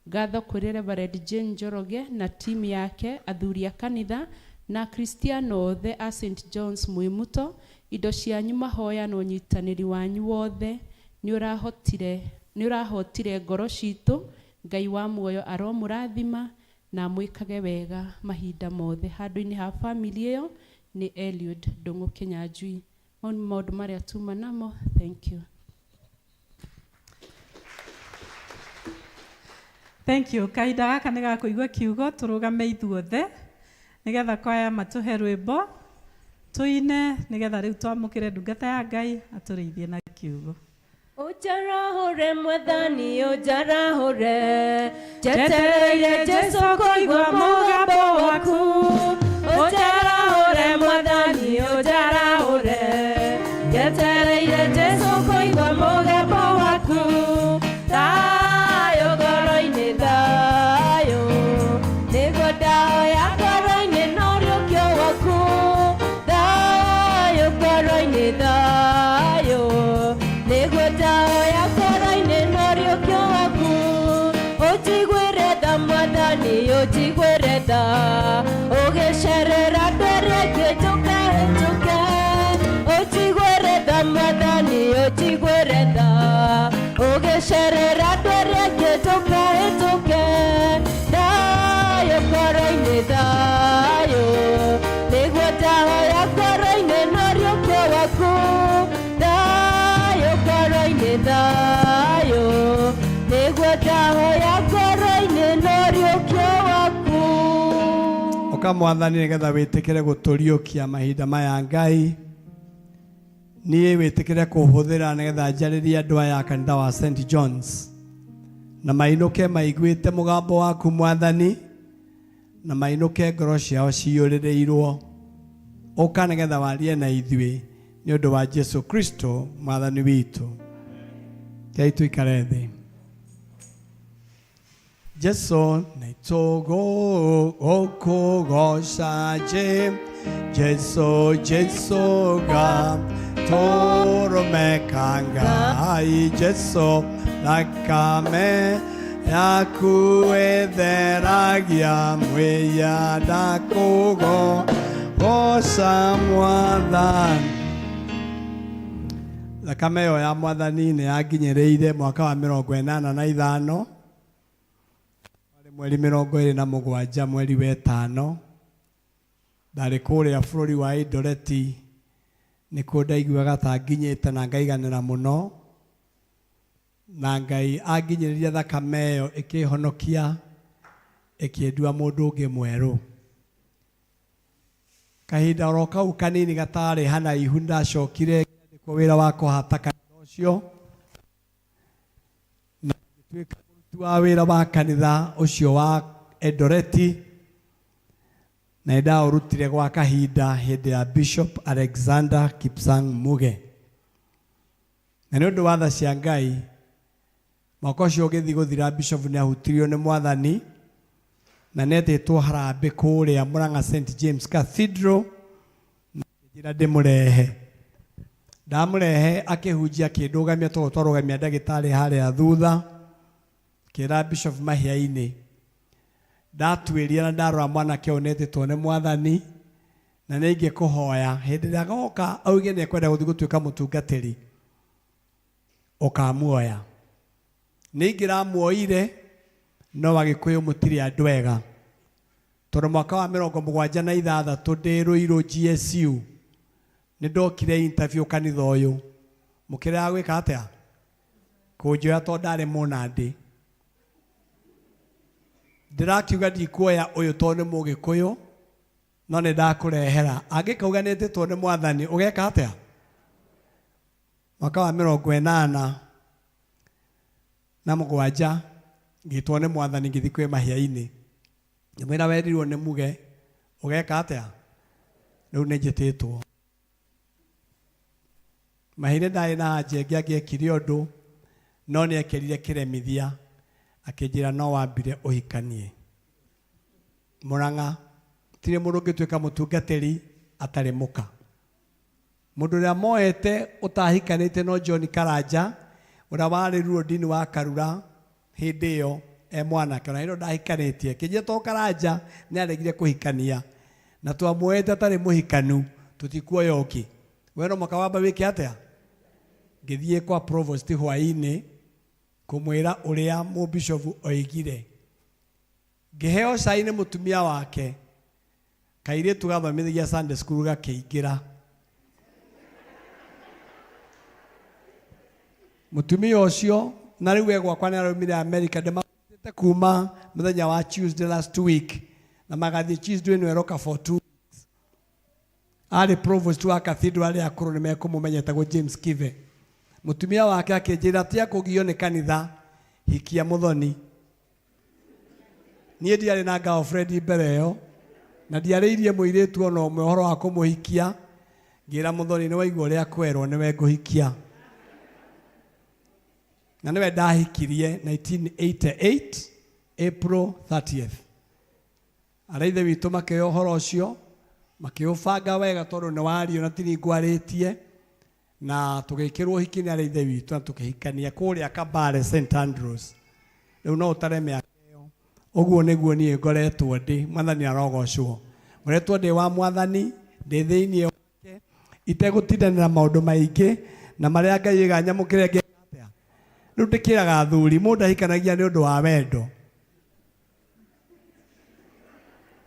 Ngatho kũrĩ Reverend Jane Njoroge na timu yake, athuri a kanitha na Akristiano othe a St John's Mwĩmuto. Indo cianyu, mahoya na ũnyitanĩri wanyu wothe nĩ ũrahotire ngoro citũ. Ngai wa muoyo aromũrathima na amwĩkage wega mahinda mothe. Handũ-inĩ ha family ĩyo nĩ Eliud Ndũng'ũ Kĩnyanjui. Mau nĩ maũndũ marĩa tuma namo. Thank you. Thank you. Kahinda gaka nĩ gakũigua kiugo tũrũgame ithuothe nĩgetha kwaya matũhe rwĩmbo tũine nĩgetha rĩu twamũkĩre ndungata ya Ngai atũrĩithie na kiugo. Ũnjarahũre Mwathani, ũnjarahũre, njetereire Jesũ kũigua mũgambo waku. Ũnjarahũre Mwathani, ũnjarahũre, njetereire Jesũ kũigua mũgambo waku. Thayũ ngoro-inĩ, thayũ nĩguo ndahoya ngoro-inĩ na ũriũkio waku. Thayũ ngoro-inĩ, thayũ nĩguo ndahoya ngoro-inĩ Thayũ nĩguo ndahoya ngoro-inĩ no ũriũkio waku. Ũka Mwathani nĩgetha wĩtĩkĩre gũtũriũkia mahinda maya Ngai. Niĩ wĩtĩkĩre kũhũthĩra nĩgetha njarĩrie andũ aya a kanitha wa St John's na mainũke maiguĩte mũgambo waku Mwathani, na mainũke ngoro ciao ciyũrĩrĩirwo. Ũka nĩgetha warie na ithuĩ nĩ ũndũ wa Jesu Kristo Mwathani witũ. Ngai tũikare thĩ. Jesu nĩtũgũkũgoca Jesu Jesu ga tũrũmeka Ngai Jesu thakame yaku ĩtheragia mwĩya ndakũgoca Mwathani. Thakame ĩyo ya Mwathani nĩ yanginyĩrĩire mwaka wa 85, mweri 27 mweri wa ĩtano. Ndarĩ kũrĩa bũrũri wa Eldoret, nĩkuo ndaiguaga ta nginyĩte na ngaiganĩra mũno, na Ngai anginyĩrĩria thakame ĩyo ĩkĩhonokia, ĩkĩndua mũndũ ũngĩ mwerũ. Kahinda oro kau kanini gatarĩ hanaihu ndacokire ngĩandĩkwo wĩra wa kũhata kanitha ũcio, na ngĩtuĩka mũruti wa wĩra wa kanitha ũcio wa Eldoret, na nĩndaũrutire gwa kahinda hĩndĩ ya Bishop Alexander Kipsang Muge. Na nĩ ũndũ wa tha cia Ngai, mwaka ũcio ũgĩthiĩ gũthira Bishop nĩahutirio nĩ Mwathani, na nĩetĩtwo harambĩ kũrĩa Murang'a St James Cathedral, na akĩnjĩra ndĩmũrehe. Ndamũrehe akĩhunjia akĩndũgamia, tondũ twarũgamia ndagĩtarĩ harĩa thutha, kĩra Bishop mahĩa-inĩ. Ndatuĩria na ndarora mwanake ũyũ nĩetĩtwo nĩ Mwathani, na nĩingĩkũhoya hĩndĩ ĩrĩa agoka auge nĩekwenda gũthiĩ gũtuĩka mũtungatĩri, ũkamuoya. Nĩingĩramuoire, no Agĩkũyũ mũtirĩ andũ ega, tondũ mwaka wa 76 ndĩ Ruiru GSU nĩndokire interview kanitha ũyũ. Mũkĩrega gwĩka atĩa? Kũnjoya tondũ ndarĩ mũnandĩ. Ndĩrakiuga ndikuoya ũyũ tondũ nĩ Mũgĩkũyũ, no nĩndakũrehera. Angĩkauga nĩetĩtwo nĩ Mwathani, ũgeka atĩa? Mwaka wa 87 ngĩtwo nĩ Mwathani ngĩthiĩ kwĩ mahĩa-inĩ. Ngĩmwĩra werirwo nĩ Muge, ũgeka atĩa? Rĩu nĩnjĩtĩtwo. Mahĩa-inĩ ndarĩ na anja ĩngĩ angĩekire ũndũ, no nĩekĩrire kĩremithia, akĩnjĩra no wambire ũhikanie. Murang'a, tirĩ mũndũ ũngĩtuĩka mũtungatĩri atarĩ mũka. Mũndũ ũrĩa moete ũtahikanĩte no John Karanja, ũrĩa warĩ Ruo-Ndini wa Karura hĩndĩ ĩyo e mwanake, ona hĩndĩ ĩyo ndahikanĩtie. Kĩnjĩra to Karanja nĩaregire kũhikania, na twamuoete atarĩ mũhikanu, tũtikuoya ũngĩ. We no mũhaka wambe wĩke atĩa? Ngĩthiĩ kwa provost hwaĩ-inĩ kũmwĩra ũrĩa mũbishofu oigire. Ngĩheo cai nĩ mũtumia wake, kairĩtu gathomithagia Sunday school gakĩingĩra. Mũtumia ũcio na rĩu e gwakwa nĩaraumire America, ndĩmamũtĩte kuma mũthenya wa Tuesday last week, na magathiĩ Tuesday ĩno ĩroka for 2 weeks. Arĩ provost wa cathedral, arĩa akũrũ nĩmekũmũmenya, etagwo James Kive. Mũtumia wake akĩnjĩra tia kũgio nĩ kanitha, hikia Mũthoni. Niĩ ndiarĩ na girlfriend mbere ĩyo, na ndiarĩirie mũirĩtu ona ũmwe ũhoro wa kũmũhikia. Ngĩra Mũthoni nĩ waigua ũrĩa kwerwo, nĩwe ngũhikia. Na nĩwe ndahikirie 1988 April 30th. Arĩa ithe witũ makĩoya ũhoro ũcio, makĩũbanga wega tondũ nĩ wario na tini ngwarĩtie, na tũgĩkĩrwo ũhiki nĩ arĩa ithe witũ na tũkĩhikania kũrĩa Kabale St Andrews. Rĩu no ũtare mĩaka ĩyo. Ũguo nĩguo niĩ ngoretwo ndĩ. Mwathani arogocwo. Ngoretwo ndĩ wa Mwathani, ndĩ thĩinĩ wake, itegũtindanĩra maũndũ maingĩ, na marĩa Ngai oiga nyamũkĩre ngeka atĩa? Rĩu ndĩkĩraga athuri, mũndũ ahikanagia nĩ ũndũ wa wendo.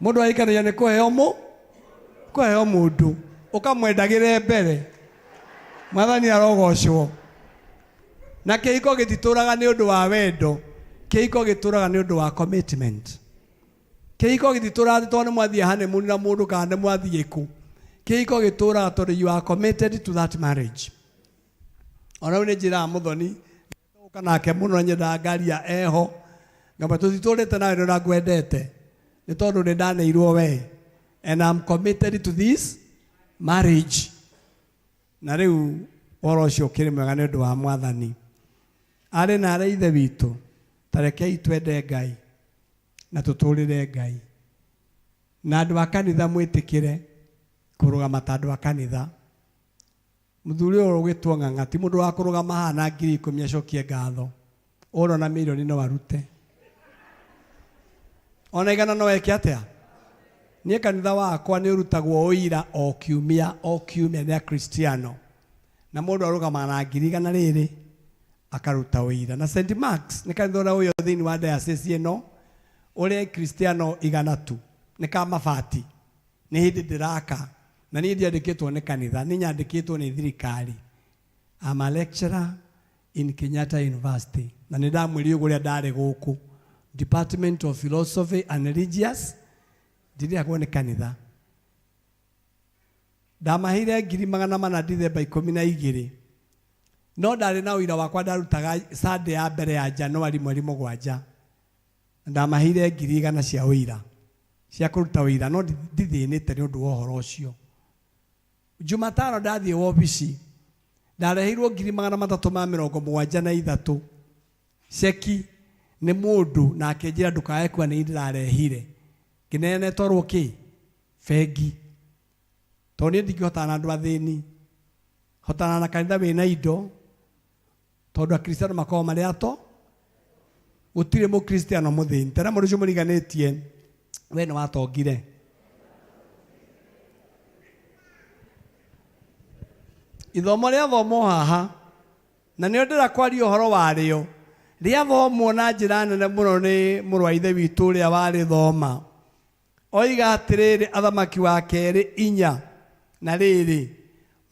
Mũndũ ahikanagia nĩ kũheo kũheo mũndũ, ũkamwendagĩre mbere. Mwathani arogocwo. Na kĩhiko gĩtitũraga nĩ ũndũ wa wendo, kĩhiko gĩtũraga nĩ ũndũ wa commitment. Kĩhiko gĩtitũraga atĩ tondũ nĩ mwathiĩ honeymoon na mũndũ kana nĩ mwathiĩ kũ. Kĩhiko gĩtũraga tondũ you are committed to that marriage. Ona rĩu nĩ njĩraga mũthoni ũka nake mũno nyendaga ngaria eho ngamba tũtitũrĩte nawe nĩ ngwendete nĩ tondũ nĩ ndaneirwo we and I'm committed to this marriage. Na rĩu ũhoro ũcio ũkĩrĩ mwega nĩ ũndũ wa mwathani. Arĩ na arĩa ithe witũ, ta rekei twende Ngai na tũtũrĩre Ngai. Na andũ a kanitha mwĩtĩkĩre kũrũgama ta andũ a kanitha. Mũthuri ũyũ ũgwĩtwo Ng'ang'a ti mũndũ wa kũrũgama haha na 10,000 acokie ngatho. Ũrona mirioni no arute. Ona igana no eke atĩa? Niĩ kanitha wakwa nĩ ũrutagwo ũira o kiumia o kiumia nĩ akristiano. Na mũndũ arũgamaga na 100,000 rĩrĩ akaruta ũira. Na St. Mark's nĩ kanitha ũrĩa ũyũ thĩinĩ wa diocese ĩno ũrĩa kristiano 100 tu nĩ ka mabati. Nĩ hĩndĩ ndĩraka na niĩ ndiandĩkĩtwo nĩ kanitha, nĩ nyandĩkĩtwo nĩ thirikari. I'm a lecturer in Kenyatta University. Na nĩ ndamwĩrire ũguo ũrĩa ndarĩ gũkũ. Department of Philosophy and Religious ndirĩhagwo nĩ kanitha. Ndamaheire 400,000 Dithemba 12. No ndarĩ na ũira wakwa ndarutaga Sunday ya mbere ya Januari mweri 7. Ndamaheire 100,000 cia ũira, cia kũruta ũira, no ndithĩnĩte nĩ ũndũ wa ũhoro ũcio. Jumatano ndathiĩ wobici, ndareheirwo 373,000 ceki nĩ mũndũ na akĩnjĩra ndũkae kuga nĩ ndĩrarehire. Ngĩneana ĩtwarwo kĩ? Bengi. Tondũ niĩ ndingĩhotana na andũ athĩni. Hotana na kanitha wĩna indo, tondũ akristiano makoragwo marĩ ato. Gũtirĩ mũkristiano mũthĩni. Tena mũndũ ũcio mũriganĩtie, we nĩ watongire. Ithomo rĩathomwo haha, na nĩo ndĩrakwaria ũhoro warĩo, rĩathomwo na njĩra nene mũno nĩ mũrũ wa ithe witũ ũrĩa warĩthoma. Oiga atĩrĩrĩ, athamaki wa kerĩ 4 na rĩrĩ,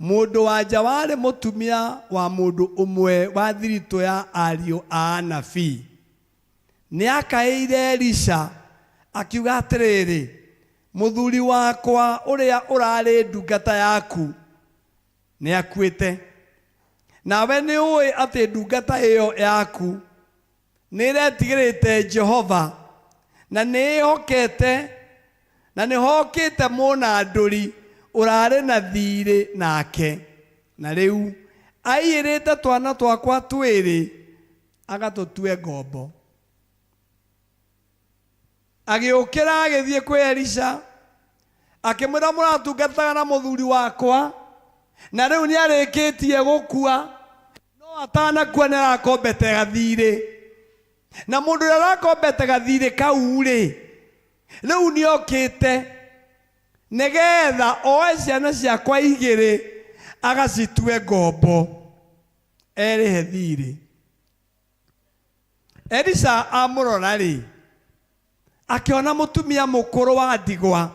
mũndũ wa nja warĩ mũtumia wa mũndũ ũmwe wa thiritũ ya ariũ a anabii. Nĩakaĩire Elisha akiuga atĩrĩrĩ, mũthuri wakwa ũrĩa ũrarĩ ndungata yaku nĩakuĩte. Nawe nĩũĩ atĩ ndungata ĩyo yaku nĩĩretigĩrĩte Jehova na nĩĩhokete na nĩhokĩte mũnandũri ũrarĩ na thiirĩ nake. Na rĩu aiyĩrĩte twana twakwa twĩrĩ agatũtue ngombo. Agĩũkĩra agĩthiĩ kwĩ Elisha akĩmwĩra, mũratungataga na mũthuri wakwa na rĩu nĩarĩkĩtie gũkua, no atanakua nĩarakombete gathirĩ. Na mũndũ ũrĩa ũrakombete gathirĩ kau rĩ, rĩu nĩokĩte nĩgetha oe ciana ciakwa 2 agacitue ngombo erĩhe thirĩ. Elisha amũrora rĩ, akĩona mũtumia mũkũrũ wa ndigwa,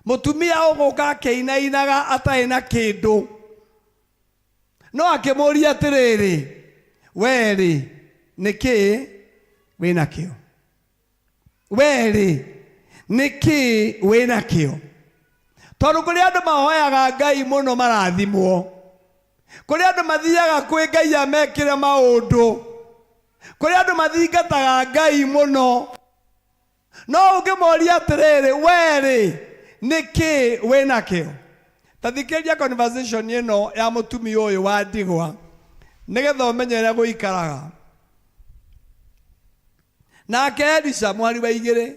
mũtumia ũgũka akĩinainaga atarĩ na kĩndũ. No akĩmũũria atĩrĩrĩ, we rĩ, nĩ kĩĩ wĩnakĩo? We rĩ, nĩ kĩĩ wĩnakĩo? Tondũ kũrĩ andũ mahoyaga Ngai mũno marathimwo, kũrĩ andũ mathiaga kwĩ Ngai amekĩre maũndũ, kũrĩ andũ mathingataga Ngai mũno. No ũngĩmoria atĩrĩrĩ, we rĩ, nĩ kĩĩ wĩnakĩo? Ta thikĩrĩria conversation ĩno ya mũtumia ũyũ wa ndigwa nĩgetha ũmenye ũrĩa gũikaraga. Nake Elisha mwari wa 2,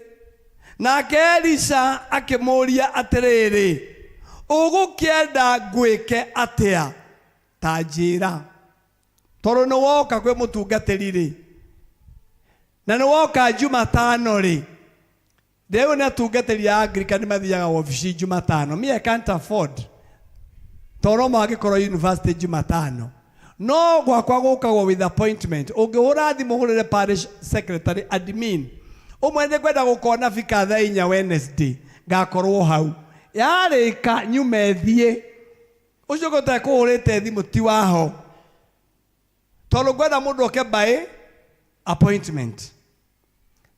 nake Elisha akĩmũũria atĩrĩrĩ, ũgũkĩenda ngwĩke atĩa? Ta njĩra. Tondũ nĩ woka kwĩ mũtungatĩri rĩ, na nĩ woka Jumatano rĩ, rĩu nĩ atungatĩri a Anglican mathiaga wabici Jumatano. Me I can't afford. Tondũ no mangĩkorwo university Jumatano. No gwakwa gũkagwo with appointment. Ũngĩhũra thimũ hũrĩre parish secretary admin. Ũmwe nĩ ngwenda gũkona bika thaa 4 Wednesday, ngakorwo hau. Yarĩka nyume thiĩ. Ũcio ũngĩ ũtekũhũrĩte thimũ ti waho. Tondũ ngwenda mũndũ oke by appointment.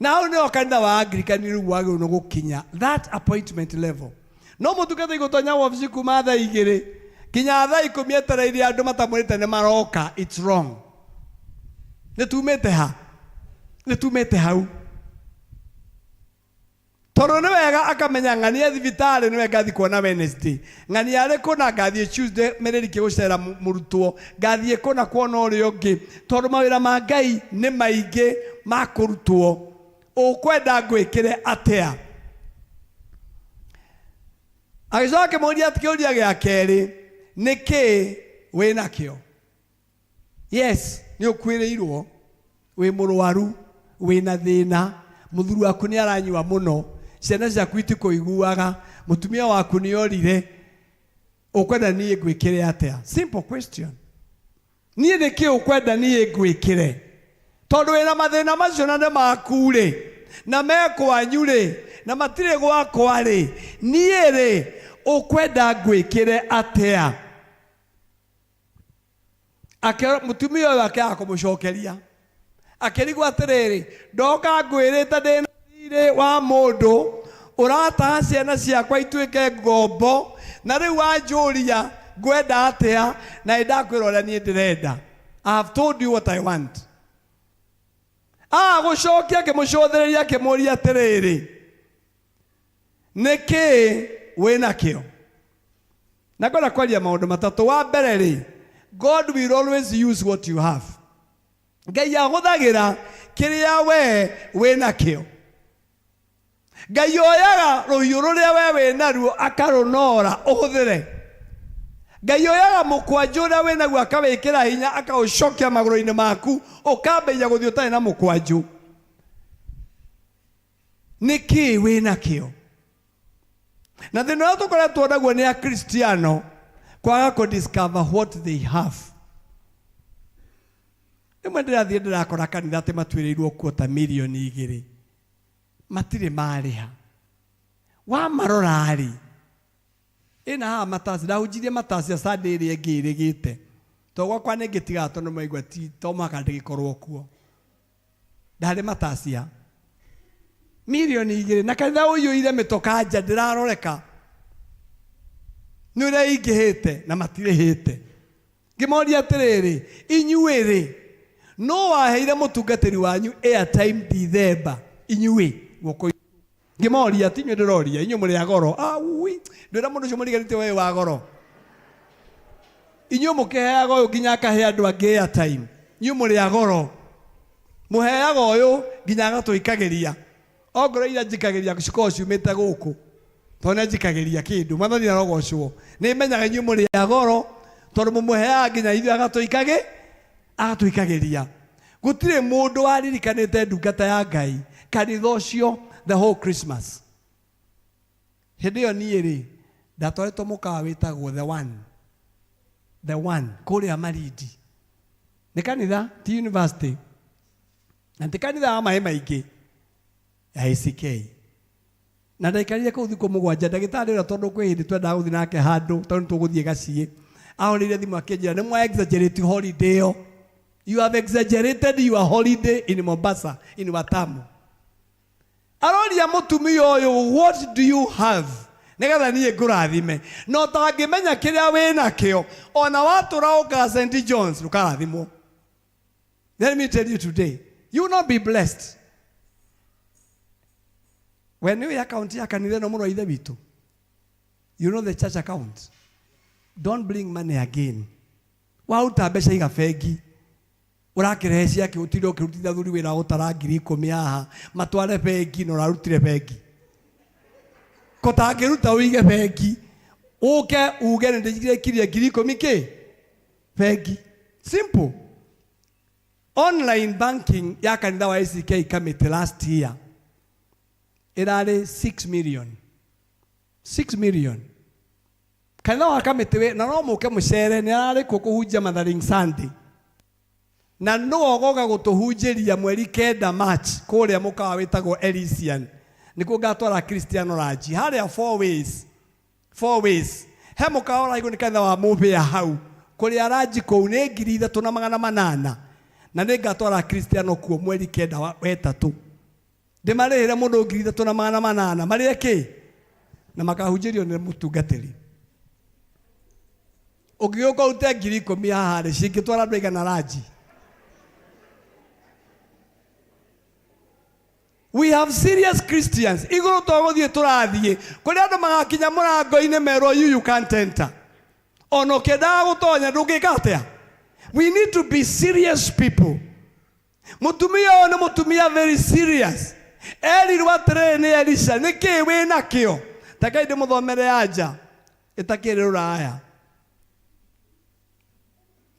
Na hau nĩho kanitha wa Anglican rĩu wagĩrĩirwo nĩ gũkinya that appointment level. No mũtungata igũtonya wabici kuma thaa igĩrĩ kinya thaa ikũmi etereire andũ matamwĩrĩte nĩ maroka, it's wrong. Nĩ tumĩte ha? Nĩ tumĩte hau. Tondũ nĩ wega akamenya ng'ania thibitarĩ nĩwe ngathiĩ kuona Wednesday, ng'ania arĩ kũna ngathiĩ Tuesday mĩrĩriki gũcera mũrutwo, ngathiĩ kũna kuona ũrĩa ũngĩ, tondũ mawĩra ma Ngai nĩ maingĩ ma kũrutwo. Ũkwenda ngwĩkĩre atĩa? Agĩcoka akĩmũria kĩũria gĩa kerĩ, nĩ kĩĩ wĩ nakĩo? Yes, nĩ ũkuĩrĩirwo, wĩ mũrwaru, wĩna thĩna, mũthuri waku nĩ aranyua mũno, ciana ciaku itikũiguaga, mũtumia waku nĩ orire, ũkwenda niĩ ngwĩkĩre atĩa? Simple question. Niĩ nĩ kĩĩ ũkwenda niĩ ngwĩkĩre? Tondũ wĩna mathĩna macio na nĩ maku rĩ, na me kwanyu rĩ, na matirĩ gwakwa rĩ, niĩ rĩ, ũkwenda ngwĩkĩre atĩa? Mũtumia ũyũ akĩaga kũmũcokeria. Akĩrigwo atĩrĩrĩ, ndoka ngwĩrĩte ndĩna thirĩ wa mũndũ ũrataha ciana ciakwa ituĩke ngombo, na rĩu wanjũria ngwenda atĩa, na nĩ ndakwĩra ũrĩa niĩ ndĩrenda. I have told you what I want. Agũcokia akĩmũcũthĩrĩria akĩmũria atĩrĩrĩ, nĩ kĩĩ wĩnakĩo? Na ngwenda kwaria maũndũ matatũ. Wa mbere rĩ, God will always use what you have. Ngai ahũthagĩra kĩrĩa we wĩnakĩo. Ngai oyaga rũhiũ rũrĩa we wĩnaruo akarũnora ũhũthĩre. Ngai oyaga mũkwanjũ ũrĩa wĩnaguo akawĩkĩra hinya akaũcokia magũrũ-inĩ maku ũkambĩrĩria gũthiĩ ũtarĩ na mũkwanjũ. Nĩ kĩĩ wĩnakĩo? Na thĩna ũrĩa tũkoretwo naguo nĩ Akristiano kwaga kũ discover what they have. Rĩmwe ndĩrathiĩ ndĩrakora kanitha atĩ matuĩrĩirwo kuota mirioni 2 matirĩ marĩha. Wamarora rĩ, ĩna haha matasi, ndahunjirie matasi ya Sunday ĩrĩa ĩngĩ ĩrĩgĩte. To gwakwa nĩ ngĩtigaga tondũ maigua ti to mũhaka ndĩgĩkorwo kuo. Ndarĩ matacia mirioni 2 na kanitha ũiyũire mĩtoka nja ndĩraroreka nĩ ũrĩa ingĩhĩte na matirĩhĩte. Ngĩmoria atĩrĩrĩ, inyuĩ rĩ, no waheire mũtungatĩri wanyu airtime December inyuĩ guoko? Ngĩmoria, ti inyuĩ ndĩroria, inyuĩ mũrĩ a goro. Ui, ndwĩra mũndũ ũcio mũriganĩtie we wa goro. Inyuĩ mũkĩheaga ũyũ nginya akahe andũ angĩ airtime. Inyuĩ mũrĩ a goro. Mũheaga ũyũ nginya agatũikagĩria. Ongorwo iria njikagĩria cikoragwo ciumĩte gũkũ. Tondũ nĩ anjikagĩria kĩndũ, Mwathani arogocwo. Nĩ menyaga inyuĩ mũrĩ a goro, tondũ mũmũheaga nginya ithuĩ agatũikagĩria. Gũtirĩ mũndũ waririkanĩte ndungata ya Ngai kanitha ũcio the whole Christmas. Hĩndĩ ĩyo niĩ rĩ, ndatwarĩtwo mũkawa wĩtagwo The One. The One, kũrĩa Malindi. Nĩ kanitha, ti university. Na ti kanitha wa maĩ maingĩ ya ACK. Na ndaikarire kũu thikũ 7, ndagĩtarĩ ũrĩa tondũ kwĩ hĩndĩ twendaga gũthiĩ nake handũ, tondũ nĩtũgũthiĩ gaciĩ. Ahũrĩire thimũ akĩnjĩra, nĩ mwa exaggerate holiday ĩyo. You have exaggerated your holiday in Mombasa, in Watamu. Aroria mũtumia ũyũ, what do you have? Nĩgetha niĩ ngũrathime. Na ũtangĩmenya kĩrĩa wĩnakĩo, ona watũra ũka St. John's, ndũkarathimwo. Let me tell you today, you will not be blessed. We nĩũĩ account ya kanitha ĩno mũrũ wa ithe witũ? You know the church account? Don't bring money again. Waruta mbeca iga bengi. Ũrakĩrehe ciake ũtinde ũkĩrutithia athuri wĩra wa gũtara 10,000 haha, matware bengi na ũrarutire bengi. Ko tangĩruta ũige bengi, ũke uge nĩ ndĩrekirie 10,000 kĩ? Bengi. Simple. Online banking ya kanitha wa ACK Committee last year ĩrarĩ 6 million. 6 million. Kanitha wa Committee we, na no mũke mũcere nĩ ararĩ kuo kũhunjia Mothering Sunday. Na no ogoka gũtũhunjĩria mweri 9 March kũrĩa mũkawa wĩtagwo Elysian. Nĩkuo ngatwara Cristiano Raji harĩa four ways. Four ways. He mũkawa ũraigwo nĩ kanitha wa Mũbĩa hau. Kũrĩa Raji kũu nĩ 3,800. Na nĩ ngatwara Kristiano kuo mweri 9 wa 3. Ndĩmarĩhĩre mũndũ 3,800 marĩe kĩ? Na makahunjĩrio nĩ mũtungatĩri. Ũngĩgĩũka ũrute 10,000 haha rĩ, cingĩtwara andũ aigana ranji? We have serious Christians. Igũrũ to gũthiĩ tũrathiĩ. Kũrĩ andũ magakinya mũrango-inĩ merwo you can't enter. Ona ũkĩendaga gũtonya ndũngĩka atĩa? We need to be serious people. Mũtumia ũyũ nĩ mũtumia very serious. Erirwo atĩrĩrĩ nĩ Elisha, nĩkĩĩ wĩ nakĩo? Takai ndĩmũthomere anja ĩtakĩrĩ rũraya.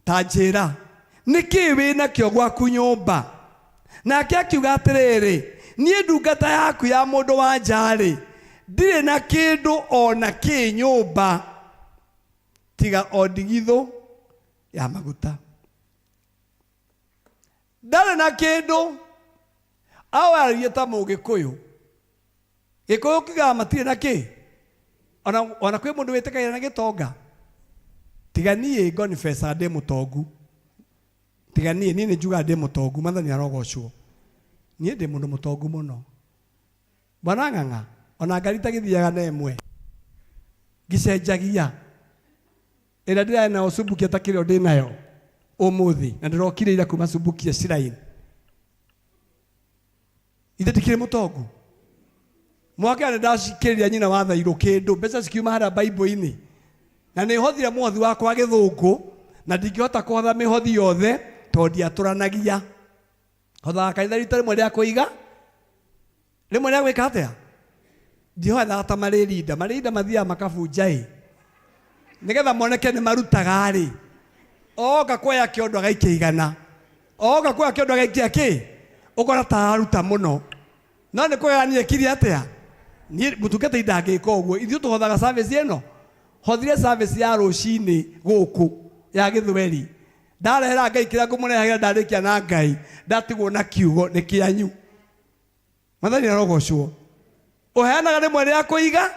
Ta njĩra, nĩkĩĩ wĩ nakĩo gwaku nyũmba? Nake akiuga atĩrĩrĩ, niĩ ndungata yaku ya mũndũ wa nja-rĩ, ndirĩ na kĩndũ o na kĩ nyũmba tiga o ndigithũ ya maguta. Ndarĩ na kĩndũ. Awaragia ta mũgĩkũyũ. Gĩkũyũ kiugaga matirĩ na kĩ? Ona kwĩ mũndũ wĩtĩkagĩra na gĩtonga. Tiga niĩ ngonifecaga ndĩ mũtongu. Tiga niĩ, niĩ nĩ njugaga ndĩ mũtongu, Mwathani arogocwo. Niĩ ndĩ mũndũ mũtongu mũno. Bwana Ng'ang'a, ona ngari itagĩthiaga na ĩmwe. Ngĩcenjagia. Ĩrĩa ndĩrarĩ nayo Subukia ta kĩrĩa ndĩ nayo ũmũthĩ, na ndĩrokire ira kuma Subukia Shrine. Ithe ndikĩrĩ mũtongu. Mwaka nĩ ndacikĩrĩria nyina wa Thairũ kĩndũ, mbeca cikiuma harĩa Bible-inĩ. Na nĩ hothire mũhothi wakwa gĩthũngũ, na ndingĩhota kũhotha mĩhothi yothe tondũ ndiatũranagia. Hothaga kanitha rita rĩmwe rĩa kũiga, rĩmwe rĩa gwĩka atĩa? Ndihothaga ta marĩrinda, marĩrinda mathiaga makabunja ĩ. Nĩgetha moneke nĩ marutaga rĩ. Oka kuoya kĩondo agaikia igana. Oka kuoya kĩondo agaikia kĩ? Ũkora ta aruta mũno. No nĩ kuoya niĩ ekire atĩa? Niĩ mũtungatĩri ndangĩka ũguo. Ithuĩ tũhothaga service ĩno. Hothire service ya rũcinĩ gũkũ ya gĩthweri. Ndarehera Ngai kĩrĩa ngũmũrehagĩra ndarĩkia na Ngai, ndatigwo na kiugo nĩ kĩanyu. Mwathani arogocwo. Ũheanaga rĩmwe rĩa kũiga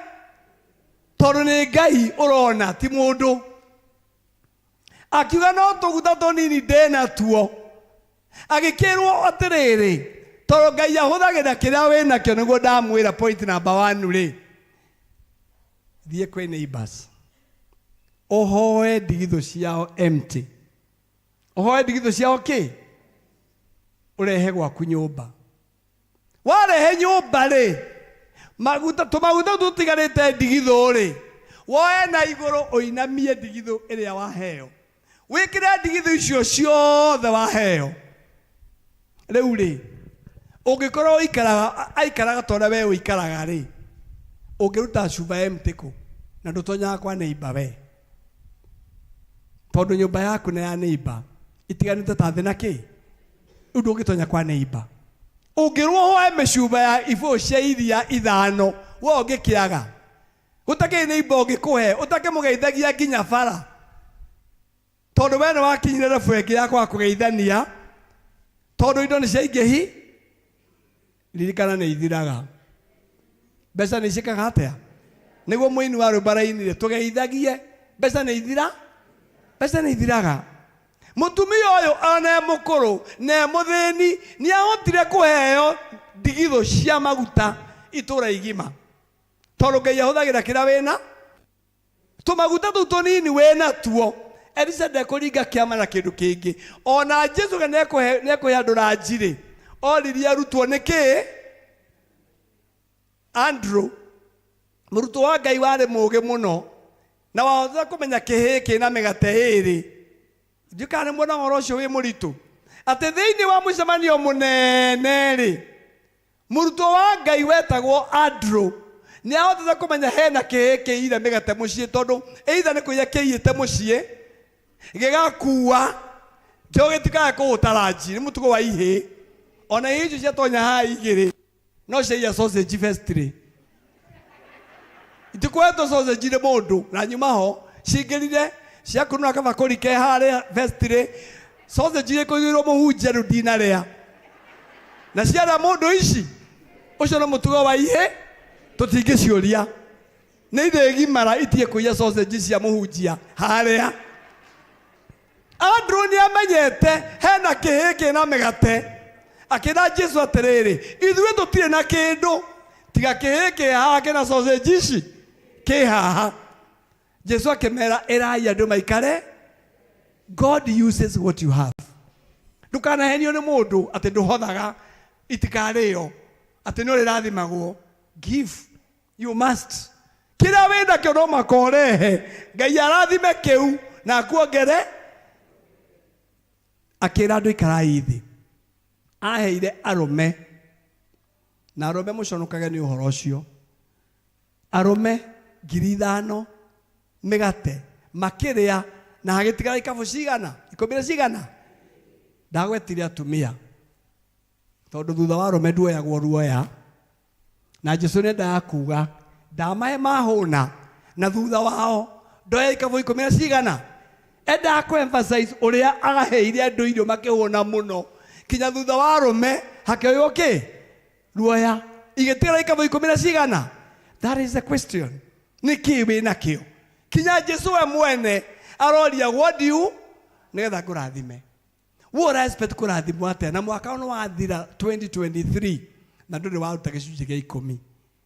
tondũ nĩ Ngai ũrona ti mũndũ. Akiuga no tũguta tũnini ndĩnatuo. Agĩkĩrwo atĩrĩrĩ, tondũ Ngai ahũthagĩra kĩrĩa wĩnakĩo nĩguo ndamwĩra point number 1 rĩ. Thiĩ kwĩ neighbors. Ũhoe ndigithũ ciao empty. Ũhoe ndigithũ ciao kĩ? Ũrehe gwaku nyũmba. Warehe nyũmba rĩ, maguta tũmaguta tũtigarĩte ndigithũ rĩ, woe na igũrũ ũinamie ndigithũ ĩrĩa waheo. Wĩkĩre ndigithũ icio ciothe waheo. Rĩu rĩ, ũngĩkorwo ũikaraga, aikaraga ta ũrĩa we ũikaraga rĩ, ũngĩruta cuba empty kũ? Na ndũtonyaga kwa neighbor we. Tondũ nyũmba yaku na ya neighbor itiganĩte ta thĩ na kĩ? Rĩu ndũngĩtonya kwa neighbor. Ũngĩrwo ũhoe mĩcuba ya ibũyũ cia iria 5, we ũngĩkĩaga. Gũtakĩrĩ neighbor ũngĩkũhe, ũtakĩmũgeithagia nginya bara. Tondũ we nĩwakinyire level ĩngĩ ya kwaga kũgeithania, tondũ indo nĩ ciaingĩhi, ririkana nĩ ithiraga. Mbeca nĩ ciĩkaga atĩa? Nĩguo mũini wa rwĩmbo arainire, tũgeithagie, mbeca nĩ ithira? Mbeca nĩ ithiraga. Mũtumia ũyũ ona e mũkũrũ na e mũthĩni nĩ ahotire kũheo ndigithũ cia maguta itũũra igima. Tondũ Ngai ahũthagĩra kĩrĩa wĩna. Tũmaguta tũu tũnini wĩna tuo. Elisha ndekũringa kĩama na kĩndũ kĩngĩ. Ona Jesu nĩekũhe andũ ranji rĩ, oririe arutwo nĩkĩ? Andrew, mũrutwo wa Ngai warĩ mũũgĩ mũno, na wahotire kũmenya kĩhĩĩ kĩna mĩgate ĩĩrĩ. Ndiũĩ kana nĩ muona ũhoro ũcio wĩ mũritũ. Atĩ thĩinĩ wa mũcemanio mũnene rĩ, mũrutwo wa Ngai wetagwo Andrew nĩ ahotete kũmenya hena kĩhĩĩ kĩiyire mĩgate mũciĩ, tondũ either nĩ kũiya kĩiyĩte mũciĩ gĩgakua kĩo gĩtikae kũhũta ranji, nĩ mũtugo wa ihĩĩ. Ona ihĩĩ icio ciatonya haha igĩrĩ no ciaiya sausage festry. Itikuhetwo sausage nĩ mũndũ na nyuma ho cingĩrire ciakunũra kabakũri ke harĩa festry, sausage ĩkũigĩirwo mũhunjia rĩu ndinarĩa. Na ciarĩa mũndũ ici, ũcio nĩ mũtugo wa ihĩĩ, tũtingĩciũria. Nĩ irĩ gimara itige kũiya sausage cia mũhunjia harĩa. Andrew nĩ amenyete hena kĩhĩ kĩna mĩgate akĩra Jesu atĩrĩrĩ ithuĩ tũtirĩ na kĩndũ tiga kĩhĩ kĩ haha kĩna sausage ici kĩ haha Jesu akĩmera ĩrai andũ maikare God uses what you have ndũkanahenio nĩ mũndũ atĩ ndũhothaga itikarĩo atĩ nĩ ũrĩrathimagwo give you must kĩrĩa wĩ nakĩo no makorehe ngai arathime kĩu na akuongere akĩra andũ ikarai thĩ aheire arũme na arũme mũconokage nĩ ũhoro ũcio arũme 5,000 mĩgate makĩrĩa na hagĩtigara ikabũ cigana 10 na cigana ndagwetire atumia tondũ thutha wa arũme nduoyagwo ruoya na Jesu nĩendaga kuga ndamahe mahũna na thutha wao ndoya ikabũ 10 na cigana endaga kũ emphasize ũrĩa agaheire andũ irio makĩhũna mũno kinya thutha wa arũme hakĩoywo kĩ ruoya igĩtigara ikabũ 10 na cigana that is the question nĩ kĩ wĩ nakĩo kinya Jesu we mwene aroria what do you nĩgetha ngũrathime we ũra expect kũrathimwo atĩa na mwaka ũyũ nĩwathira 2023 na ndũrĩ waruta gĩcunjĩ gĩa 10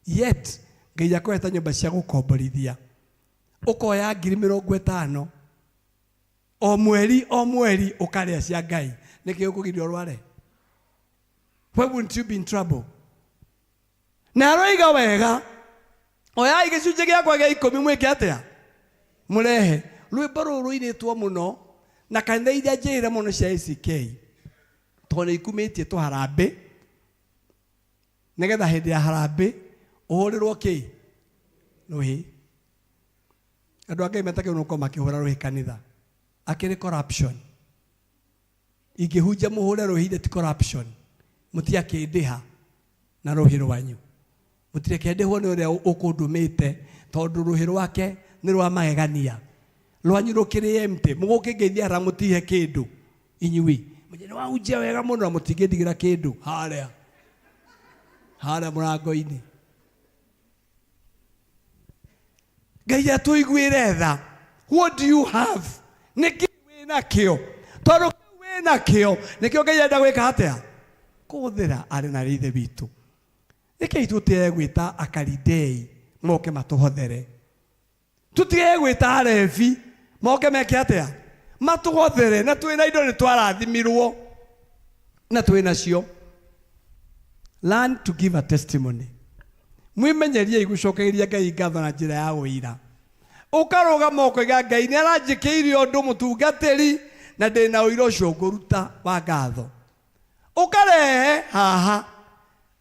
yet Ngai akũhete nyũmba cia gũkomborithia ũkoya 50,000 o mweri o mweri ũkarĩa cia Ngai nĩkĩ ũkũgiria ũrware why wouldn't you be in trouble na aroiga wega oyai gĩcunjĩ gĩakwa gĩa 10 mwĩke atĩa mũrehe rwĩmbo rũrũ rũinĩtwo mũno na kanitha iria njĩre mũno cia ACK tondũ nĩ ikumĩtie tũharambĩ nĩgetha hĩndĩ ya harambĩ ũhũrĩrwo kĩ rũhĩ andũ a Ngai metakĩrwo nĩ gũkorwo makĩhũra rũhĩ kanitha akĩrĩ corruption ingĩhunjia mũhũre rũhĩ ithe ti corruption mũtiakĩndĩha na rũhĩ rwanyu mũtirekendĩhwo nĩ ũrĩa ũkũndũmĩte tondũ rũhĩ rwake nĩ rwa magegania rwanyu rũkĩrĩ empty mũgũkĩngeithia hara mũtihe kĩndũ inyuĩ nĩ wahunjia wega mũno na mũtingĩndigĩra kĩndũ harĩa harĩa mũrango-inĩ Ngai atũiguĩre tha what do you have nĩkĩ wĩ nakĩo tondũ kĩu wĩ nakĩo nĩkĩo Ngai enda gwĩka atĩa kũhũthĩra arĩ na ithe witũ nĩkĩ tũtige gwĩta akaridei moke matũhothere tũtige gwĩta arebi moke meke atĩa matũhothere na twĩna indo nĩ twarathimirwo na twĩ nacio learn to give a testimony mwimenyeriei gũcokeria Ngai ngatho na njĩra ya ũira ũkarũgama ũkoiga Ngai nĩ aranjĩkĩire ũndũ mũtungatĩri na ndĩna ũira ũcio ngũruta wa ngatho ũkarehe haha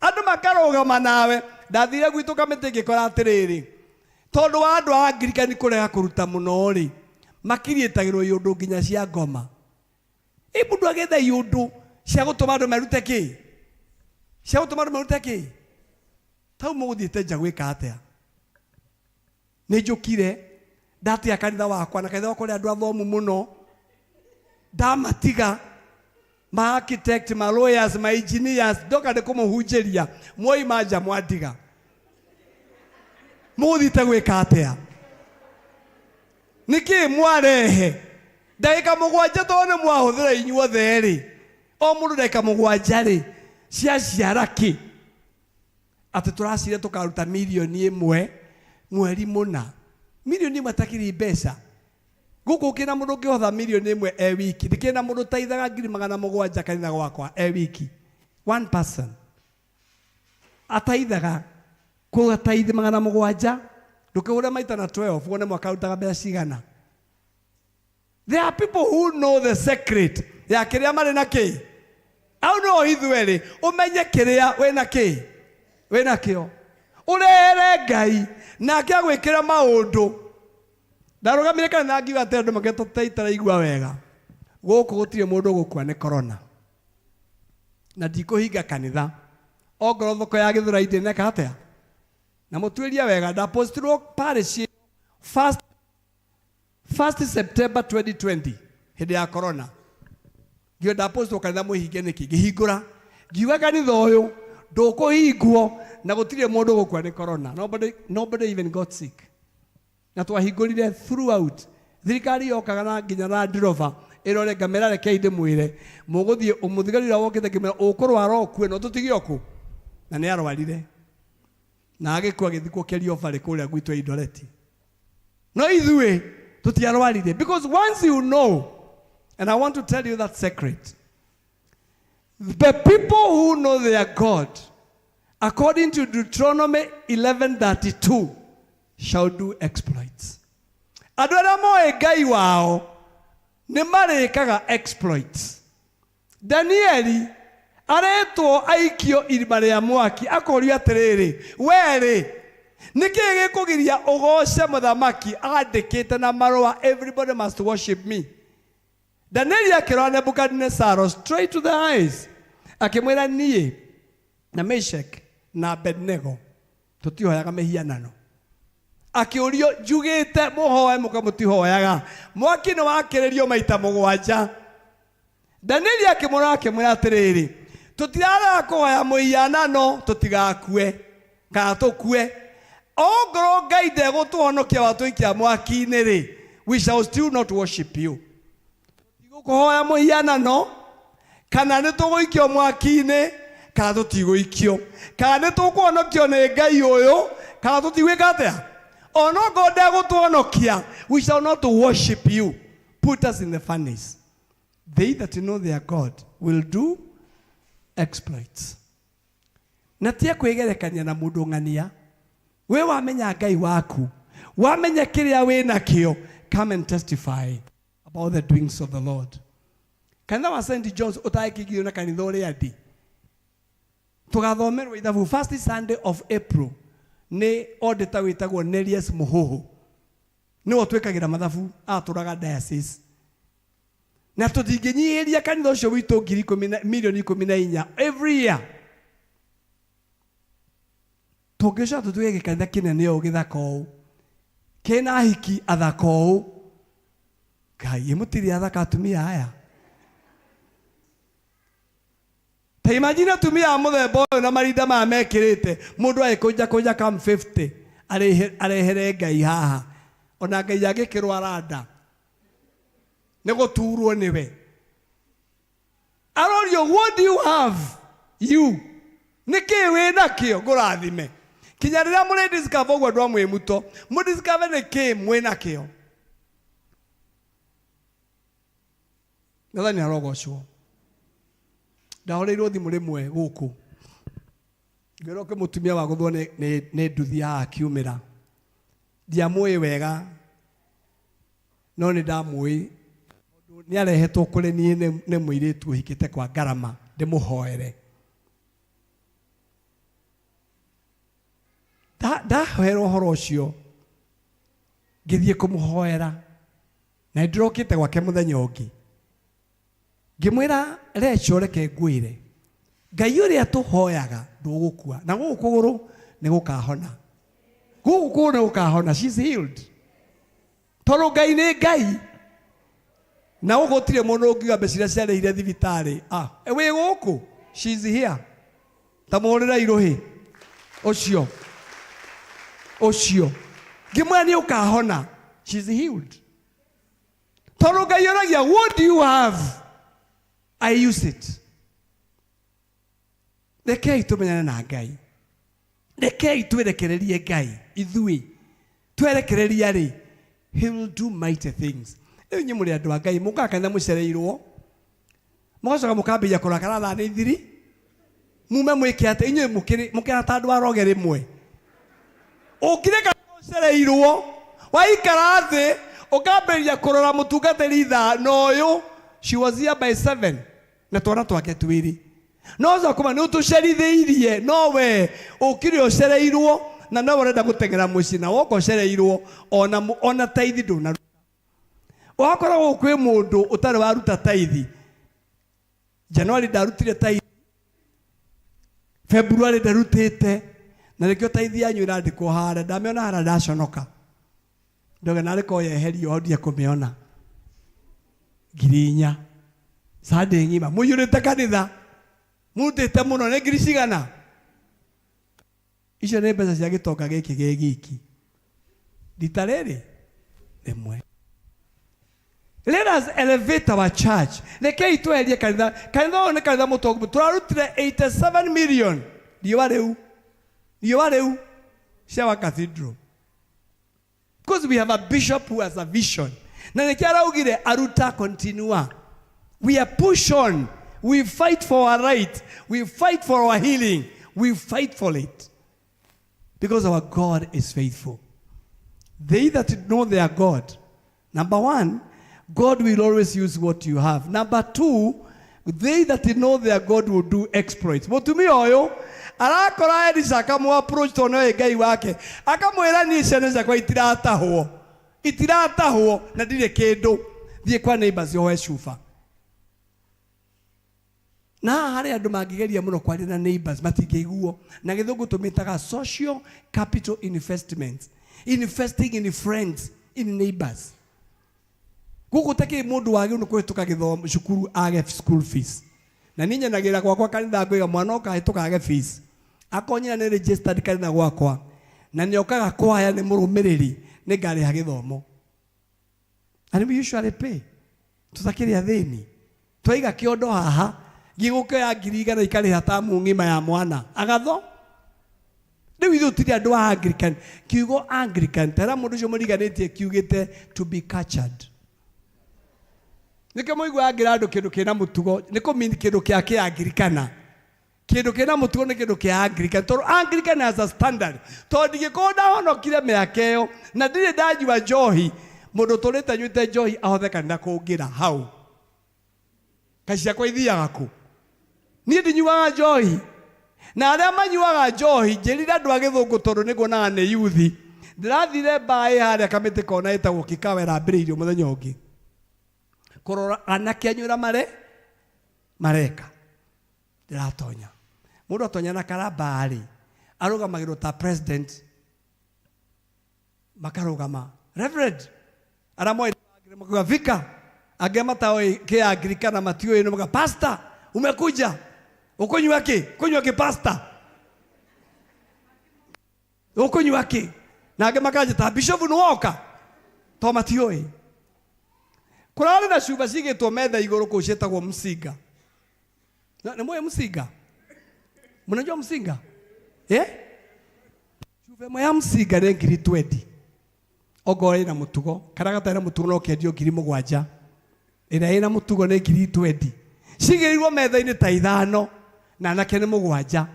andũ makarũgama nawe ndathire gwitũ kamĩtĩ ngĩkora atĩrĩrĩ tondũ wa andũ a Angirikani kũrega kũruta mũno rĩ makiriĩtagĩrwo iũndũ nginya cia ngoma ĩ mũndũ agĩetha iũndũ cia gũtũma andũ merute kĩ cia gũtũma andũ merute kĩ tau mũgũthiĩte nja gwĩka atĩa nĩ njũkire ndatia kanitha wakwa na kanitha wakwa ũrĩ andũ athomu mũno ndamatiga ma architect ma lawyers ma engineers ndoka nĩ kũmũhunjĩria mwoima nja mwandiga mũgũthiĩte gwĩka atĩa nĩkĩ mwarehe ndagĩka 7 tondũ nĩ mwahũthĩra inyuothe rĩ o mũndũ ndagĩka 7 rĩ ciaciara kĩ atĩ tũracire tũkaruta 1 million mweri mũna 1 million takĩrĩ mbeca gũkũ kĩna mũndũ ũngĩhotha 1 million e wiki ndĩkĩna mũndũ ũteithaga 700,000 kanitha gwakwa e wiki one person ataithaga kũgataithi 700 ndũkĩhũre maita na 12 wone mwaka arutaga mbeca cigana there are people who know the secret ya kĩrĩa marĩ na kĩ au no ithuerĩ ũmenye kĩrĩa wĩna kĩ wĩna kĩo ũrehere Ngai nake agwĩkĩra maũndũ ndarũgamire kanitha ngiuga atĩ andũ makĩtũteitaraigua wega gũkũ gũtirĩ mũndũ ũgũkua nĩ corona na ndikũhinga kanitha ongorwo thoko ya Gĩthũrai ndĩneka atĩa na mũtuĩrie wega ndapostirwo parish 1st September 2020 hĩndĩ ya corona ngiuga ndapostirwo kanitha mũhinge nĩkĩ ngĩhingũra ngiuga kanitha ũyũ ndũkũhingwo na gũtirĩ mũndũ ũgũkua nĩ corona nobody even got sick na twahingũrire throughout thirikari yokaga na nginya Land Rover Ĩrore ngamĩra rekei ndĩmwĩre mũgũthiĩ mũthigari ũrĩa wokĩte ngĩmwĩra ũkũrwara ũkue no tũtige ũkũ na nĩ arwarire na agĩkua agĩthikwo Kerio Valley kũrĩa gwitũ Eldoret. No ithuĩ tũtiarwarire because once you know, and I want to tell you that secret, the people who know their God, according to Deuteronomy 11:32, shall do exploits. Andũ arĩa moĩ Ngai wao nĩ marĩkaga exploits. Danieli aretwo aikio irima rĩa mwaki akorio atĩrĩrĩ, werĩ nĩkĩĩ gĩkũgiria ũgoce mũthamaki andĩkĩte na marũa everybody must worship me. Danieli akĩrora Nebukadnesaro straight to the eyes akĩmwĩra niĩ na Meshach na Abednego tũtihoyaga mĩhianano. Akĩũrio njugĩte mũhoe mũka mũtihoyaga mwaki nĩ wakĩrĩrio maita mũgwanja. Danieli akĩmũrora akĩmwĩra atĩrĩrĩ, tũtirarega kũhoya mũhianano tũtigakue kana tũkue, ongorwo Ngai ndegũtũhonokia watũikia mwaki-inĩ rĩ, we shall still not worship you. Tũtigũkũhoya mũhianano kana nĩ tũgũikio mwaki-inĩ kana tũtigũikio, kana nĩ tũkũhonokio nĩ Ngai ũyũ kana tũtigwĩka atĩa, onokorwo ndegũtũhonokia we shall not worship you, put us in the furnace. They that know their God will do exploits. Na tia kwĩgerekania na mũndũ ng'ania. We wamenya Ngai waku, wamenya kĩrĩa wĩ nakĩo, come and testify about the doings of the Lord. Kanitha wa St. John's ũtagĩkĩingĩrio na kanitha ũrĩa ndĩ, tũgathomerwo ithabu first Sunday of April nĩ auditor wĩtagwo Nelius Muhuhu, nĩwe ũtwĩkagĩra mathabu, atũraga diocese. Na tũtingĩnyihĩria kanitha ũcio witũ ngiri ikũmi na milioni ikũmi na inya every year. Tũngĩcoka tũtuĩke gĩkanitha kĩnene ũũ gĩthaka ũũ, kĩna ahiki athaka ũũ, Ngai mũtirĩ athaka atumia aya. Ta imagine atumia a mũthemba ũyũ na marinda maya mekĩrĩte, mũndũ agĩkũnja kũnja kam 50 arehere Ngai haha, ona Ngai angĩkĩrwara nda nĩ gũturwo nĩwe. Arorio, what do you have? You nĩkĩĩ wĩ nakĩo ngũrathime? Kinya rĩrĩa mũrĩ discover ũguo andũ a Mwĩmuto, mũ discover nĩkĩĩ mwĩ nakĩo. Mwathani arogocwo. Ndahũrĩirwo thimũ rĩmwe gũkũ, ngĩrwo kwĩ mũtumia wagũthwo nĩ nduthi haha akiumĩra. Ndiamũĩ wega no nĩ ndamũĩ, nĩ arehetwo kũrĩ niĩ nĩ mũirĩtu ũhikĩte kwa ngarama ndĩmũhoere. Ndahoera ũhoro ũcio ngĩthiĩ kũmũhoera, na nĩndĩrokĩte gwake mũthenya ũngĩ ngĩmwĩra Recho, reke ngwĩre Ngai ũrĩa tũhoyaga ndũgũkua, na gũkũ kũgũrũ nĩ gũkahona, gũkũ kũgũrũ nĩ gũkahona. She's healed. Tondũ Ngai nĩ Ngai, na gũkũ gũtirĩ mũndũ ũngiuga mbeca iria ciarĩhire thibitarĩ. Wĩ gũkũ, she's here. Ta mũhũrĩre irũhĩ ũcio ũcio, ngĩmwĩra nĩ ũkahona. She's healed. Tondũ Ngai oragia, what do you have? I use it. Rekei tũmenyane na Ngai, rekei twerekererie Ngai ithuĩ, twerekereria rĩ, he will do mighty things. Rĩu inyuĩ mũrĩ andũ a Ngai, mũkaga kanitha mũcereirwo, mũgacoka mũkambĩrĩria kũrakara thaa nĩ ithiri, mume mwĩke atĩ inyuĩ mũkĩra ta andũ aroge rĩmwe. Ũngĩreka ũcereirwo, waikara thĩ ũkambĩrĩria kũrora mũtungatĩri thaa na ũyũ, she was here by 7 na twana twake twĩrĩ. No ũcoka kuma nĩ ũtũcerithĩirie, no we ũkire ũcereirwo na no ũrenda gũteng'era mũciĩ na woka ũcereirwo ona taithi ndũnaruta. Wakoragwo kwĩ mũndũ ũtarĩ waruta taithi. January ndarutire taithi, February ndarutĩte, na nĩkĩo taithi yanyu ĩrandĩkwo harĩa. Ndamĩona harĩa ndaconoka, ndoga narĩ ko yeherio hau ndige kũmĩona. Ngiri inya Sunday ng'ima mũiyũrĩte kanitha, mũrutĩte mũno. Nĩ ngiri cigana icio? Nĩ mbeca cia gĩtonga gĩkĩ gĩ giki rita rĩrĩ rĩmwe. Let us elevate our church. Rekei tweherie kanitha. Kanitha ũyũ nĩ kanitha mũtongu. Tũrarutire 87 million. Riũa rĩu. Riũa rĩu. Cia wa cathedral. Because we have a bishop who has a vision. Na nĩkĩo araugire aruta continua. We are push on. We fight for our right. We fight for our healing. We fight for it. Because our God is faithful. They that know their God. Number one, God will always use what you have. Number two, they that know their God will do exploits. Mũtumia ũyũ arakora Elisha akamũ approach tondũ nĩoĩ Ngai wake akamwĩra niĩ ciana ciakwa itiratahwo itiratahwo na ndirĩ kĩndũ thiĩ kwa neighbors hoe cuba na haha harĩ andũ mangĩgeria mũno kwaria na neighbors matingĩiguo na gĩthũngũ tũmĩtaga social capital investment investing in friends in neighbors gũkũ takĩrĩ mũndũ wagĩrĩirwo nĩ kũhĩtũka gĩthomo cukuru age school fees na niĩ nyenagĩra gwakwa kanitha ngũiga mwana oka hĩtũka age fees akorwo nyina nĩ registered kanitha gwakwa na nĩ okaga kwaya nĩ mũrũmĩrĩri nĩ ngarĩha gĩthomo and we usually pay tũtakĩrĩ athĩni twaiga kĩondo haha gĩgũkĩoya ngiri igana ikarĩha tamu ng'ima ya mwana agatho rĩu ithuĩ tũtirĩ andũ a Anglican kiugo Anglican tera mũndũ ũcio mũriganĩtie kiugĩte to be cultured nĩkĩo mũiguaga ngĩra andũ kĩndũ kĩna mũtugo nĩ kũmean kĩndũ kĩa kĩangirikana kĩndũ kĩna mũtugo nĩ kĩndũ kĩa Anglican tondũ Anglican has a standard tondũ ndingĩkorwo ndahonokire mĩaka ĩyo na ndirĩ ndanyua njohi mũndũ ũtũrĩte anyuĩte njohi ahothe kanitha kũngĩra hau kaci ciakwa ithiaga kũ niĩ ndinyuaga njohi na arĩa manyuaga njohi njĩrire andũ a gĩthũngũ tondũ nĩ nguonaga nĩ yuthi ndĩrathire mbaĩ harĩa kamĩtĩ kona ĩtagwo kikawa ĩrambĩrĩirio mũthenya ũngĩ kũrora anake anyu ũrĩa mare mareka ndĩratonya mũndũ atonya na karamba rĩ arũgamagĩrwo ta president makarũgama reverend arĩa moĩ makauga vika angĩ mataoĩ kĩangirikana matiũĩ nĩ mauga pastor umekuja ũkũnyua kĩ kũnyua kĩ pastor ũkũnyua kĩ na angĩ makanjĩta bishop nĩ woka to matiũĩ kũrarĩ na cuba cigĩtwo metha igũrũ kũu ciĩtagwo msinga Na- nĩ mũĩ msinga mnajua msinga eh cuba ĩmwe ya msinga nĩ ngiri 20 ongorwo ĩna mũtugo kana gatarĩ na mũtugo no kendio ngiri mũgwanja ĩrĩa ĩna mũtugo nĩ ngiri 20 cigĩrĩirwo metha-inĩ ta ithano na anake nĩ mũgwanja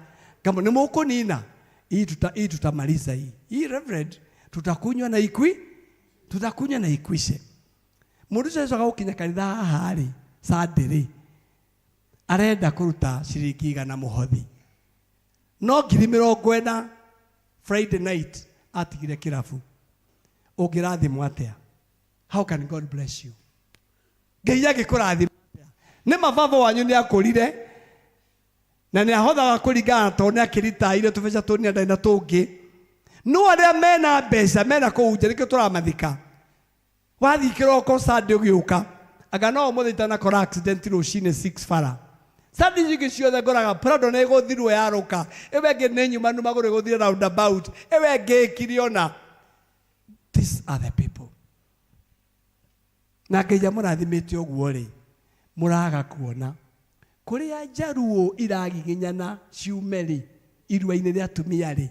kama nĩ mũkũnina hii tuta, hii tutamaliza hii hii reverend tutakunywa na ikwi tutakunywa na ikwishe mũndũ ũcio acoka gũkinya kanitha haha rĩ Sunday rĩ arenda kũruta ciringi igana mũhothi no ngiri mĩrongo ĩna Friday night atigire kĩrabu ũngĩrathimwo atĩa how can God bless you ngai angĩkũrathima atĩa nĩ mababa wanyu nĩ akũrire na nĩ ahothaga kũringana tondũ nĩ akĩritaire tũbeca tũnini ndarĩ na tũngĩ no arĩa mena mbeca mena kũu nja nĩkĩo tũramathika wathiĩ kĩroko Sunday ũgĩũka anga no ũmũthĩ itanakora accident rũcinĩ 6 bara Sunday icio ingĩ ciothe ngoraga Prado nĩ ĩgũthirwo yarũka ĩyo ĩngĩ nĩ nyumanu magũrũ ĩgũthire roundabout ĩyo ĩngĩ ĩkire ona these are the people na ngai amũrathimĩte ũguo rĩ mũraga kuona kũrĩa njaruo iragiginyana ciume rĩ irua-inĩ rĩa atumia rĩ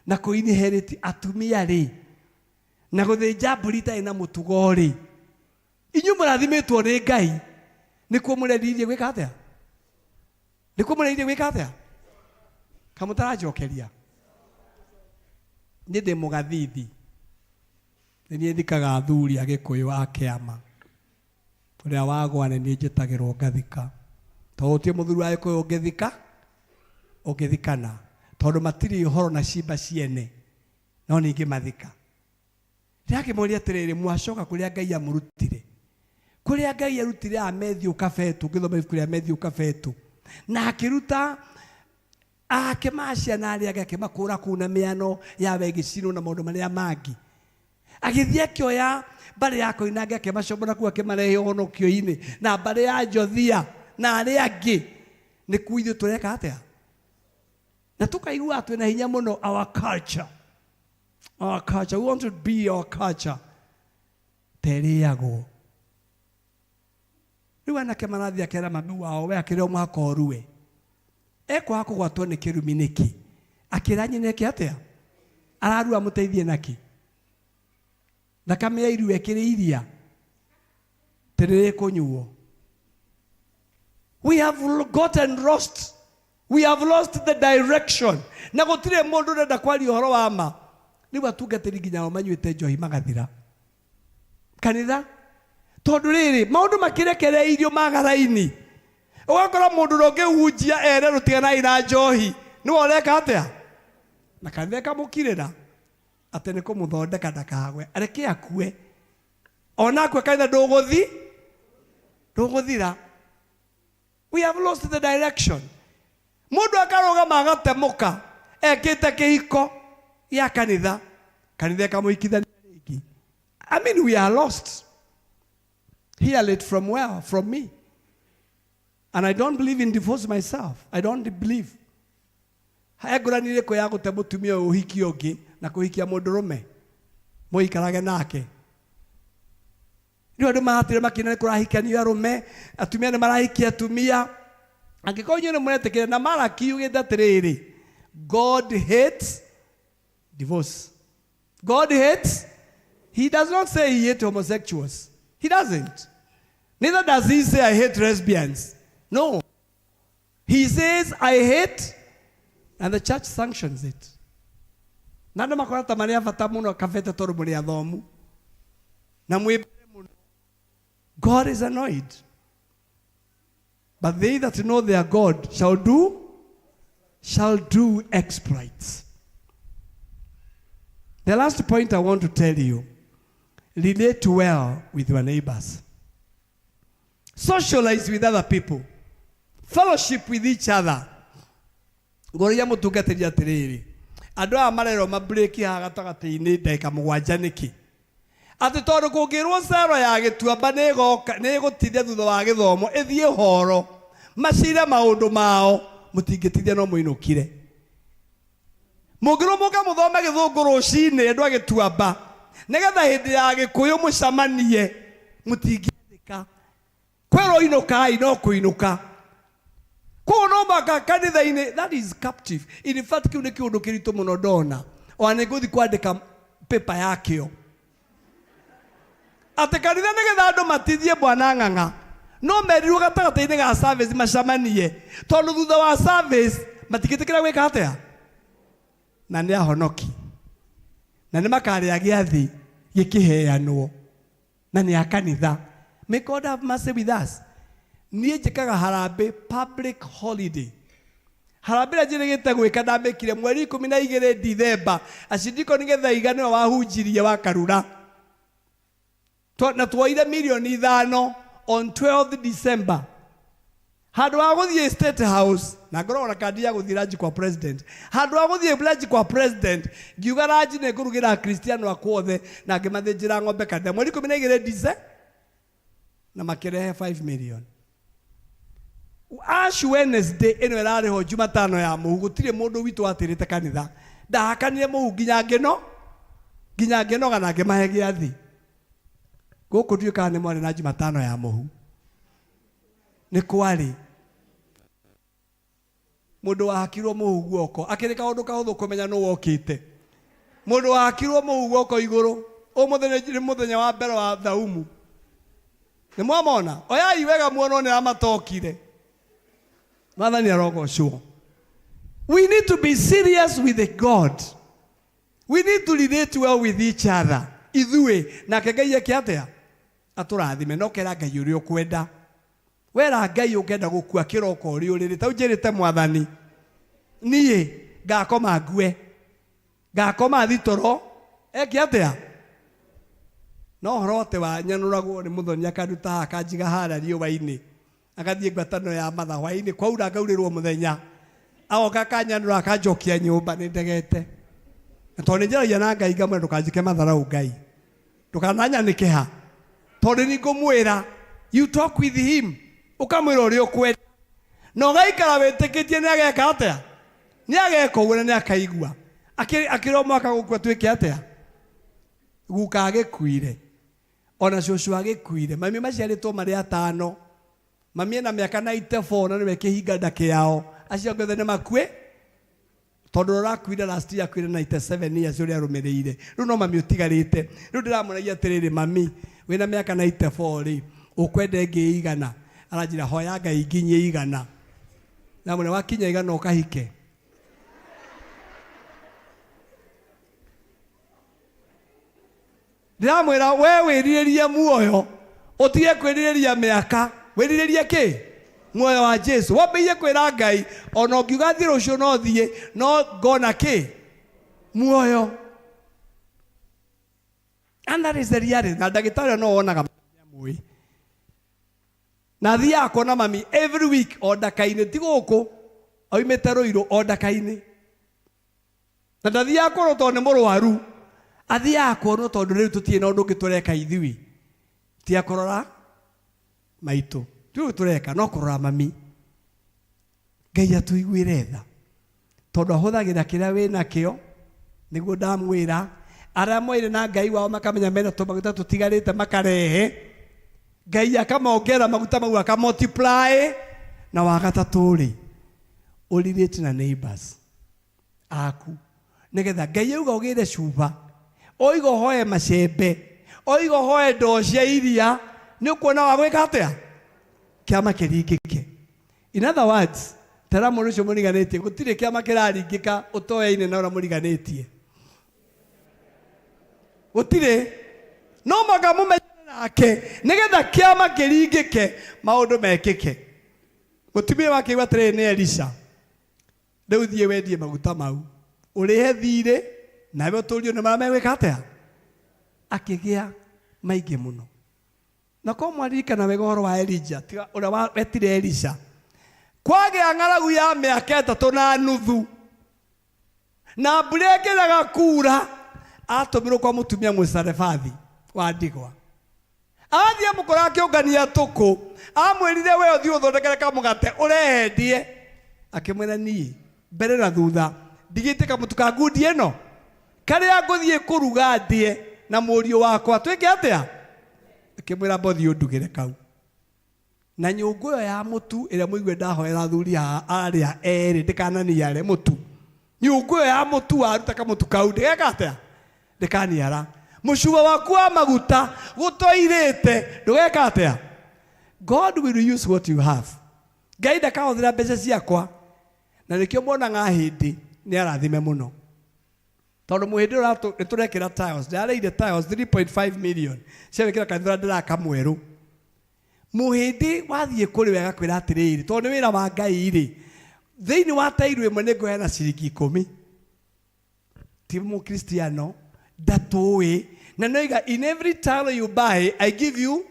na kũinheriti atumia rĩ na gũthĩnja mbũri itarĩ na mũtugo rĩ inyuĩ mũrathimĩtwo nĩ ngai nĩkuo mũreririe gwĩka atĩa nĩkuo mũreririe gwĩka atĩa kamũtaranjokeria niĩ ndĩ mũgathithi nĩ niĩ thikaga athuri a gĩkũyũ a kĩama ũrĩa wagwa nĩ niĩ njĩtagĩrwo ngathika tondũ gũtirĩ mũthuri wa gĩkũyũ ũngĩthika ũngĩthikana tondũ matirĩ ũhoro na cimba ciene no ningĩ mathika ndĩrakĩmoria atĩrĩrĩ mwacoka kũrĩa ngai amũrutire kũrĩa ngai arutire a Matthew Kabetu ngĩthoma ibuku rĩa Matthew Kabetu na akĩruta akĩmaha ciana arĩa angĩ akĩmakũra kũu na mĩano ya wegĩcinwo na maũndũ marĩa mangĩ agĩthiĩ akĩoya mbarĩ ya Koinange akĩmacomora kũu akĩmarehe ũhonokio-inĩ na mbarĩ ya Jothia na arĩa angĩ nĩkuo ithuĩ tũreka atĩa na tũkaigua twĩna hinya mũno our culture our culture we want to be our culture Ta ĩrĩagwo. Rĩu anake marathiĩ akera mami wao we akĩrĩ o mũhaka ũrue. Ekwaga kũgwatwo nĩ kĩrumi nĩkĩ? Akĩra nyina eke atĩa? Ararua amũteithie nakĩ? Thakame ya irua ĩkĩrĩ iria tĩrĩrĩ. We have gotten lost. We have lost the direction. Na gũtirĩ mũndũ ũrenda kwaria ũhoro wa ma. Rĩu atungatĩri nginya o manyuĩte njohi magathira kanitha, tondũ rĩrĩ maũndũ makĩrekereirio magaraini, ũgakora mũndũ ũrĩa ũngĩhunjia ere rũtiganai na njohi nĩwe ũreka atĩa, na kanitha ĩkamũkirĩra atĩ nĩ kũmũthondeka ndakagwe, areke akue. Ona akue kanitha ndũgũthi ndũgũthira. We have lost the direction. Mũndũ akarũgama agatemũka ekĩte kĩhiko gĩa kanitha, kanitha ĩkamũhikithania rĩngĩ. I mean, we are lost. Hear it from where? From me. And I don't believe in divorce myself. I don't believe. He ngũrani ĩrĩkũ ya gũte mũtumia ũyũ ũhiki ũngĩ na kũhikia mũndũrũme mũikarage nake? Rĩu andũ maratire makĩna nĩ kũrahikanio arũme, atumia nĩ marahikia atumia. Angĩkorwo inyuĩ nĩ mũretĩkĩra na Malaki yugĩte atĩrĩrĩ, God hates divorce. God hates. He does not say he hates homosexuals. He doesn't. Neither does he say, "I hate lesbians." No. He says, "I hate," and the church sanctions it. Na andũ makona ta marĩ a bata mũno kabete tondũ mũrĩ athomu. Na mwĩ mbere mũno. God is annoyed. But they that know their God shall do exploits. The last point I want to tell you, relate well with your neighbors. Socialize with other people. Fellowship with each other. Ngũria mũtungatĩri atĩrĩrĩ, andũ aya marerwo mabreki haha gatagatĩ-inĩ ndagĩka 7 nĩkĩ? Atĩ tondũ kũngĩrwo cero ya gĩtuamba nĩ ĩgoka nĩ ĩgũtithia thutha wa gĩthomo ĩthiĩ horo macire maũndũ mao, mũtingĩtithia no mũinũkire. Mũngĩrwo mũke mũthome gĩthũngũ rũcinĩ andũ a gĩtuamba nĩgetha hĩndĩ ya gĩkũyũ mũcemanie, mũtingĩandĩka kwĩrwo inũkai no kũinũka. Koguo no maka kanitha-inĩ that is captive. In fact, kĩu nĩ kĩũndũ kĩritũ mũno ndona, ona nĩ ngũthiĩ kwandĩka paper yakĩo atĩ kanitha nĩgetha andũ matithie bwana ng'ang'a no merirwo gatagatĩ-inĩ ga service macemanie tondũ thutha wa service matingĩtĩkĩra gwĩka atĩa, na nĩ ahonoki na nĩ makarĩa gĩathĩ gĩkĩheanwo na nĩ a kanitha. May God have mercy with us. Niĩ njĩkaga harambĩ public holiday. Harambĩ ĩrĩa njĩrĩgĩte gwĩka ndamĩkire mweri 12 Dithemba, acindiko nĩgetha iga nĩwe wahunjirie wa Karura. Na tuoire mirioni 5 on 12 December handũ ha gũthiĩ State House, na ngoragwo na kandi ya gũthiĩ ranji kwa president. Handũ ha gũthiĩ ranji kwa president, ngiuga ranji nĩ ngũrugĩra akristiano akwa othe na ngĩmathĩnjĩra ng'ombe kanitha mweri 12 Dice, na makĩrehe 5 million. Ash Wednesday ĩno ĩrarĩho Jumatano ya mũhu, gũtirĩ mũndũ witũ watĩrĩte kanitha. Ndahakanire mũhu nginya ngĩno nginya ngĩnoga na ngĩmahe gĩathĩ. Gũkũ ndiũĩ kana nĩ mwarĩ na Jumatano ya mũhu. Nĩ kwarĩ mũndũ wahakirwo mũhu guoko, akĩrĩ kaũndũ kahũthũ kũmenya nũ wokĩte. Mũndũ wahakirwo mũhu guoko igũrũ, ũmũthĩ nĩ mũthenya wa mbere wa thaumu. Nĩ mwamona? Oyai wega muonwo nĩ amatokire. Mwathani arogocwo. We need to be serious with the God. We need to relate well with each other ithuĩ, nake Ngai eke atĩa? Atũrathime. No kera Ngai ũrĩa ũkwenda. Wera Ngai ũngĩenda gũkua kĩroko ũrĩ ũrĩrĩ tau, njĩrĩte Mwathani niĩ ngakoma ngue, ngakoma thitoro eke atĩa? No ũhoro atĩ wa nyanũragwo nĩ mũthoni akanduta haha akanjiga harĩa riũa-inĩ, agathiĩ ngwatano ya matha hwaĩ-inĩ, kwaura ngaurĩrwo mũthenya, agoka akanyanũra akanjokia nyũmba nĩ ndegete. Na tondũ nĩ njaragia na Ngai ngamwĩra, "Ndũkanjĩke matharau Ngai, ndũkananyanĩke ha," tondũ nĩ ngũmwĩra. You talk with him, ũkamwĩra ũrĩa ũkwenda na ũgaikara wĩtĩkĩtie nĩ ageka atĩa, nĩ ageka ũguo na nĩ akaigua. Akĩrĩ o mwaka gũkua twĩke atĩa? Guka agĩkuire. Ona cũcũ agĩkuire mami maciarĩtwo marĩ atano. Mami ena mĩaka 94 na nĩwe kĩhinga nda kĩao. Acio angĩ othe nĩ makue tondũ ũrakuire last year akuire 97 years ũrĩa arũmĩrĩire. Rĩu no mami ũtigarĩte. Rĩu ndĩramũragia atĩrĩrĩ, mami wĩna mĩaka 94 rĩ, ũkwenda ĩngĩ igana? Aranjĩra hoya Ngai nginyie igana. Ndamwĩra wakinya igana ũkahike. Ndĩramwĩra we wĩrirĩrie muoyo, ũtige kwĩrirĩria mĩaka, wĩrirĩrie kĩ? Muoyo wa Jesu. Wambĩrĩrie kwĩra Ngai ona ũngiuga thiĩ rũciũ no thiĩ, no ngona kĩ? Muoyo. And that is the reality. Na ndagĩtarĩ no wonaga mami. Na thiaga kuona mami every week o ndaka-inĩ, ti gũkũ, oimĩte Rũirũ o ndaka-inĩ. Na ndathiaga kuonwo tondũ nĩ mũrwaru, athiaga kuonwo tondũ rĩu tũtirĩ na ũndũ ũngĩ tũreka ithuĩ, tiga kũrora maitũ. Ti ũndũ tũreka no kũrora mami. Ngai atũiguĩre tha tondũ ahũthagĩra kĩrĩa wĩnakĩo. Nĩguo ndamwĩra arĩa moire na Ngai wao makamenya mena tũmaguta tũtigarĩte makarehe, Ngai akamongera maguta mau aka multiply. Na wa gatatũ rĩ, ũrirĩte na neighbors aku nĩgetha Ngai auga ũgĩre cuba, oiga ũhoe macembe, oiga ũhoe ndoo cia iria, nĩ ũkuona wa gwĩka atĩa? Kĩama kĩringĩke. In other words, tera mũndũ ũcio mũriganĩtie, gũtirĩ kĩama kĩraringĩka ũtoyaine na ũrĩa mũriganĩtie. Gũtirĩ. No mũhaka mũmenyane nake nĩgetha kĩama kĩringĩke, maũndũ mekĩke. Mũtumia wakĩigua atĩrĩrĩ nĩ Elisha, rĩu thiĩ wendie maguta mau, ũrĩhe thirĩ, nawe ũtũrio nĩ marĩa megwĩka atĩa? Akĩgĩa maingĩ mũno. Na ko mwaririkana wega ũhoro wa Elijah, tiga ũrĩa wetire Elisha. Kwagĩa ng'aragu ya mĩaka 3.5 na mbura ĩngĩrega kura, atũmirwo kwa mũtumia Mũsarefathi wa ndigwa. Athiĩ amũkora akĩũngania tũkũ, amwĩrire we ũthiĩ ũthondekere kamũgate ũrehendie. Akĩmwĩra niĩ mbere na thutha ndigĩte kamũtu ka ngundi ĩno karĩa ngũthiĩ kũruga ndĩe na mũriũ wakwa, twĩke atĩa? Akĩmwĩra mbothi ũndugĩre kau. Na nyũngũ ĩyo ya mũtu ĩrĩa mũigue ndahoera athuri arĩa erĩ ndĩkananiare mũtu. Nyũngũ ĩyo ya mũtu waruta kamũtu kau ndĩgeka atĩa? Ndĩkaniara. Mũcuba waku wa maguta gũtoirĩte ndũgeka atĩa? God will use what you have. Ngai ndakahũthĩra mbeca ciakwa. Na nĩkĩo muonaga hĩndĩ nĩ arathime mũno. Tondũ mũhĩndĩ ũrĩa nĩtũrekĩra tiles, ndĩrareire tiles 3.5 million cia gwĩkĩra kanitha ũrĩa ndĩraka mwerũ. Mũhĩndĩ wathiĩ kũrĩ we agakwĩra atĩrĩrĩ, tondũ nĩ wĩra wa Ngai rĩ, thĩinĩ wa tairu ĩmwe nĩngũheana ciringi 10. Ti mũkristiano ndatũĩ, na nĩoiga in every tile you buy I give you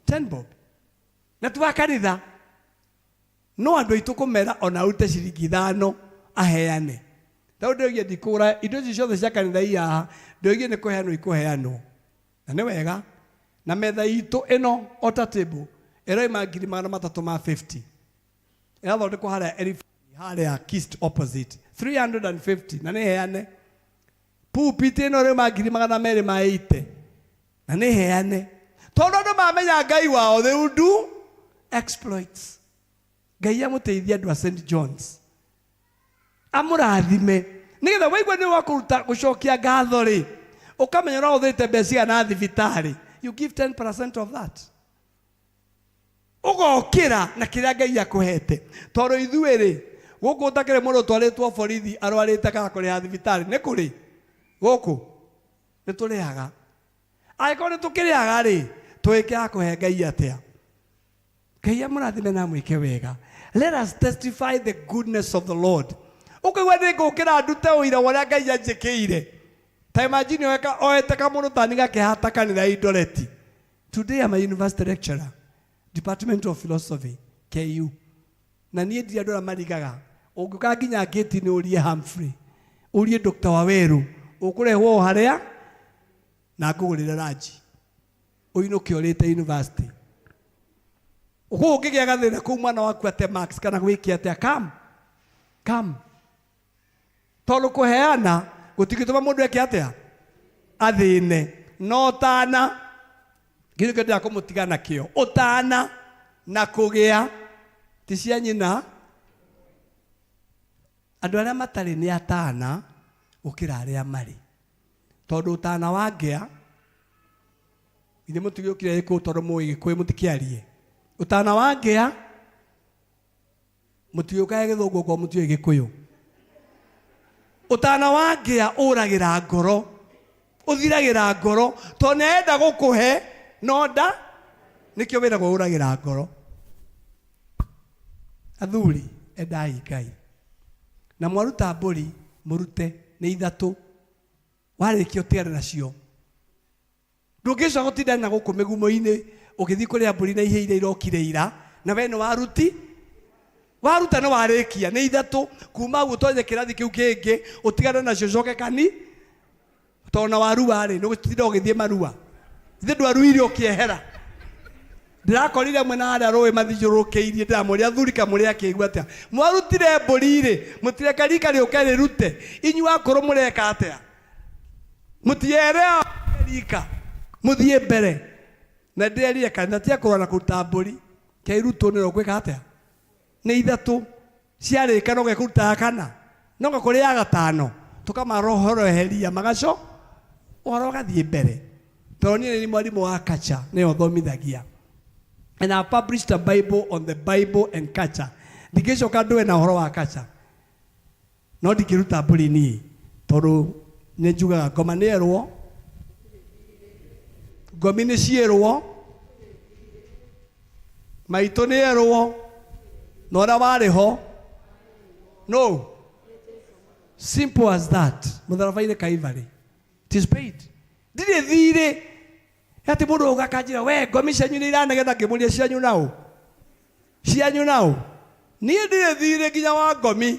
10 bob. Na ti wa kanitha, no andũ aitũ kũmera ona arute ciringi 5 aheane. Tondũ ndĩoigie ndikũgũra indo ici ciothe cia kanitha i haha, ndĩoigie nĩ kũheanwo ikũheanwo. Na nĩ wega. Na metha itũ ĩno ota table ĩroima ngiri magana matatũ ma 50. Ĩrathondekwo harĩa Elifani, harĩa Kist opposite 350, na nĩ heane. Pulpit ĩno ĩroima ngiri magana merĩ ma 80, na nĩ heane. Tondũ andũ mamenya Ngai wao, they will do exploits. Ngai amũteithie andũ a St John's, amũrathime nĩgetha waigua nĩ wa kũruta gũcokia ngatho rĩ, ũkamenya ũrahũthĩrĩte mbeca cigana thibitarĩ, you give 10% of that. Ũgokĩra na kĩrĩa Ngai akũhete. Tondũ ithuĩ rĩ, gũkũ ũtakĩrĩ mũndũ ũtwarĩtwo borithi arwarĩte kana kũrĩha thibitarĩ, nĩ kũrĩ gũkũ nĩ tũrĩhaga. Angĩkorwo nĩ tũkĩrĩhaga rĩ, tũĩke kũhe Ngai atĩa? Ngai amũrathime na amwĩke wega. Let us testify the goodness of the Lord. Ũkaigua nĩ ngũkĩra ndute ũira wa ũrĩa Ngai anjĩkĩire. Ta imagine oete kamũndũ tani gakĩhata kanitha Eldoret. Today I'm a university lecturer, Department of Philosophy, KU. Na niĩ ndirĩ andũ arĩa marigaga. Ũngĩũka nginya gate-inĩ ũrie Humphrey, ũrie Dr. Waweru, ũkũrehwo o harĩa na ngũgũrĩre ranji. Ũinũke ũrĩte university. Ũkũũ ũngĩgĩa gathĩna kũu mwana waku ate marks kana gwĩke atĩa, come. Come. Tondũ kũheana gũtingĩtũma mũndũ eke atĩa? Athĩne. No tana. Kĩndũ kĩrĩa ndĩrenda kũmũtiga nakĩo ũtana na kũgĩa ti cia nyina. Andũ arĩa matarĩ nĩ atana gũkĩra arĩa marĩ, tondũ ũtana wa ngĩa ithe mũtigĩũkire gĩkũyũ tondũ mũĩ gĩkũyũ mũtikĩarie. Ũtana wa ngĩa mũtigĩũkae gĩthũngũ okorwo mũtiũĩ gĩkũyũ. Ũtana wa ngĩa ũragĩra ngoro, ũthiragĩra ngoro, tondũ nĩarenda gũkũhe no nda, nĩkĩo wĩragwo ũragĩra ngoro. Athuri endai Ngai, na mwaruta mbũri mũrute nĩ ithatũ, warĩkia ũtigane nacio. Ndũngĩcoka gũtinda na gũkũ mĩgumo-inĩ ũgĩthiĩ kũrĩa mbũri na ihĩa iria irokire ira, na we nĩ waruti waruta nĩ warĩkia nĩ ithatũ. Kuma hau ũtonye kĩrathi kĩu kĩngĩ ũtigane nacio ũcoke kani, tondũ na warua rĩ nĩ ũgũtinda ũgĩthiĩ marua. Ithe ndwaruire ũkĩehera. Ndĩrakorire amwe na harĩa rũĩ mathiũrũrũkĩirie, ndĩramũria athuri kamũrĩ akĩigua atĩa, mwarutire mbũri rĩ mũtireka rika rĩũke rĩrute, inyuĩ akũrũ mũreka atĩa? Mũtiere rika mũthiĩ mbere. Na ndĩrerire kanitha tiga kũrora na kũruta mbũri, kĩrutwo nĩ gwĩka atĩa? Nĩ ithatũ ciarĩka no gekũruta ya kana no gakũrĩ ya gatano, tũkamarohoroheria magaco ũhoro ũgathiĩ mbere. Tondũ niĩ nĩ mwarimũ wa culture, nĩyo thomithagia. And I published a Bible on the Bible and culture. Ndingĩcoka ndũe na ũhoro wa culture, no ndingĩruta mbũri niĩ tondũ nĩ njugaga ngoma nĩ erwo, ngomi nĩ ciĩrwo, maitũ nĩ erwo, na ũrĩa warĩ ho no. Simple as that. Mũtharaba-inĩ Calvary, it is paid. Ndirĩ thirĩ atĩ mũndũ auga akanjĩra we ngomi cianyu nĩ iranegena, ngĩmũria cianyu naũ, cianyu naũ. Niĩ ndirĩ thirĩ nginya wa ngomi,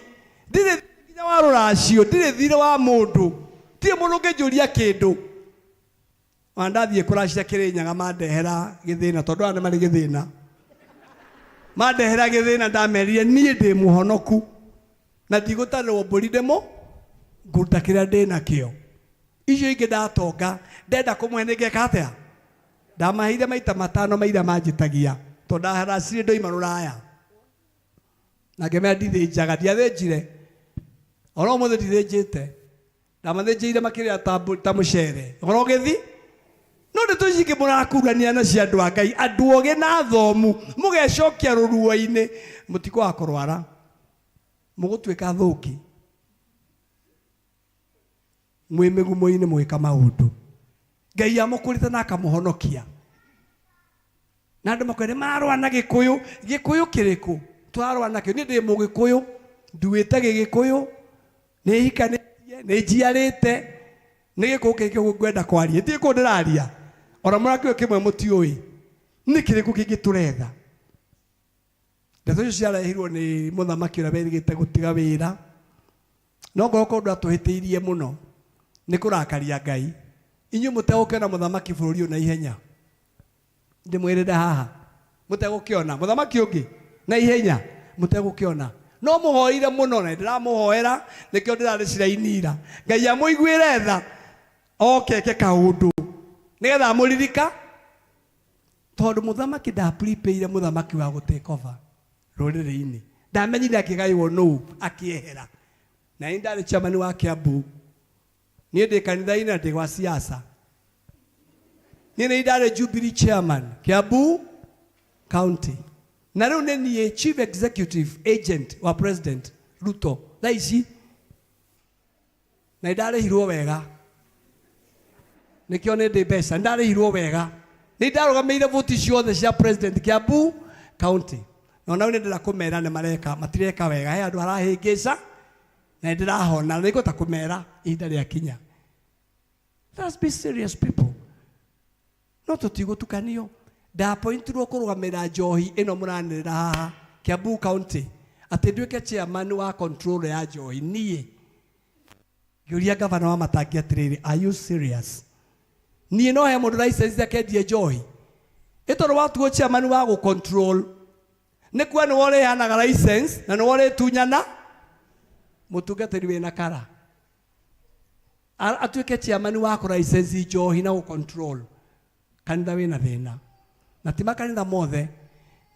ndirĩ thirĩ nginya wa rũracio, ndirĩ thirĩ wa mũndũ, ndirĩ mũndũ ũngĩnjũria kĩndũ. Ona ndathiĩ kũracia Kĩrĩnyaga mandehera gĩthĩna, tondũ aya nĩ marĩ gĩthĩna. Mandehera gĩthĩna ndamerire niĩ ndĩ mũhonoku na ndigũtarĩrwo mbũri ndĩmũ ngũruta kĩrĩa ndĩ nakĩo. Icio ingĩ ndatonga ndenda kũmũhe nĩ ngeka atĩa? Ndamaheire maita matano maira manjĩtagia, tondũ ndaharacirie ndoima rũraya. Na ngĩmera ndithĩnjaga, ndiathĩnjire. Ona ũmũthĩ ndithĩnjĩte. Ndamathĩnjĩire makĩrĩa ta mũcere. Ũhoro ũgĩthi? No ndeto ici ingĩ mũrakurania na cia andũ a Ngai, andũ ogĩ na athomu, mũgecokia rũruo-inĩ, mũtikwaga kũrwara. Mũgũtuĩka thũki. Mwĩ mĩgumo-inĩ mũgĩka maũndũ. Ngai amũkũrĩte na akamũhonokia. Na andũ makwĩra nĩ mararũa na Gĩkũyũ. Gĩkũyũ kĩrĩkũ? Tũrarũa nakĩo. Niĩ ndĩ Mũgĩkũyũ, nduĩte Gĩgĩkũyũ, nĩ hikanĩtie, nĩ njiarĩte, nĩ Gĩkũyũ kĩrĩkũ ngwenda kwaria? Ti Gĩkũyũ ndĩraria. Ona mũrakĩũĩ kĩmwe mũtiũĩ. Nĩ kĩrĩkũ kĩngĩ tũretha? Ndeto icio ciarehirwo nĩ mũthamaki ũrĩa werĩgĩte gũtiga wĩra. No ngorwo korwo ndwatũhĩtĩirie mũno nĩ kũrakaria Ngai. Inyuĩ mũtegũkĩona mũthamaki bũrũri ũyũ na ihenya. Ndĩmwĩrĩre haha. Mũtegũkĩona mũthamaki ũngĩ na ihenya, mũtegũkĩona. No mũhoire mũno na ndĩramũhoera, nĩkĩo ndĩrarĩ cirainira. Ngai amũiguĩre tha, oke eke kaũndũ nĩgetha amũririka, tondũ mũthamaki ndaprepare mũthamaki wa gũ take over rũrĩrĩ-inĩ. Ndamenyire akĩgaywo nũũ akĩehera. Na niĩ ndarĩ chairman wa Kiambu. Niĩ ndĩ kanitha-inĩ na ndĩ gwa siasa. Niĩ nĩ ndarĩ Jubilee chairman Kiambu County. Na rĩu nĩ niĩ chief executive agent wa President Ruto thaa ici. Na nĩndarĩhirwo wega. Nĩkĩo nĩ ndĩ mbeca, nĩndarĩhirwo wega. Nĩ ndarũgamĩire voti ciothe cia President Kiambu County. Na ona rĩu nĩ ndĩrenda kũmera nĩ mareka, matireka wega. He andũ harahĩngĩca na nĩ ndĩrahona, na nĩngũhota kũmera ihinda rĩakinya. Let us be serious people. No tũtigũtukanio. Ndapointirwo kũrũgamĩrĩra njohi ĩno mũranĩrĩra haha Kiambu County, atĩ nduĩke chairman wa control ya njohi niĩ. Ngĩũria gavana wa Matangi atĩrĩrĩ, are you serious? Niĩ no he mũndũ license akendie njohi? Ĩ tondũ watuo chairman wa gũ control, nĩ kuo nĩwe ũrĩheanaga license na nĩwe ũrĩtunyana mũtungatĩri wĩna kara. Atuĩke chairman wa kũ license njohi na gũ control. Kanitha wĩna thĩna na ti makanitha mothe,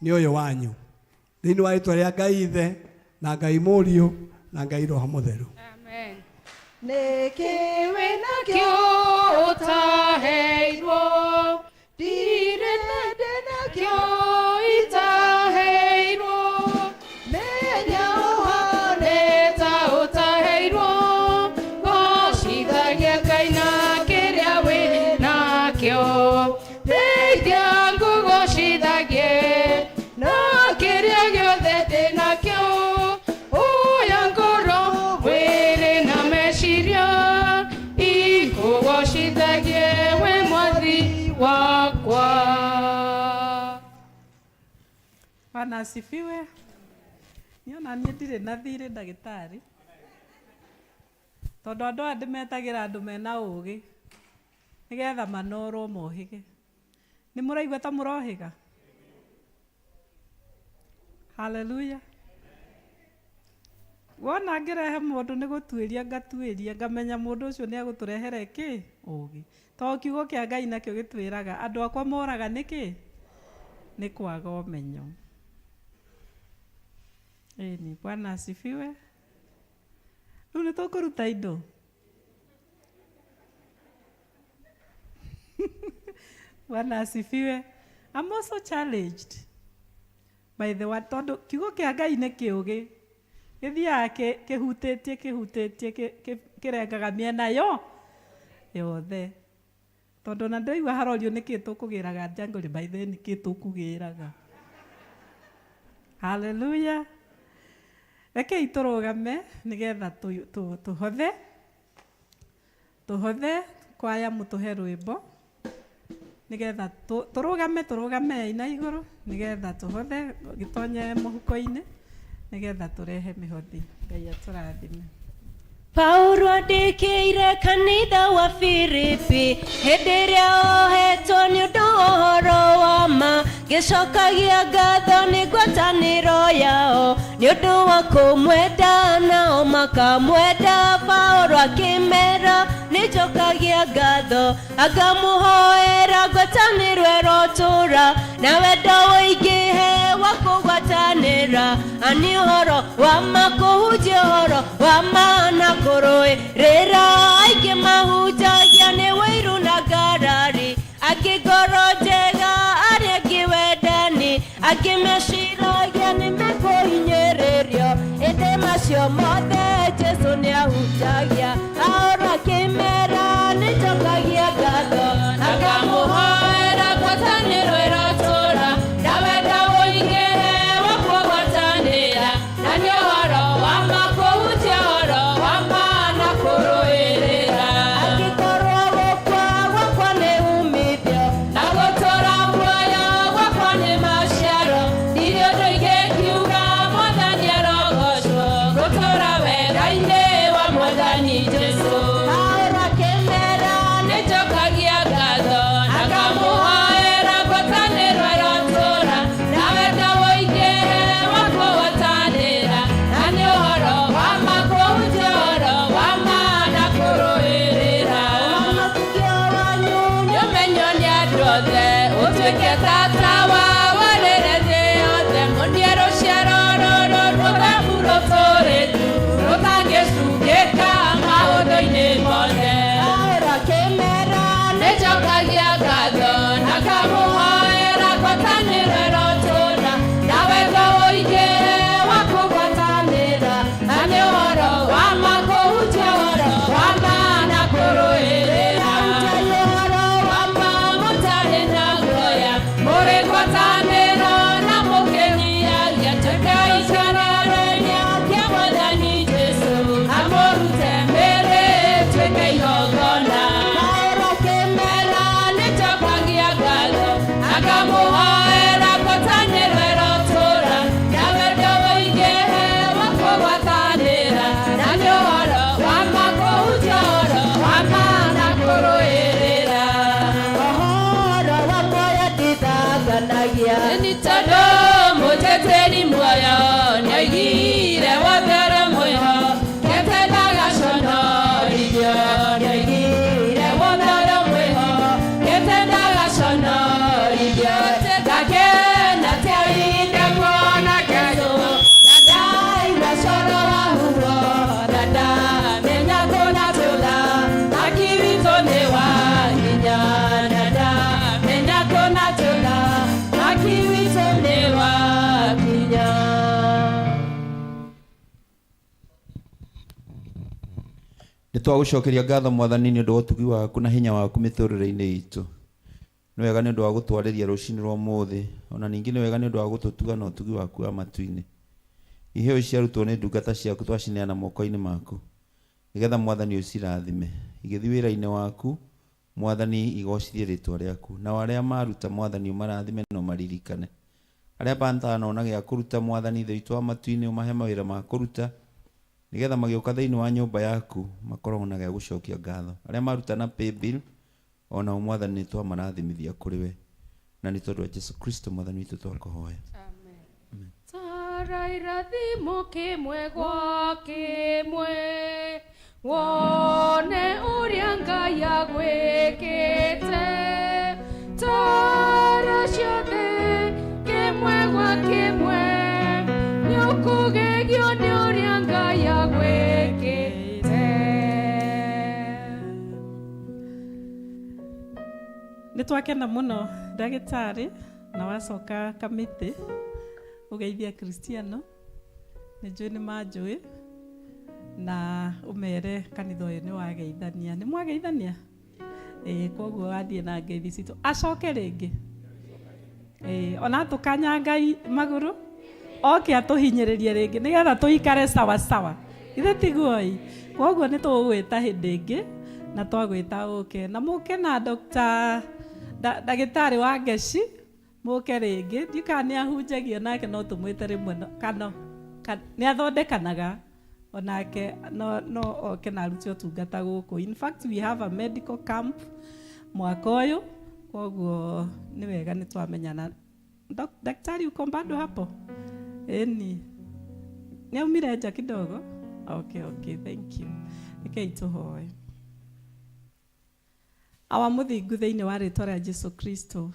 nĩ ũyũ wanyu. Thĩinĩ wa rĩtwa rĩa Ngai Ithe na Ngai Mũriũ na Ngai Roho Mũtheru. Amen. Nĩkĩ wĩnakĩo ũtaheirwo? Ndirĩ ndĩnakĩo itaheirwo. Menya ũhane ta ũtaheirwo. Gocithagia Ngai na kĩrĩa wĩnakĩo. Ndeithia ngũgocithagie na kĩrĩa gĩothe ndĩnakĩo. Oya ngoro mwĩrĩ na meciria ikũgocithagie we Mwathi wakwa. Bwana asifiwe. Niĩ ona niĩ ndirĩ na thirĩ ndagĩtarĩ, tondũ andũ aya ndĩmetagĩra andũ mena ũgĩ nĩgetha manorwo mohĩge. Nĩ mũraigua ta mũrohĩga? Haleluya. Wona ngĩrehe mũndũ nĩ gũtuĩria ngatuĩria ngamenya mũndũ ũcio nĩ egũtũrehere kĩ ũgĩ, tondũ kiugo kĩa Ngai nakĩo gĩtwĩraga andũ akwa moraga nĩkĩ? Nĩ kwaga ũmenyo. Ĩni, Bwana asifiwe. Rĩu nĩ tũkũruta indo. Bwana asifiwe. I'm also challenged by the word, tondũ kiugo kĩa Ngai nĩ kĩũgĩ, gĩthiaga kĩhutĩtie kĩhutĩtie kĩrengaga mĩena yo yothe. Tondũ ona ndĩraigua harorio nĩkĩ tũkũgĩraga njangũrĩ, by the way nĩkĩ tũkũgĩraga. Haleluya. Rekei tũrũgame nĩgetha tũhothe tũhothe kwaya mũtũhe rwĩmbo nĩgetha tũrũgame tũrũgamei na igũrũ nĩgetha tũhothe gĩtonye mũhuko-inĩ nĩgetha tũrehe mĩhothi. Ngai atũrathime. Paulo andĩkĩire kanitha wa Filipi hĩndĩ ĩrĩa ohetwo nĩ ũndũ wa ũhoro wa ma, ngĩcokagia ngatho nĩ ngwatanĩro yao nĩ ũndũ wa kũmwenda nao makamwenda. Paulo akĩmera nĩ njokagia ngatho, akamũhoera ngwatanĩro ĩrotũra na wendo ũingĩhe wa kũgwatanĩra. Ani ũhoro wa ma kũhunjia ũhoro wa ma na kũrũĩrĩra aingĩ mahunjagia nĩ wĩiru na ngarari, angĩ ngoro njega arĩa angĩ wendani, angĩ meciragia nĩ mekũhinyĩrĩrio, ĩndĩ macio mothe Jesũ nĩahunjagia. Ahoro akĩmera nĩ njokagia ngatho, akamũhoera ngwatanĩro ĩrotũra na wendo ũingĩhe wa kũgwatanĩra, na nĩ ũhoro wa ma kũhunjia ũhoro wa ma na kũrũĩrĩra. Angĩkorwo gũkua gwakwa nĩ umithio na gũtũũra muoyo gwakwa nĩ maciaro, ndirĩ ũndũ ingĩkiuga Mwathani arogocwo, gũtũũra wega-inĩ wa Mwathani Jesũ. Ahoro akĩmera nĩ njokagia ngatho, akamũhoera ngwatanĩro ĩrotũra na wendo ũingĩhe wa kũgwatanĩra, na nĩ ũhoro wa ma kũhunjia ũhoro wa ma na kũrũĩrĩra. Ũhonokio wanyu nĩ ũmenyo nĩ andũ othe, ũtuĩke tata wa warĩre thĩ yothe, mũndie rũciaro rũrũ rũthamu rũtũrĩtu rũtangĩcungĩka maũndũ-inĩ mothe. Ahoro akĩmera nĩ njokagia ngatho na kamũhoera ngwatanĩro ĩrotũra na wendo ũingĩhe wa kũgwatanĩra, na nĩ ũhoro wa ma kũhunjia ũhoro wa ma na kũrũĩrĩra. Ũhoro wa ma mũtarĩ na guoya, mũrĩ ngwatanĩro na mũkĩnyihagia, tuĩkai kĩonereria kĩa Mwathani Jesũ, amũrute mĩĩrĩ ĩtuĩke igongona. Ahoro akĩmera nĩ njokagia ngatho, akamũhoera ngwatanĩro ĩrotũra na wendo ũingĩhe wa kũgwatanĩra, na nĩ ũhoro wa ma kũhunjia ũhoro wa ma na kũrũĩrĩra. Ũhoro wa muoyo ndithanganagia, Nĩ tondũ mũteteri muoyo nĩoigire wothe ũrĩ mwĩho kete ndagaconorithio, nĩoigire wothe ũrĩ mwĩho kete ndagaconorithio. Nĩ twagũcokeria ngatho Mwathani nĩ ũndũ wa ũtugi waku na hinya waku mĩtũrĩre-inĩ itũ. Nĩ wega nĩ ũndũ wa gũtwarĩria rũcinĩ rwa ũmũthĩ, ona ningĩ nĩ wega nĩ ũndũ wa gũtũtuga na ũtugi waku wa matu-inĩ. Iheo ciarutwo nĩ ndungata ciaku twacineana moko-inĩ maku, nĩgetha Mwathani ũcirathime. Igĩthiĩ wĩra-inĩ waku, Mwathani igocithie rĩtwa rĩaku. Nao arĩa maruta Mwathani ũmarathime na ũmaririkane. Arĩa matanona gĩa kũruta Mwathani Ithe witũ wa matu-inĩ ũmahe mawĩra ma kũruta, nĩgetha magĩũka thĩinĩ wa nyũmba yaku makoragwo na gĩa gũcokia ngatho. Arĩa maruta na paybill onao Mwathani nĩ twamarathimithia kũrĩ we, na nĩ tondũ wa Jesu Kristo Mwathani witũ twakũhoya. Tara irathimo kĩmwe gwa kĩmwe wone ũrĩa Ngai agwĩkĩte tara ciothe kĩmwe gwa kĩmwe nĩũkũgegio nĩ ũrĩa Ngai agwĩkĩte. Nĩ twakena mũno ndagĩtarĩ na wacoka kamĩtĩ ũgeithia Kristiano nĩ njũĩ nĩ manjũĩ na ũmere kanitha ũyũ nĩ wageithania. Nĩ mwageithania? Ĩĩ, koguo wathiĩ na ngeithi citũ acoke rĩngĩ. Ĩĩ, ona tũkanyanga magũrũ oke atũhinyĩrĩrie rĩngĩ nĩgetha tũikare sawa sawa. Ithe tiguo ĩ? Koguo nĩ tũgũgwĩta hĩndĩ ĩngĩ na twagwĩta ũke na mũke na Dr. ndagĩtarĩ wa Ngeci mũke rĩngĩ. Ndiũĩ kana nĩ ahunjagia nake no tũmwĩte rĩmwe kana nĩ athondekanaga onake no oke na arute ũtungata gũkũ. In fact we have a medical camp mwaka ũyũ, koguo nĩ wega nĩ twamenyana. Daktari uko bado hapo? Ĩni. Nĩ aumire nja kidogo? Okay, okay, thank you. Rekei tũhoe. Awa mũthingu thĩinĩ wa rĩtwa rĩa Jesu Kristo,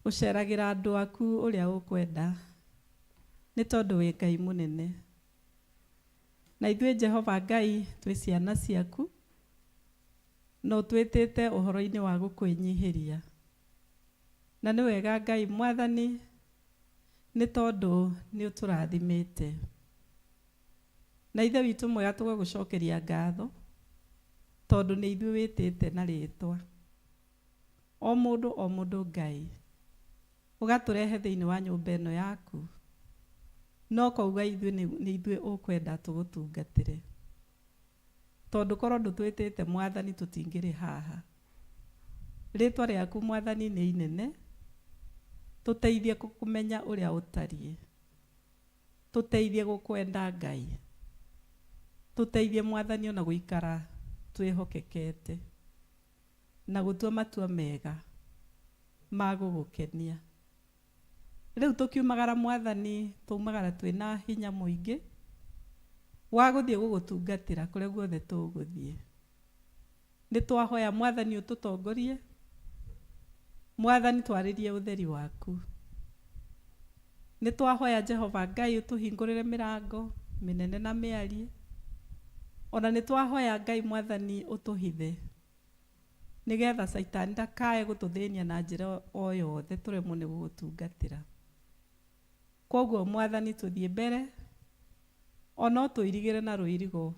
ũceragĩra andũ aku ũrĩa ũkwenda, nĩ tondũ wĩ Ngai mũnene. Na ithuĩ Jehova Ngai twĩ ciana ciaku, na ũtwĩtĩte ũhoro-inĩ wa gũkwĩnyihĩria. Na nĩ wega Ngai Mwathani, nĩ tondũ nĩ ũtũrathimĩte. Na Ithe witũ mwega tũgagũcokeria ngatho, tondũ nĩ ithuĩ wĩtĩte na rĩtwa. O mũndũ o mũndũ Ngai, ũgatũrehe thĩinĩ wa nyũmba ĩno yaku, no kauga ithuĩ nĩ ithuĩ ũkwenda tũgũtungatĩre. Tondũ korwo ndũtwĩtĩte Mwathani tũtingĩrĩ haha. Rĩtwa rĩaku Mwathani nĩ inene, tũteithie kũmenya ũrĩa ũtariĩ. Tũteithie gũkwenda Ngai. Tũteithie Mwathani ona gũikara twĩhokekete na gũtua matua mega ma gũgũkenia. Rĩu tũkiumagara Mwathani, twaumagara twĩna hinya mũingĩ wa gũthiĩ gũgũtungatĩra kũrĩa guothe tũgũthiĩ. Nĩ twahoya Mwathani ũtũtongorie, Mwathani twarĩrie ũtheri waku. Nĩ twahoya Jehova Ngai ũtũhingũrĩre mĩrango mĩnene na mĩariĩ. Ona nĩ twahoya Ngai Mwathani ũtũhithe, nĩgetha Caitani ndakae gũtũthĩnia na njĩra o yothe tũremwo nĩ gũgũtungatĩra. Koguo Mwathani tũthiĩ mbere, ona ũtũirigĩre na rũirigo,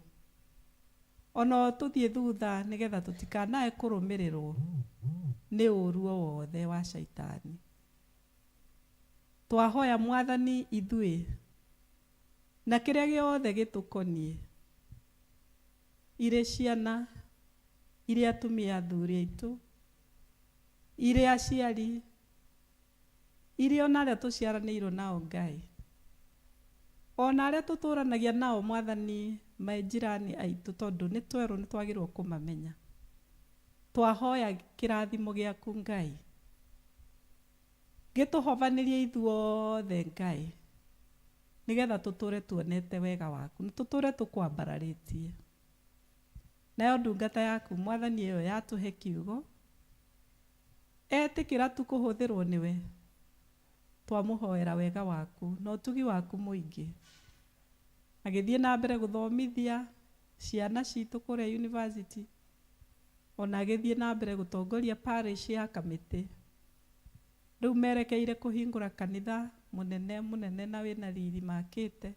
ona tũthiĩ thutha nĩgetha tũtikanae kũrũmĩrĩrwo nĩ ũru o wothe wa Caitani. Twahoya Mwathani ithuĩ na kĩrĩa gĩothe gĩtũkoniĩ, irĩ ciana, irĩ atumia athuri aitũ, irĩ aciari, irĩ ona arĩa tũciaranĩirwo nao Ngai, ona arĩa tũtũranagia nao Mwathani majirani aitũ, tondũ nĩ twerwo nĩ twagĩrĩirwo kũmamenya. Twahoya kĩrathimo gĩaku Ngai, gĩtũhobanĩrie ithuothe Ngai, nĩgetha tũtũre tuonete wega waku, na tũtũre tũkwambararĩtie. Nayo ndungata yaku Mwathani ĩyo yatũhe kiugo, etĩkĩra tu kũhũthĩrwo nĩwe, twamũhoera wega waku na ũtugi waku mũingĩ. Agĩthiĩ na mbere gũthomithia ciana citũ kũrĩa university, ona agĩthiĩ na mbere gũtongoria parish ya Kamĩtĩ. Rĩu merekeire kũhingũra kanitha mũnene mũnene na wĩna riri makĩte.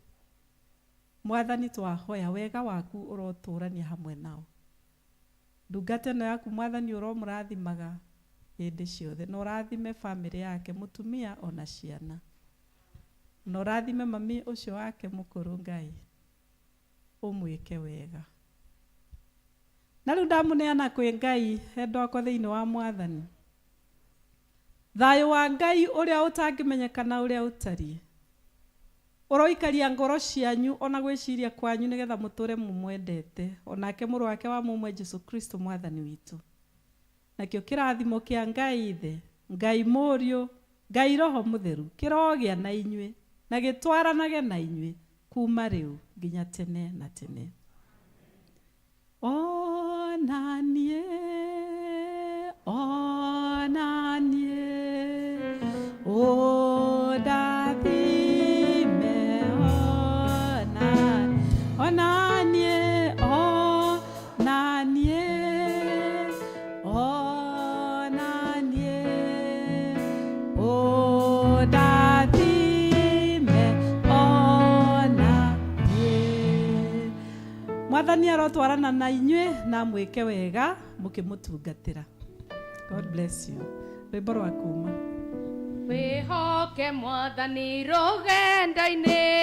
Mwathani, twahoya wega waku ũrotũrania hamwe nao. Ndungata ĩno yaku Mwathani ũromũrathimaga hĩndĩ ciothe, na ũrathime bamĩrĩ yake, mũtumia ona ciana, na ũrathime mami ũcio wake mũkũrũ. Ngai, ũmwĩke wega. Na rĩu ndamũneana kwĩ Ngai, endwa akwa thĩinĩ wa Mwathani. Thayũ wa Ngai ũrĩa ũtangĩmenyekana ũrĩa ũtariĩ ũroikaria ngoro cianyu ona gwĩciria kwanyu, nĩgetha mũtũre mũmwendete, onake mũrũ wake wa mũmwe Jesu Kristo Mwathani witũ. Nakĩo kĩrathimo kĩa Ngai Ithe, Ngai Mũriũ, Ngai Roho Mũtheru kĩrogĩa na inyuĩ na gĩtwaranage na inyuĩ kuma rĩu nginya tene na tene. Ona niĩ, ona niĩ, ũndathime, ona, ona niĩ, ona niĩ, ona niĩ, ũndathime, ona niĩ. Mwathani arotwarana na inyuĩ na mwĩke wega mũkĩmũtungatĩra. God bless you. Rwĩmbo rwa kuma. Wĩhoke Mwathani rũgendo-inĩ.